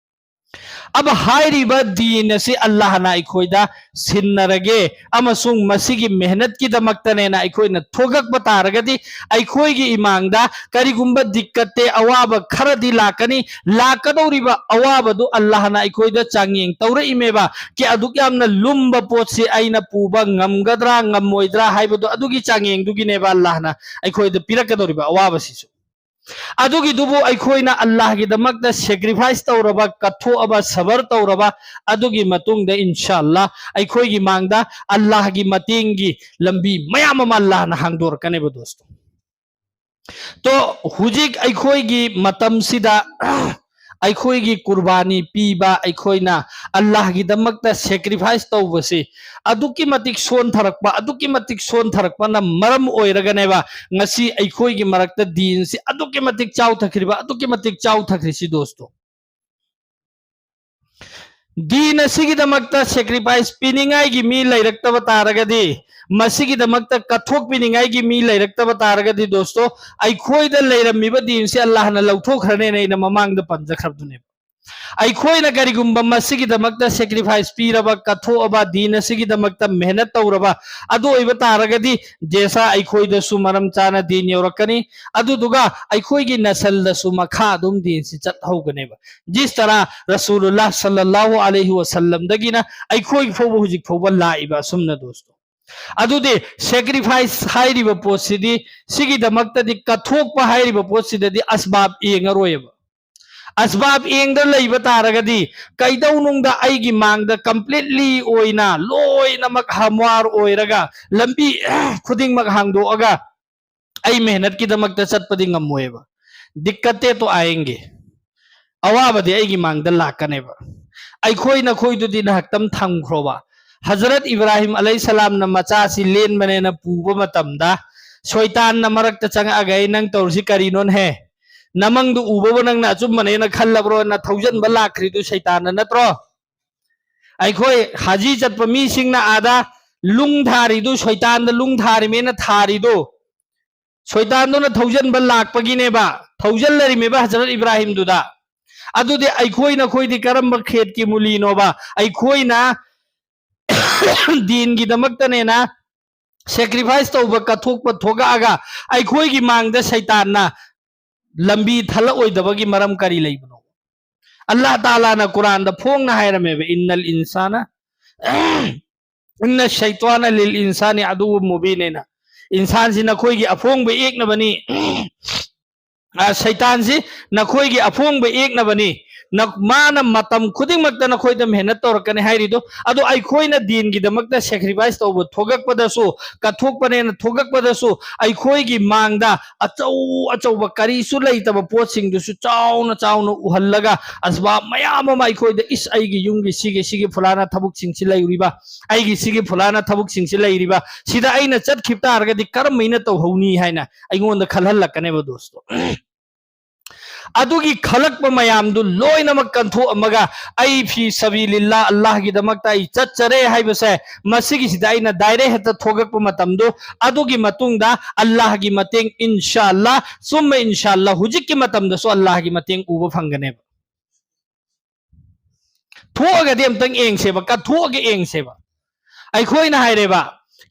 ꯑꯕ ꯍꯥꯏꯔꯤꯕ ꯗꯤꯟ ꯑꯁꯤ ꯑꯜꯂꯥꯍꯅ ꯑꯩꯈꯣꯏꯗ ꯁꯤꯟꯅꯔꯒꯦ ꯑꯃꯁꯨꯡ ꯃꯁꯤꯒꯤ ꯃꯦꯍꯅꯠꯀꯤꯗꯃꯛꯇꯅꯦꯅ ꯑꯩꯈꯣꯏꯅ ꯊꯣꯛꯂꯛꯄ ꯇꯥꯔꯒꯗꯤ, ꯑꯩꯈꯣꯏꯒꯤ ꯏꯃꯥꯡꯗ ꯀꯔꯤꯒꯨꯝꯕ ꯗꯤꯛꯀꯠꯇꯦ, ꯑꯋꯥꯕ ꯈꯔꯗꯤ ꯂꯥꯛꯀꯅꯤ꯫ ꯂꯥꯛꯀꯗꯧꯔꯤꯕ ꯑꯋꯥꯕꯗꯨ ꯑꯜꯂꯥꯍꯅ ꯑꯩꯈꯣꯏꯗ ꯆꯥꯡꯌꯦꯡ ꯇꯧꯔꯛꯏꯃꯦꯕ꯫ ꯀꯤ ꯑꯗꯨꯛ ꯌꯥꯝꯅ ꯂꯨꯝꯕ ꯄꯣꯠꯁꯤ ꯑꯩꯅ ꯄꯨꯕ ꯉꯝꯒꯗ꯭ꯔꯥ ꯉꯝꯃꯣꯏꯗ꯭ꯔꯥ ꯍꯥꯏꯕꯗꯣ, ꯑꯗꯨꯒꯤ ꯆꯥꯡꯌꯦꯡꯗꯨꯒꯤꯅꯦꯕ ꯑꯜꯂꯥꯍꯅ ꯑꯩꯈꯣꯏꯗ ꯄꯤꯔꯛꯀꯗꯧꯔꯤꯕ ꯑꯋꯥꯕꯁꯤꯁꯨ꯫ ꯑꯗꯨꯒꯤꯗꯨꯕꯨ ꯑꯩꯈꯣꯏꯅ ꯑꯜꯂꯥꯍꯒꯤꯗꯃꯛꯇ ꯁꯦꯀ꯭ꯔꯤꯐꯥꯏꯁ ꯇꯧꯔꯕ, ꯀꯠꯊꯣꯛꯑꯕ, ꯁꯕꯔ ꯇꯧꯔꯕ, ꯑꯗꯨꯒꯤ ꯃꯇꯨꯡꯗ ꯏꯟꯁꯥ ꯑꯜꯂꯥꯍ ꯑꯩꯈꯣꯏꯒꯤ ꯃꯥꯡꯗ ꯑꯜꯂꯥꯍꯒꯤ ꯃꯇꯦꯡꯒꯤ ꯂꯝꯕꯤ ꯃꯌꯥꯝ ꯑꯃ ꯑꯜꯂꯥꯍꯅ ꯍꯥꯡꯗꯣꯔꯛꯀꯅꯦꯕ ꯗꯣꯁꯇꯣ꯫ ꯇꯣ, ꯍꯧꯖꯤꯛ ꯑꯩꯈꯣꯏꯒꯤ ꯃꯇꯝꯁꯤꯗ ꯑꯩꯈꯣꯏꯒꯤ ꯀꯨꯔꯕꯥꯅꯤ ꯄꯤꯕ, ꯑꯩꯈꯣꯏꯅ ꯑꯜꯂꯥꯍꯒꯤꯗꯃꯛꯇ ꯁꯦꯀ꯭ꯔꯤꯐꯥꯏꯁ ꯇꯧꯕꯁꯤ ꯑꯗꯨꯛꯀꯤ ꯃꯇꯤꯛ ꯁꯣꯟꯊꯔꯛꯄ, ꯑꯗꯨꯛꯀꯤ ꯃꯇꯤꯛ ꯁꯣꯟꯊꯔꯛꯄꯅ ꯃꯔꯝ ꯑꯣꯏꯔꯒꯅꯦꯕ ꯉꯁꯤ ꯑꯩꯈꯣꯏꯒꯤ ꯃꯔꯛꯇ ꯗꯤꯟꯁꯤ ꯑꯗꯨꯛꯀꯤ ꯃꯇꯤꯛ ꯆꯥꯎꯊꯈ꯭ꯔꯤꯕ, ꯑꯗꯨꯛꯀꯤ ꯃꯇꯤꯛ ꯆꯥꯎꯊꯈ꯭ꯔꯤꯁꯤ ꯗꯣꯁꯇꯣ꯫ ꯗꯤꯟ ꯑꯁꯤꯒꯤꯗꯃꯛꯇ ꯁꯦꯀ꯭ꯔꯤꯐꯥꯏꯁ ꯄꯤꯅꯤꯡꯉꯥꯏꯒꯤ ꯃꯤ ꯂꯩꯔꯛꯇꯕ ꯇꯥꯔꯒꯗꯤ, ꯃꯁꯤꯒꯤꯗꯃꯛꯇ ꯀꯠꯊꯣꯛꯄꯤꯅꯤꯡꯉꯥꯏꯒꯤ ꯃꯤ ꯂꯩꯔꯛꯇꯕ ꯇꯥꯔꯒꯗꯤ ꯗꯣꯁꯇꯣ, ꯑꯩꯈꯣꯏꯗ ꯂꯩꯔꯝꯃꯤꯕ ꯗꯤꯟꯁꯤ ꯑꯜꯂꯥꯍꯅ ꯂꯧꯊꯣꯛꯈ꯭ꯔꯅꯦꯅ ꯑꯩꯅ ꯃꯃꯥꯡꯗ ꯄꯟꯖꯈ꯭ꯔꯕꯗꯨꯅꯦꯕ꯫ ꯑꯩꯈꯣꯏꯅ ꯀꯔꯤꯒꯨꯝꯕ ꯃꯁꯤꯒꯤꯗꯃꯛꯇ ꯁꯦꯀ꯭ꯔꯤꯐꯥꯏꯁ ꯄꯤꯔꯕ, ꯀꯠꯊꯣꯛꯑꯕ, ꯗꯤꯟ ꯑꯁꯤꯒꯤꯗꯃꯛꯇ ꯃꯦꯍꯅꯠ ꯇꯧꯔꯕ ꯑꯗꯨ ꯑꯣꯏꯕ ꯇꯥꯔꯒꯗꯤ, ꯖꯦꯁꯥ ꯑꯩꯈꯣꯏꯗꯁꯨ ꯃꯔꯝ ꯆꯥꯅ ꯗꯤꯟ ꯌꯧꯔꯛꯀꯅꯤ, ꯑꯗꯨꯗꯨꯒ ꯑꯩꯈꯣꯏꯒꯤ ꯅꯁꯜꯗꯁꯨ ꯃꯈꯥ ꯑꯗꯨꯝ ꯗꯤꯟꯁꯤ ꯆꯠꯍꯧꯒꯅꯦꯕ꯫ ꯖꯤꯁ ꯇꯔꯥ ꯔꯁꯨꯂꯨꯜꯂꯥꯍ ꯁꯜꯂꯜꯂꯥꯍꯨ ꯑꯂꯩꯍꯤ ꯋꯁꯜꯂꯝꯗꯒꯤꯅ ꯑꯩꯈꯣꯏ ꯐꯥꯎꯕ ꯍꯧꯖꯤꯛ ꯐꯥꯎꯕ ꯂꯥꯛꯏꯕ ꯑꯁꯨꯝꯅ ꯗꯣꯁꯇꯣ꯫ ꯑꯗꯨꯗꯤ ꯁꯦꯀ꯭ꯔꯤꯐꯥꯏꯁ ꯍꯥꯏꯔꯤꯕ ꯄꯣꯠꯁꯤꯗꯤ, ꯁꯤꯒꯤꯗꯃꯛꯇꯗꯤ ꯀꯠꯊꯣꯛꯄ ꯍꯥꯏꯔꯤꯕ ꯄꯣꯠꯁꯤꯗꯗꯤ ꯑꯁꯕꯥꯕ ꯌꯦꯡꯉꯔꯣꯏꯕ꯫ ꯑꯁꯕꯥꯕ ꯌꯦꯡꯗ ꯂꯩꯕ ꯇꯥꯔꯒꯗꯤ, ꯀꯩꯗꯧꯅꯨꯡꯗ ꯑꯩꯒꯤ ꯃꯥꯡꯗ ꯀꯝꯄ꯭ꯂꯤꯠꯂꯤ ꯑꯣꯏꯅ ꯂꯣꯏꯅꯃꯛ ꯍꯝꯋꯥꯔ ꯑꯣꯏꯔꯒ, ꯂꯝꯕꯤ ꯈꯨꯗꯤꯡꯃꯛ ꯍꯥꯡꯗꯣꯛꯑꯒ ꯑꯩ ꯃꯦꯍꯅꯠꯀꯤꯗꯃꯛꯇ ꯆꯠꯄꯗꯤ ꯉꯝꯃꯣꯏꯕ꯫ ꯗꯤꯛꯀꯠꯇꯦ ꯇꯣ ꯑꯥꯌꯦꯡꯒꯦ꯫ ꯑꯋꯥꯕꯗꯤ ꯑꯩꯒꯤ ꯃꯥꯡꯗ ꯂꯥꯛꯀꯅꯦꯕ꯫ ꯑꯩꯈꯣꯏ ꯅꯈꯣꯏꯗꯨꯗꯤ ꯉꯥꯏꯍꯥꯛꯇꯪ ꯊꯝꯈ꯭ꯔꯣꯕ꯫ ꯍꯖꯔꯠ ꯏꯕ꯭ꯔꯥꯍꯤꯝ ꯑꯂꯩꯍꯤꯁꯁꯂꯥꯝꯅ ꯃꯆꯥꯁꯤ ꯂꯦꯟꯕꯅꯦꯅ ꯄꯨꯕ ꯃꯇꯝꯗ ꯁꯣꯏꯇꯥꯟꯅ ꯃꯔꯛꯇ ꯆꯪꯉꯛꯑꯒ, "ꯑꯩ ꯅꯪ ꯇꯧꯔꯤꯁꯤ ꯀꯔꯤꯅꯣꯅꯍꯦ? ꯅꯃꯪꯗꯨ ꯎꯕꯕꯨ ꯅꯪꯅ ꯑꯆꯨꯝꯕꯅꯦꯅ ꯈꯜꯂꯕ꯭ꯔꯣꯅ ꯊꯧꯖꯟꯕ ꯂꯥꯛꯈ꯭ꯔꯤꯗꯨ ꯁꯩꯇꯥꯟꯅ ꯅꯠꯇ꯭ꯔꯣ?" ꯑꯩꯈꯣꯏ ꯍꯥꯖꯤ ꯆꯠꯄ ꯃꯤꯁꯤꯡꯅ ꯑꯥꯗ ꯂꯨꯡ ꯊꯥꯔꯤꯗꯨ, ꯁꯣꯏꯇꯥꯟꯗ ꯂꯨꯡ ꯊꯥꯔꯤꯃꯦꯅ ꯊꯥꯔꯤꯗꯨ, ꯁꯣꯏꯇꯥꯟꯗꯨꯅ ꯊꯧꯖꯟꯕ ꯂꯥꯛꯄꯒꯤꯅꯦꯕ, ꯊꯧꯖꯜꯂꯔꯤꯃꯦꯕ ꯍꯖꯔꯠ ꯏꯕ꯭ꯔꯥꯍꯤꯝꯗꯨꯗ꯫ ꯑꯗꯨꯗꯤ ꯑꯩꯈꯣꯏ ꯅꯈꯣꯏꯗꯤ ꯀꯔꯝꯕ ꯈꯦꯠꯀꯤ ꯃꯨꯂꯤꯅꯣꯕ? ꯑꯩꯈꯣꯏꯅ ꯗꯤꯟꯒꯤꯗꯃꯛꯇꯅꯦꯅ sacrifice ꯇꯧꯕ, ꯀꯠꯊꯣꯛꯄ ꯊꯣꯛꯂꯛꯑꯒ ꯑꯩꯈꯣꯏꯒꯤ ꯃꯥꯡꯗ ꯁꯩꯇꯥꯟꯅ ꯂꯝꯕꯤ ꯊꯜꯂꯛꯑꯣꯏꯗꯕꯒꯤ ꯃꯔꯝ ꯀꯔꯤ ꯂꯩꯕꯅꯣ? ꯑꯜꯂꯥꯍ ꯇꯥꯂꯥꯅ ꯀꯨꯔꯥꯟꯗ ꯐꯣꯡꯅ ꯍꯥꯏꯔꯝꯃꯦꯕ, "ꯏꯟꯅꯜ ꯏꯟꯁꯥꯅ, ꯏꯟꯅ ꯁꯩꯇ꯭ꯋꯥꯅ ꯂꯤꯜ ꯏꯟꯁꯥꯅꯤ ꯑꯗꯨꯕꯨ ꯃꯨꯕꯤꯟ" ꯍꯥꯏꯅ꯫ "ꯏꯟꯁꯥꯟꯁꯤ ꯅꯈꯣꯏꯒꯤ ꯑꯐꯣꯡꯕ ꯌꯦꯛꯅꯕꯅꯤ"꯫ ꯑ, ꯁꯩꯇꯥꯟꯁꯤ ꯅꯈꯣꯏꯒꯤ ꯑꯐꯣꯡꯕ ꯌꯦꯛꯅꯕꯅꯤ꯫ ꯅ-, ꯃꯥꯅ ꯃꯇꯝ ꯈꯨꯗꯤꯡꯃꯛꯇ ꯅꯈꯣꯏꯗ ꯃꯦꯍꯅꯠ ꯇꯧꯔꯛꯀꯅꯤ ꯍꯥꯏꯔꯤꯗꯣ꯫ ꯑꯗꯣ ꯑꯩꯈꯣꯏꯅ ꯗꯤꯟꯒꯤꯗꯃꯛꯇ sacrifice ꯇꯧꯕ ꯊꯣꯛꯂꯛꯄꯗꯁꯨ, ꯀꯠꯊꯣꯛꯄꯅꯦꯅ ꯊꯣꯛꯂꯛꯄꯗꯁꯨ, ꯑꯩꯈꯣꯏꯒꯤ ꯃꯥꯡꯗ ꯑꯆꯧ ꯑꯆꯧꯕ ꯀꯔꯤꯁꯨ ꯂꯩꯇꯕ ꯄꯣꯠꯁꯤꯡꯗꯨꯁꯨ ꯆꯥꯎꯅ ꯆꯥꯎꯅ ꯎꯍꯜꯂꯒ, ꯑꯁꯕꯥꯕ ꯃꯌꯥꯝ ꯑꯃ ꯑꯩꯈꯣꯏꯗ, "ꯏꯁ, ꯑꯩꯒꯤ ꯌꯨꯝꯒꯤ ꯁꯤꯒꯤ, ꯁꯤꯒꯤ ꯐꯨꯂꯥꯅ ꯊꯕꯛꯁꯤꯡꯁꯤ ꯂꯩꯔꯤꯕ, ꯑꯩꯒꯤ ꯁꯤꯒꯤ ꯐꯨꯂꯥꯅ ꯊꯕꯛꯁꯤꯡꯁꯤ ꯂꯩꯔꯤꯕ, ꯁꯤꯗ ꯑꯩꯅ ꯆꯠꯈꯤꯕ ꯇꯥꯔꯒꯗꯤ ꯀꯔꯝꯍꯥꯏꯅ ꯇꯧꯍꯧꯅꯤ?" ꯍꯥꯏꯅ ꯑꯩꯉꯣꯟꯗ ꯈꯜꯍꯜꯂꯛꯀꯅꯦꯕ, ꯗꯣꯁꯇꯣ꯫ ꯑꯗꯨꯒꯤ ꯈꯜꯂꯛꯄ ꯃꯌꯥꯝꯗꯨ ꯂꯣꯏꯅꯃꯛ ꯀꯟꯊꯣꯛꯑꯝꯃꯒ, "ꯑꯩ ꯐꯤ ꯁꯕꯤꯂꯤꯜꯂꯥ, ꯑꯜꯂꯥꯍꯒꯤꯗꯃꯛꯇ ꯑꯩ ꯆꯠꯆꯔꯦ" ꯍꯥꯏꯕꯁꯦ, ꯃꯁꯤꯒꯤꯁꯤꯗ ꯑꯩꯅ direct ꯍꯦꯛꯇ ꯊꯣꯛꯂꯛꯄ ꯃꯇꯝꯗꯨ, ꯑꯗꯨꯒꯤ ꯃꯇꯨꯡꯗ ꯑꯜꯂꯥꯍꯒꯤ ꯃꯇꯦꯡ, ꯏꯟꯁꯥ ꯑꯜꯂꯥ, ꯆꯨꯝꯃꯦ, ꯏꯟꯁꯥ ꯑꯜꯂꯥ, ꯍꯧꯖꯤꯛꯀꯤ ꯃꯇꯝꯗꯁꯨ ꯑꯜꯂꯥꯍꯒꯤ ꯃꯇꯦꯡ ꯎꯕ ꯐꯪꯒꯅꯦꯕ꯫ ꯊꯣꯛꯑꯒꯗꯤ ꯑꯝꯇꯪ ꯌꯦꯡꯁꯦꯕ, ꯀꯠꯊꯣꯛꯑꯒ ꯌꯦꯡꯁꯦꯕ꯫ ꯑꯩꯈꯣꯏꯅ ꯍꯥꯏꯔꯦꯕ,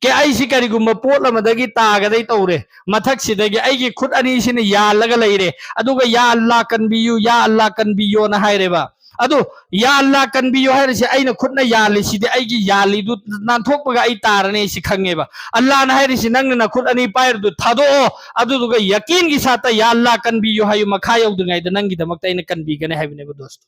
"ꯀꯦ, ꯑꯩꯁꯤ ꯀꯔꯤꯒꯨꯝꯕ ꯄꯣꯠ ꯑꯃꯗꯒꯤ ꯇꯥꯒꯗꯩ ꯇꯧꯔꯦ, ꯃꯊꯛꯁꯤꯗꯒꯤ ꯑꯩꯒꯤ ꯈꯨꯠ ꯑꯅꯤꯁꯤꯅ ꯌꯥꯜꯂꯒ ꯂꯩꯔꯦ, ꯑꯗꯨꯒ ꯌꯥ ꯑꯜꯂꯥ ꯀꯟꯕꯤꯌꯨ, ꯌꯥ ꯑꯜꯂꯥ ꯀꯟꯕꯤꯌꯣꯅ" ꯍꯥꯏꯔꯦꯕ꯫ ꯑꯗꯨ "ꯌꯥ ꯑꯜꯂꯥ ꯀꯟꯕꯤꯌꯣ" ꯍꯥꯏꯔꯤꯁꯤ, ꯑꯩꯅ ꯈꯨꯠꯅ ꯌꯥꯜꯂꯤꯁꯤꯗꯤ ꯑꯩꯒꯤ ꯌꯥꯜꯂꯤꯗꯨ ꯅꯥꯟꯊꯣꯛꯄꯒ ꯑꯩ ꯇꯥꯔꯅꯤ, ꯑꯩꯁꯤ ꯈꯪꯉꯦꯕ꯫ ꯑꯜꯂꯥꯅ ꯍꯥꯏꯔꯤꯁꯤ, "ꯅꯪꯅ ꯅꯈꯨꯠ ꯑꯅꯤ ꯄꯥꯏꯔꯤꯗꯨ ꯊꯥꯗꯣꯛꯑꯣ, ꯑꯗꯨꯗꯨꯒ ꯌꯀꯤꯟꯒꯤ ꯁꯥꯠꯇ ꯌꯥ ꯑꯜꯂꯥ ꯀꯟꯕꯤꯌꯨ ꯍꯥꯏꯌꯨ, ꯃꯈꯥ ꯌꯧꯗ꯭ꯔꯤꯉꯩꯗ ꯅꯪꯒꯤꯗꯃꯛꯇ ꯑꯩꯅ ꯀꯟꯕꯤꯒꯅꯤ" ꯍꯥꯏꯕꯅꯦꯕ, ꯗꯣꯁꯇꯣ꯫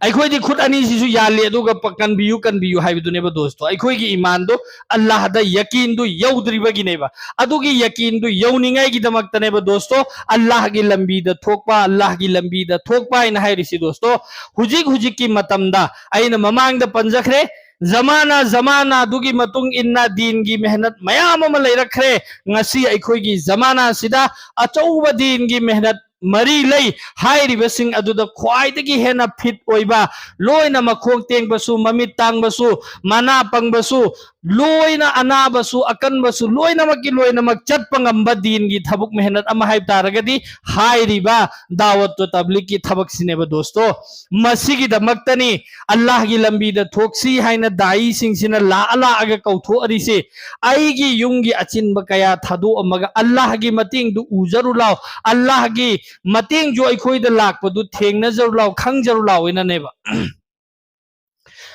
ꯑꯩꯈꯣꯏꯗꯤ ꯈꯨꯠ ꯑꯅꯤꯁꯤꯁꯨ ꯌꯥꯜꯂꯤ, ꯑꯗꯨꯒ ꯄ-, "ꯀꯟꯕꯤꯌꯨ, ꯀꯟꯕꯤꯌꯨ" ꯍꯥꯏꯕꯗꯨꯅꯦꯕ ꯗꯣꯁꯇꯣ꯫ ꯑꯩꯈꯣꯏꯒꯤ ꯏꯃꯥꯟꯗꯣ ꯑꯜꯂꯥꯍꯗ ꯌꯀꯤꯟꯗꯨ ꯌꯧꯗ꯭ꯔꯤꯕꯒꯤꯅꯦꯕ꯫ ꯑꯗꯨꯒꯤ ꯌꯀꯤꯟꯗꯨ ꯌꯧꯅꯤꯡꯉꯥꯏꯒꯤꯗꯃꯛꯇꯅꯦꯕ ꯗꯣꯁꯇꯣ, ꯑꯜꯂꯥꯍꯒꯤ ꯂꯝꯕꯤꯗ ꯊꯣꯛꯄ, ꯑꯜꯂꯥꯍꯒꯤ ꯂꯝꯕꯤꯗ ꯊꯣꯛꯄ ꯍꯥꯏꯅ ꯍꯥꯏꯔꯤꯁꯤ ꯗꯣꯁꯇꯣ꯫ ꯍꯧꯖꯤꯛ ꯍꯧꯖꯤꯛꯀꯤ ꯃꯇꯝꯗ ꯑꯩꯅ ꯃꯃꯥꯡꯗ ꯄꯟꯖꯈ꯭ꯔꯦ, ꯖꯃꯥꯅꯥ ꯖꯃꯥꯅꯥꯗꯨꯒꯤ ꯃꯇꯨꯡ ꯏꯟꯅ ꯗꯤꯟꯒꯤ ꯃꯦꯍꯅꯠ ꯃꯌꯥꯝ ꯑꯃ ꯂꯩꯔꯛꯈ꯭ꯔꯦ꯫ ꯉꯁꯤ ꯑꯩꯈꯣꯏꯒꯤ ꯖꯃꯥꯅꯥꯁꯤꯗ ꯑꯆꯧꯕ ꯗꯤꯟꯒꯤ ꯃꯦꯍꯅꯠ ꯃꯔꯤ ꯂꯩ꯫ ꯍꯥꯏꯔꯤꯕꯁꯤꯡ ꯑꯗꯨꯗ ꯈ꯭ꯋꯥꯏꯗꯒꯤ ꯍꯦꯟꯅ ꯐꯤꯠ ꯑꯣꯏꯕ, ꯂꯣꯏꯅ ꯃꯈꯣꯡ ꯇꯦꯡꯕꯁꯨ, ꯃꯃꯤꯠ ꯇꯥꯡꯕꯁꯨ, ꯃꯅꯥ ꯄꯪꯕꯁꯨ, ꯂꯣꯏꯅ ꯑꯅꯥꯕꯁꯨ, ꯑꯀꯟꯕꯁꯨ, ꯂꯣꯏꯅꯃꯛꯀꯤ ꯂꯣꯏꯅꯃꯛ ꯆꯠꯄ ꯉꯝꯕ ꯗꯤꯟꯒꯤ ꯊꯕꯛ ꯃꯦꯍꯅꯠ ꯑꯃ ꯍꯥꯏꯕ ꯇꯥꯔꯒꯗꯤ ꯍꯥꯏꯔꯤꯕ ꯗꯥꯋꯠꯇꯨ ꯇꯕ꯭ꯂꯤꯛꯀꯤ ꯊꯕꯛꯁꯤꯅꯦꯕ ꯗꯣꯁꯇꯣ꯫ ꯃꯁꯤꯒꯤꯗꯃꯛꯇꯅꯤ ꯑꯜꯂꯥꯍꯒꯤ ꯂꯝꯕꯤꯗ ꯊꯣꯛꯁꯤ ꯍꯥꯏꯅ ꯗꯥꯏꯁꯤꯡꯁꯤꯅ ꯂꯥꯛꯑ ꯂꯥꯛꯑꯒ ꯀꯧꯊꯣꯛꯑꯔꯤꯁꯦ꯫ "ꯑꯩꯒꯤ ꯌꯨꯝꯒꯤ ꯑꯆꯤꯟꯕ ꯀꯌꯥ ꯊꯥꯗꯣꯛꯑꯝꯃꯒ ꯑꯜꯂꯥꯍꯒꯤ ꯃꯇꯦꯡꯗꯨ ꯎꯖꯔꯨ ꯂꯥꯎ, ꯑꯜꯂꯥꯍꯒꯤ ꯃꯇꯦꯡꯁꯨ ꯑꯩꯈꯣꯏꯗ ꯂꯥꯛꯄꯗꯨ ꯊꯦꯡꯅꯖꯔꯨ ꯂꯥꯎ, ꯈꯪꯖꯔꯨ ꯂꯥꯎ" ꯍꯥꯏꯅꯅꯦꯕ꯫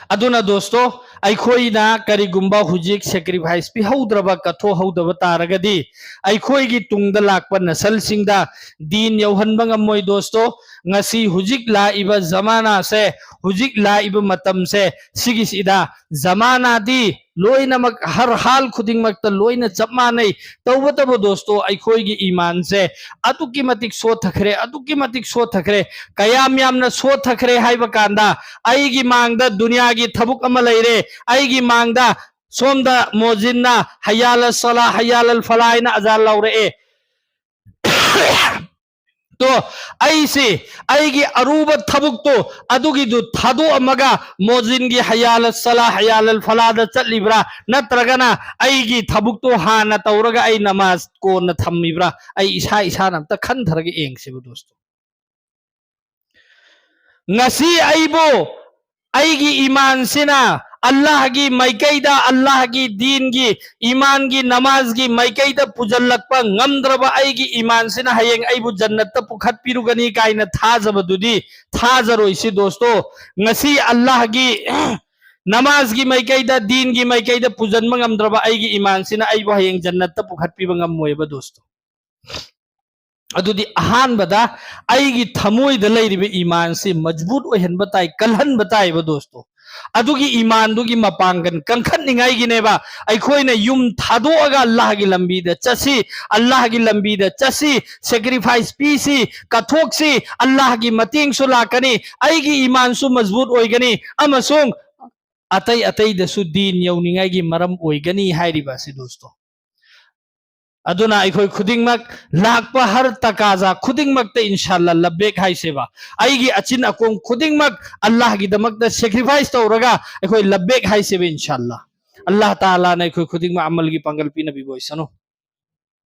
ꯑꯗꯨꯅ ꯗꯣꯁꯇꯣ, ꯑꯩꯈꯣꯏꯅ ꯀꯔꯤꯒꯨꯝꯕ ꯍꯧꯖꯤꯛ ꯁꯦꯀ꯭ꯔꯤꯐꯥꯏꯁ ꯄꯤꯍꯧꯗ꯭ꯔꯕ, ꯀꯠꯊꯣꯛꯍꯧꯗꯕ ꯇꯥꯔꯒꯗꯤ ꯑꯩꯈꯣꯏꯒꯤ ꯇꯨꯡꯗ ꯂꯥꯛꯄ ꯅꯁꯜꯁꯤꯡꯗ ꯗꯤꯟ ꯌꯧꯍꯟꯕ ꯉꯝꯃꯣꯏ ꯗꯣꯁꯇꯣ꯫ ꯉꯁꯤ ꯍꯧꯖꯤꯛ ꯂꯥꯛꯏꯕ ꯖꯃꯥꯅꯥꯁꯦ, ꯍꯧꯖꯤꯛ ꯂꯥꯛꯏꯕ ꯃꯇꯝꯁꯦ, ꯁꯤꯒꯤꯁꯤꯗ ꯖꯃꯥꯅꯥꯗꯤ ꯂꯣꯏꯅꯃꯛ ꯍꯔ ꯍꯥꯜ ꯈꯨꯗꯤꯡꯃꯛꯇ ꯂꯣꯏꯅ ꯆꯞ ꯃꯥꯟꯅꯩ꯫ ꯇꯧꯕꯇꯕꯨ ꯗꯣꯁꯇꯣ, ꯑꯩꯈꯣꯏꯒꯤ ꯏꯃꯥꯟꯁꯦ ꯑꯗꯨꯛꯀꯤ ꯃꯇꯤꯛ ꯁꯣꯠꯊꯈ꯭ꯔꯦ, ꯑꯗꯨꯛꯀꯤ ꯃꯇꯤꯛ ꯁꯣꯠꯊꯈ꯭ꯔꯦ꯫ ꯀꯌꯥꯝ ꯌꯥꯝꯅ ꯁꯣꯠꯊꯈ꯭ꯔꯦ ꯍꯥꯏꯕ ꯀꯥꯟꯗ, ꯑꯩꯒꯤ ꯃꯥꯡꯗ ꯗꯨꯅꯤꯌꯥꯒꯤ ꯊꯕꯛ ꯑꯃ ꯂꯩꯔꯦ, ꯑꯩꯒꯤ ꯃꯥꯡꯗ ꯁꯣꯝꯗ ꯃꯣꯖꯤꯟꯅ "ꯍꯌꯥꯜ ꯑꯜ ꯁꯂꯥ, ꯍꯌꯥꯜ ꯑꯜ ꯐꯂꯥ" ꯍꯥꯏꯅ ꯑꯖꯥꯟ ꯂꯧꯔꯛꯑꯦ꯫ ꯇꯣ, ꯑꯩꯁꯤ ꯑꯩꯒꯤ ꯑꯔꯨꯕ ꯊꯕꯛꯇꯣ ꯑꯗꯨꯒꯤꯗꯨ ꯊꯥꯗꯣꯛꯑꯝꯃꯒ ꯃꯣꯖꯤꯟꯒꯤ "ꯍꯌꯥꯜ ꯑꯜ ꯁꯂꯥ, ꯍꯌꯥꯜ ꯑꯜ ꯐꯂꯥꯗ" ꯆꯠꯂꯤꯕ꯭ꯔꯥ, ꯅꯠꯇ꯭ꯔꯒꯅ ꯑꯩꯒꯤ ꯊꯕꯛꯇꯣ ꯍꯥꯟꯅ ꯇꯧꯔꯒ ꯑꯩ ꯅꯃꯥꯖ ꯀꯣꯟꯅ ꯊꯝꯃꯤꯕ꯭ꯔꯥ? ꯑꯩ ꯏꯁꯥ ꯏꯁꯥꯅ ꯑꯝꯇ ꯈꯟꯊꯔꯒ ꯌꯦꯡꯁꯦꯕ ꯗꯣꯁꯇꯣ꯫ ꯉꯁꯤ ꯑꯩꯕꯨ ꯑꯩꯒꯤ ꯏꯃꯥꯟꯁꯤꯅ ꯑꯜꯂꯥꯍꯒꯤ ꯃꯥꯏꯀꯩꯗ, ꯑꯜꯂꯥꯍꯒꯤ ꯗꯤꯟꯒꯤ, ꯏꯃꯥꯟꯒꯤ, ꯅꯃꯥꯖꯒꯤ ꯃꯥꯏꯀꯩꯗ ꯄꯨꯖꯜꯂꯛꯄ ꯉꯝꯗ꯭ꯔꯕ ꯑꯩꯒꯤ ꯏꯃꯥꯟꯁꯤꯅ ꯍꯌꯦꯡ ꯑꯩꯕꯨ ꯖꯟꯅꯠꯇ ꯄꯨꯈꯠꯄꯤꯔꯨꯒꯅꯤ ꯀꯥꯏꯅ ꯊꯥꯖꯕꯗꯨꯗꯤ ꯊꯥꯖꯔꯣꯏꯁꯤ ꯗꯣꯁꯇꯣ꯫ ꯉꯁꯤ ꯑꯜꯂꯥꯍꯒꯤ ꯅꯃꯥꯖꯒꯤ ꯃꯥꯏꯀꯩꯗ, ꯗꯤꯟꯒꯤ ꯃꯥꯏꯀꯩꯗ ꯄꯨꯖꯟꯕ ꯉꯝꯗ꯭ꯔꯕ ꯑꯩꯒꯤ ꯏꯃꯥꯟꯁꯤꯅ ꯑꯩꯕꯨ ꯍꯌꯦꯡ ꯖꯟꯅꯠꯇ ꯄꯨꯈꯠꯄꯤꯕ ꯉꯝꯃꯣꯏꯕ ꯗꯣꯁꯇꯣ꯫ ꯑꯗꯨꯗꯤ ꯑꯍꯥꯟꯕꯗ ꯑꯩꯒꯤ ꯊꯃꯣꯏꯗ ꯂꯩꯔꯤꯕ ꯏꯃꯥꯟꯁꯤ ꯃꯖꯕꯨꯠ ꯑꯣꯏꯍꯟꯕ ꯇꯥꯏ, ꯀꯜꯍꯟꯕ ꯇꯥꯏꯕ ꯗꯣꯁꯇꯣ꯫ ꯑꯗꯨꯒꯤ ꯏꯃꯥꯟꯗꯨꯒꯤ ꯃꯄꯥꯡꯒꯜ ꯀꯟꯈꯠꯅꯤꯡꯉꯥꯏꯒꯤꯅꯦꯕ ꯑꯩꯈꯣꯏꯅ ꯌꯨꯝ ꯊꯥꯗꯣꯛꯑꯒ ꯑꯜꯂꯥꯍꯒꯤ ꯂꯝꯕꯤꯗ ꯆꯠꯁꯤ, ꯑꯜꯂꯥꯍꯒꯤ ꯂꯝꯕꯤꯗ ꯆꯠꯁꯤ, ꯁꯦꯀ꯭ꯔꯤꯐꯥꯏꯁ ꯄꯤꯁꯤ, ꯀꯠꯊꯣꯛꯁꯤ, ꯑꯜꯂꯥꯍꯒꯤ ꯃꯇꯦꯡꯁꯨ ꯂꯥꯛꯀꯅꯤ, ꯑꯩꯒꯤ ꯏꯃꯥꯟꯁꯨ ꯃꯖꯕꯨꯠ ꯑꯣꯏꯒꯅꯤ, ꯑꯃꯁꯨꯡ ꯑꯇꯩ ꯑꯇꯩꯗꯁꯨ ꯗꯤꯟ ꯌꯧꯅꯤꯡꯉꯥꯏꯒꯤ ꯃꯔꯝ ꯑꯣꯏꯒꯅꯤ ꯍꯥꯏꯔꯤꯕ ꯑꯁꯤ ꯗꯣꯁꯇꯣ꯫ ꯑꯗꯨꯅ ꯑꯩꯈꯣꯏ ꯈꯨꯗꯤꯡꯃꯛ ꯂꯥꯛꯄ ꯍꯔ ꯇꯀꯥꯖꯥ ꯈꯨꯗꯤꯡꯃꯛꯇ ꯏꯟꯁꯥꯜꯂꯥ ꯂꯕꯦꯛ ꯍꯥꯏꯁꯦꯕ꯫ ꯑꯩꯒꯤ ꯑꯆꯤꯟ ꯑꯀꯣꯝ ꯈꯨꯗꯤꯡꯃꯛ ꯑꯜꯂꯥꯍꯒꯤꯗꯃꯛꯇ ꯁꯦꯀ꯭ꯔꯤꯐꯥꯏꯁ ꯇꯧꯔꯒ ꯑꯩꯈꯣꯏ ꯂꯕꯦꯛ ꯍꯥꯏꯁꯦꯕ ꯏꯟꯁꯥꯜꯂꯥ꯫ ꯑꯜꯂꯥꯍ ꯇꯥꯂꯥꯅ ꯑꯩꯈꯣꯏ ꯈꯨꯗꯤꯡꯃꯛ ꯑꯃꯜꯒꯤ ꯄꯥꯡꯒꯜ ꯄꯤꯅꯕꯤꯕ ꯑꯣꯏꯁꯅꯨ꯫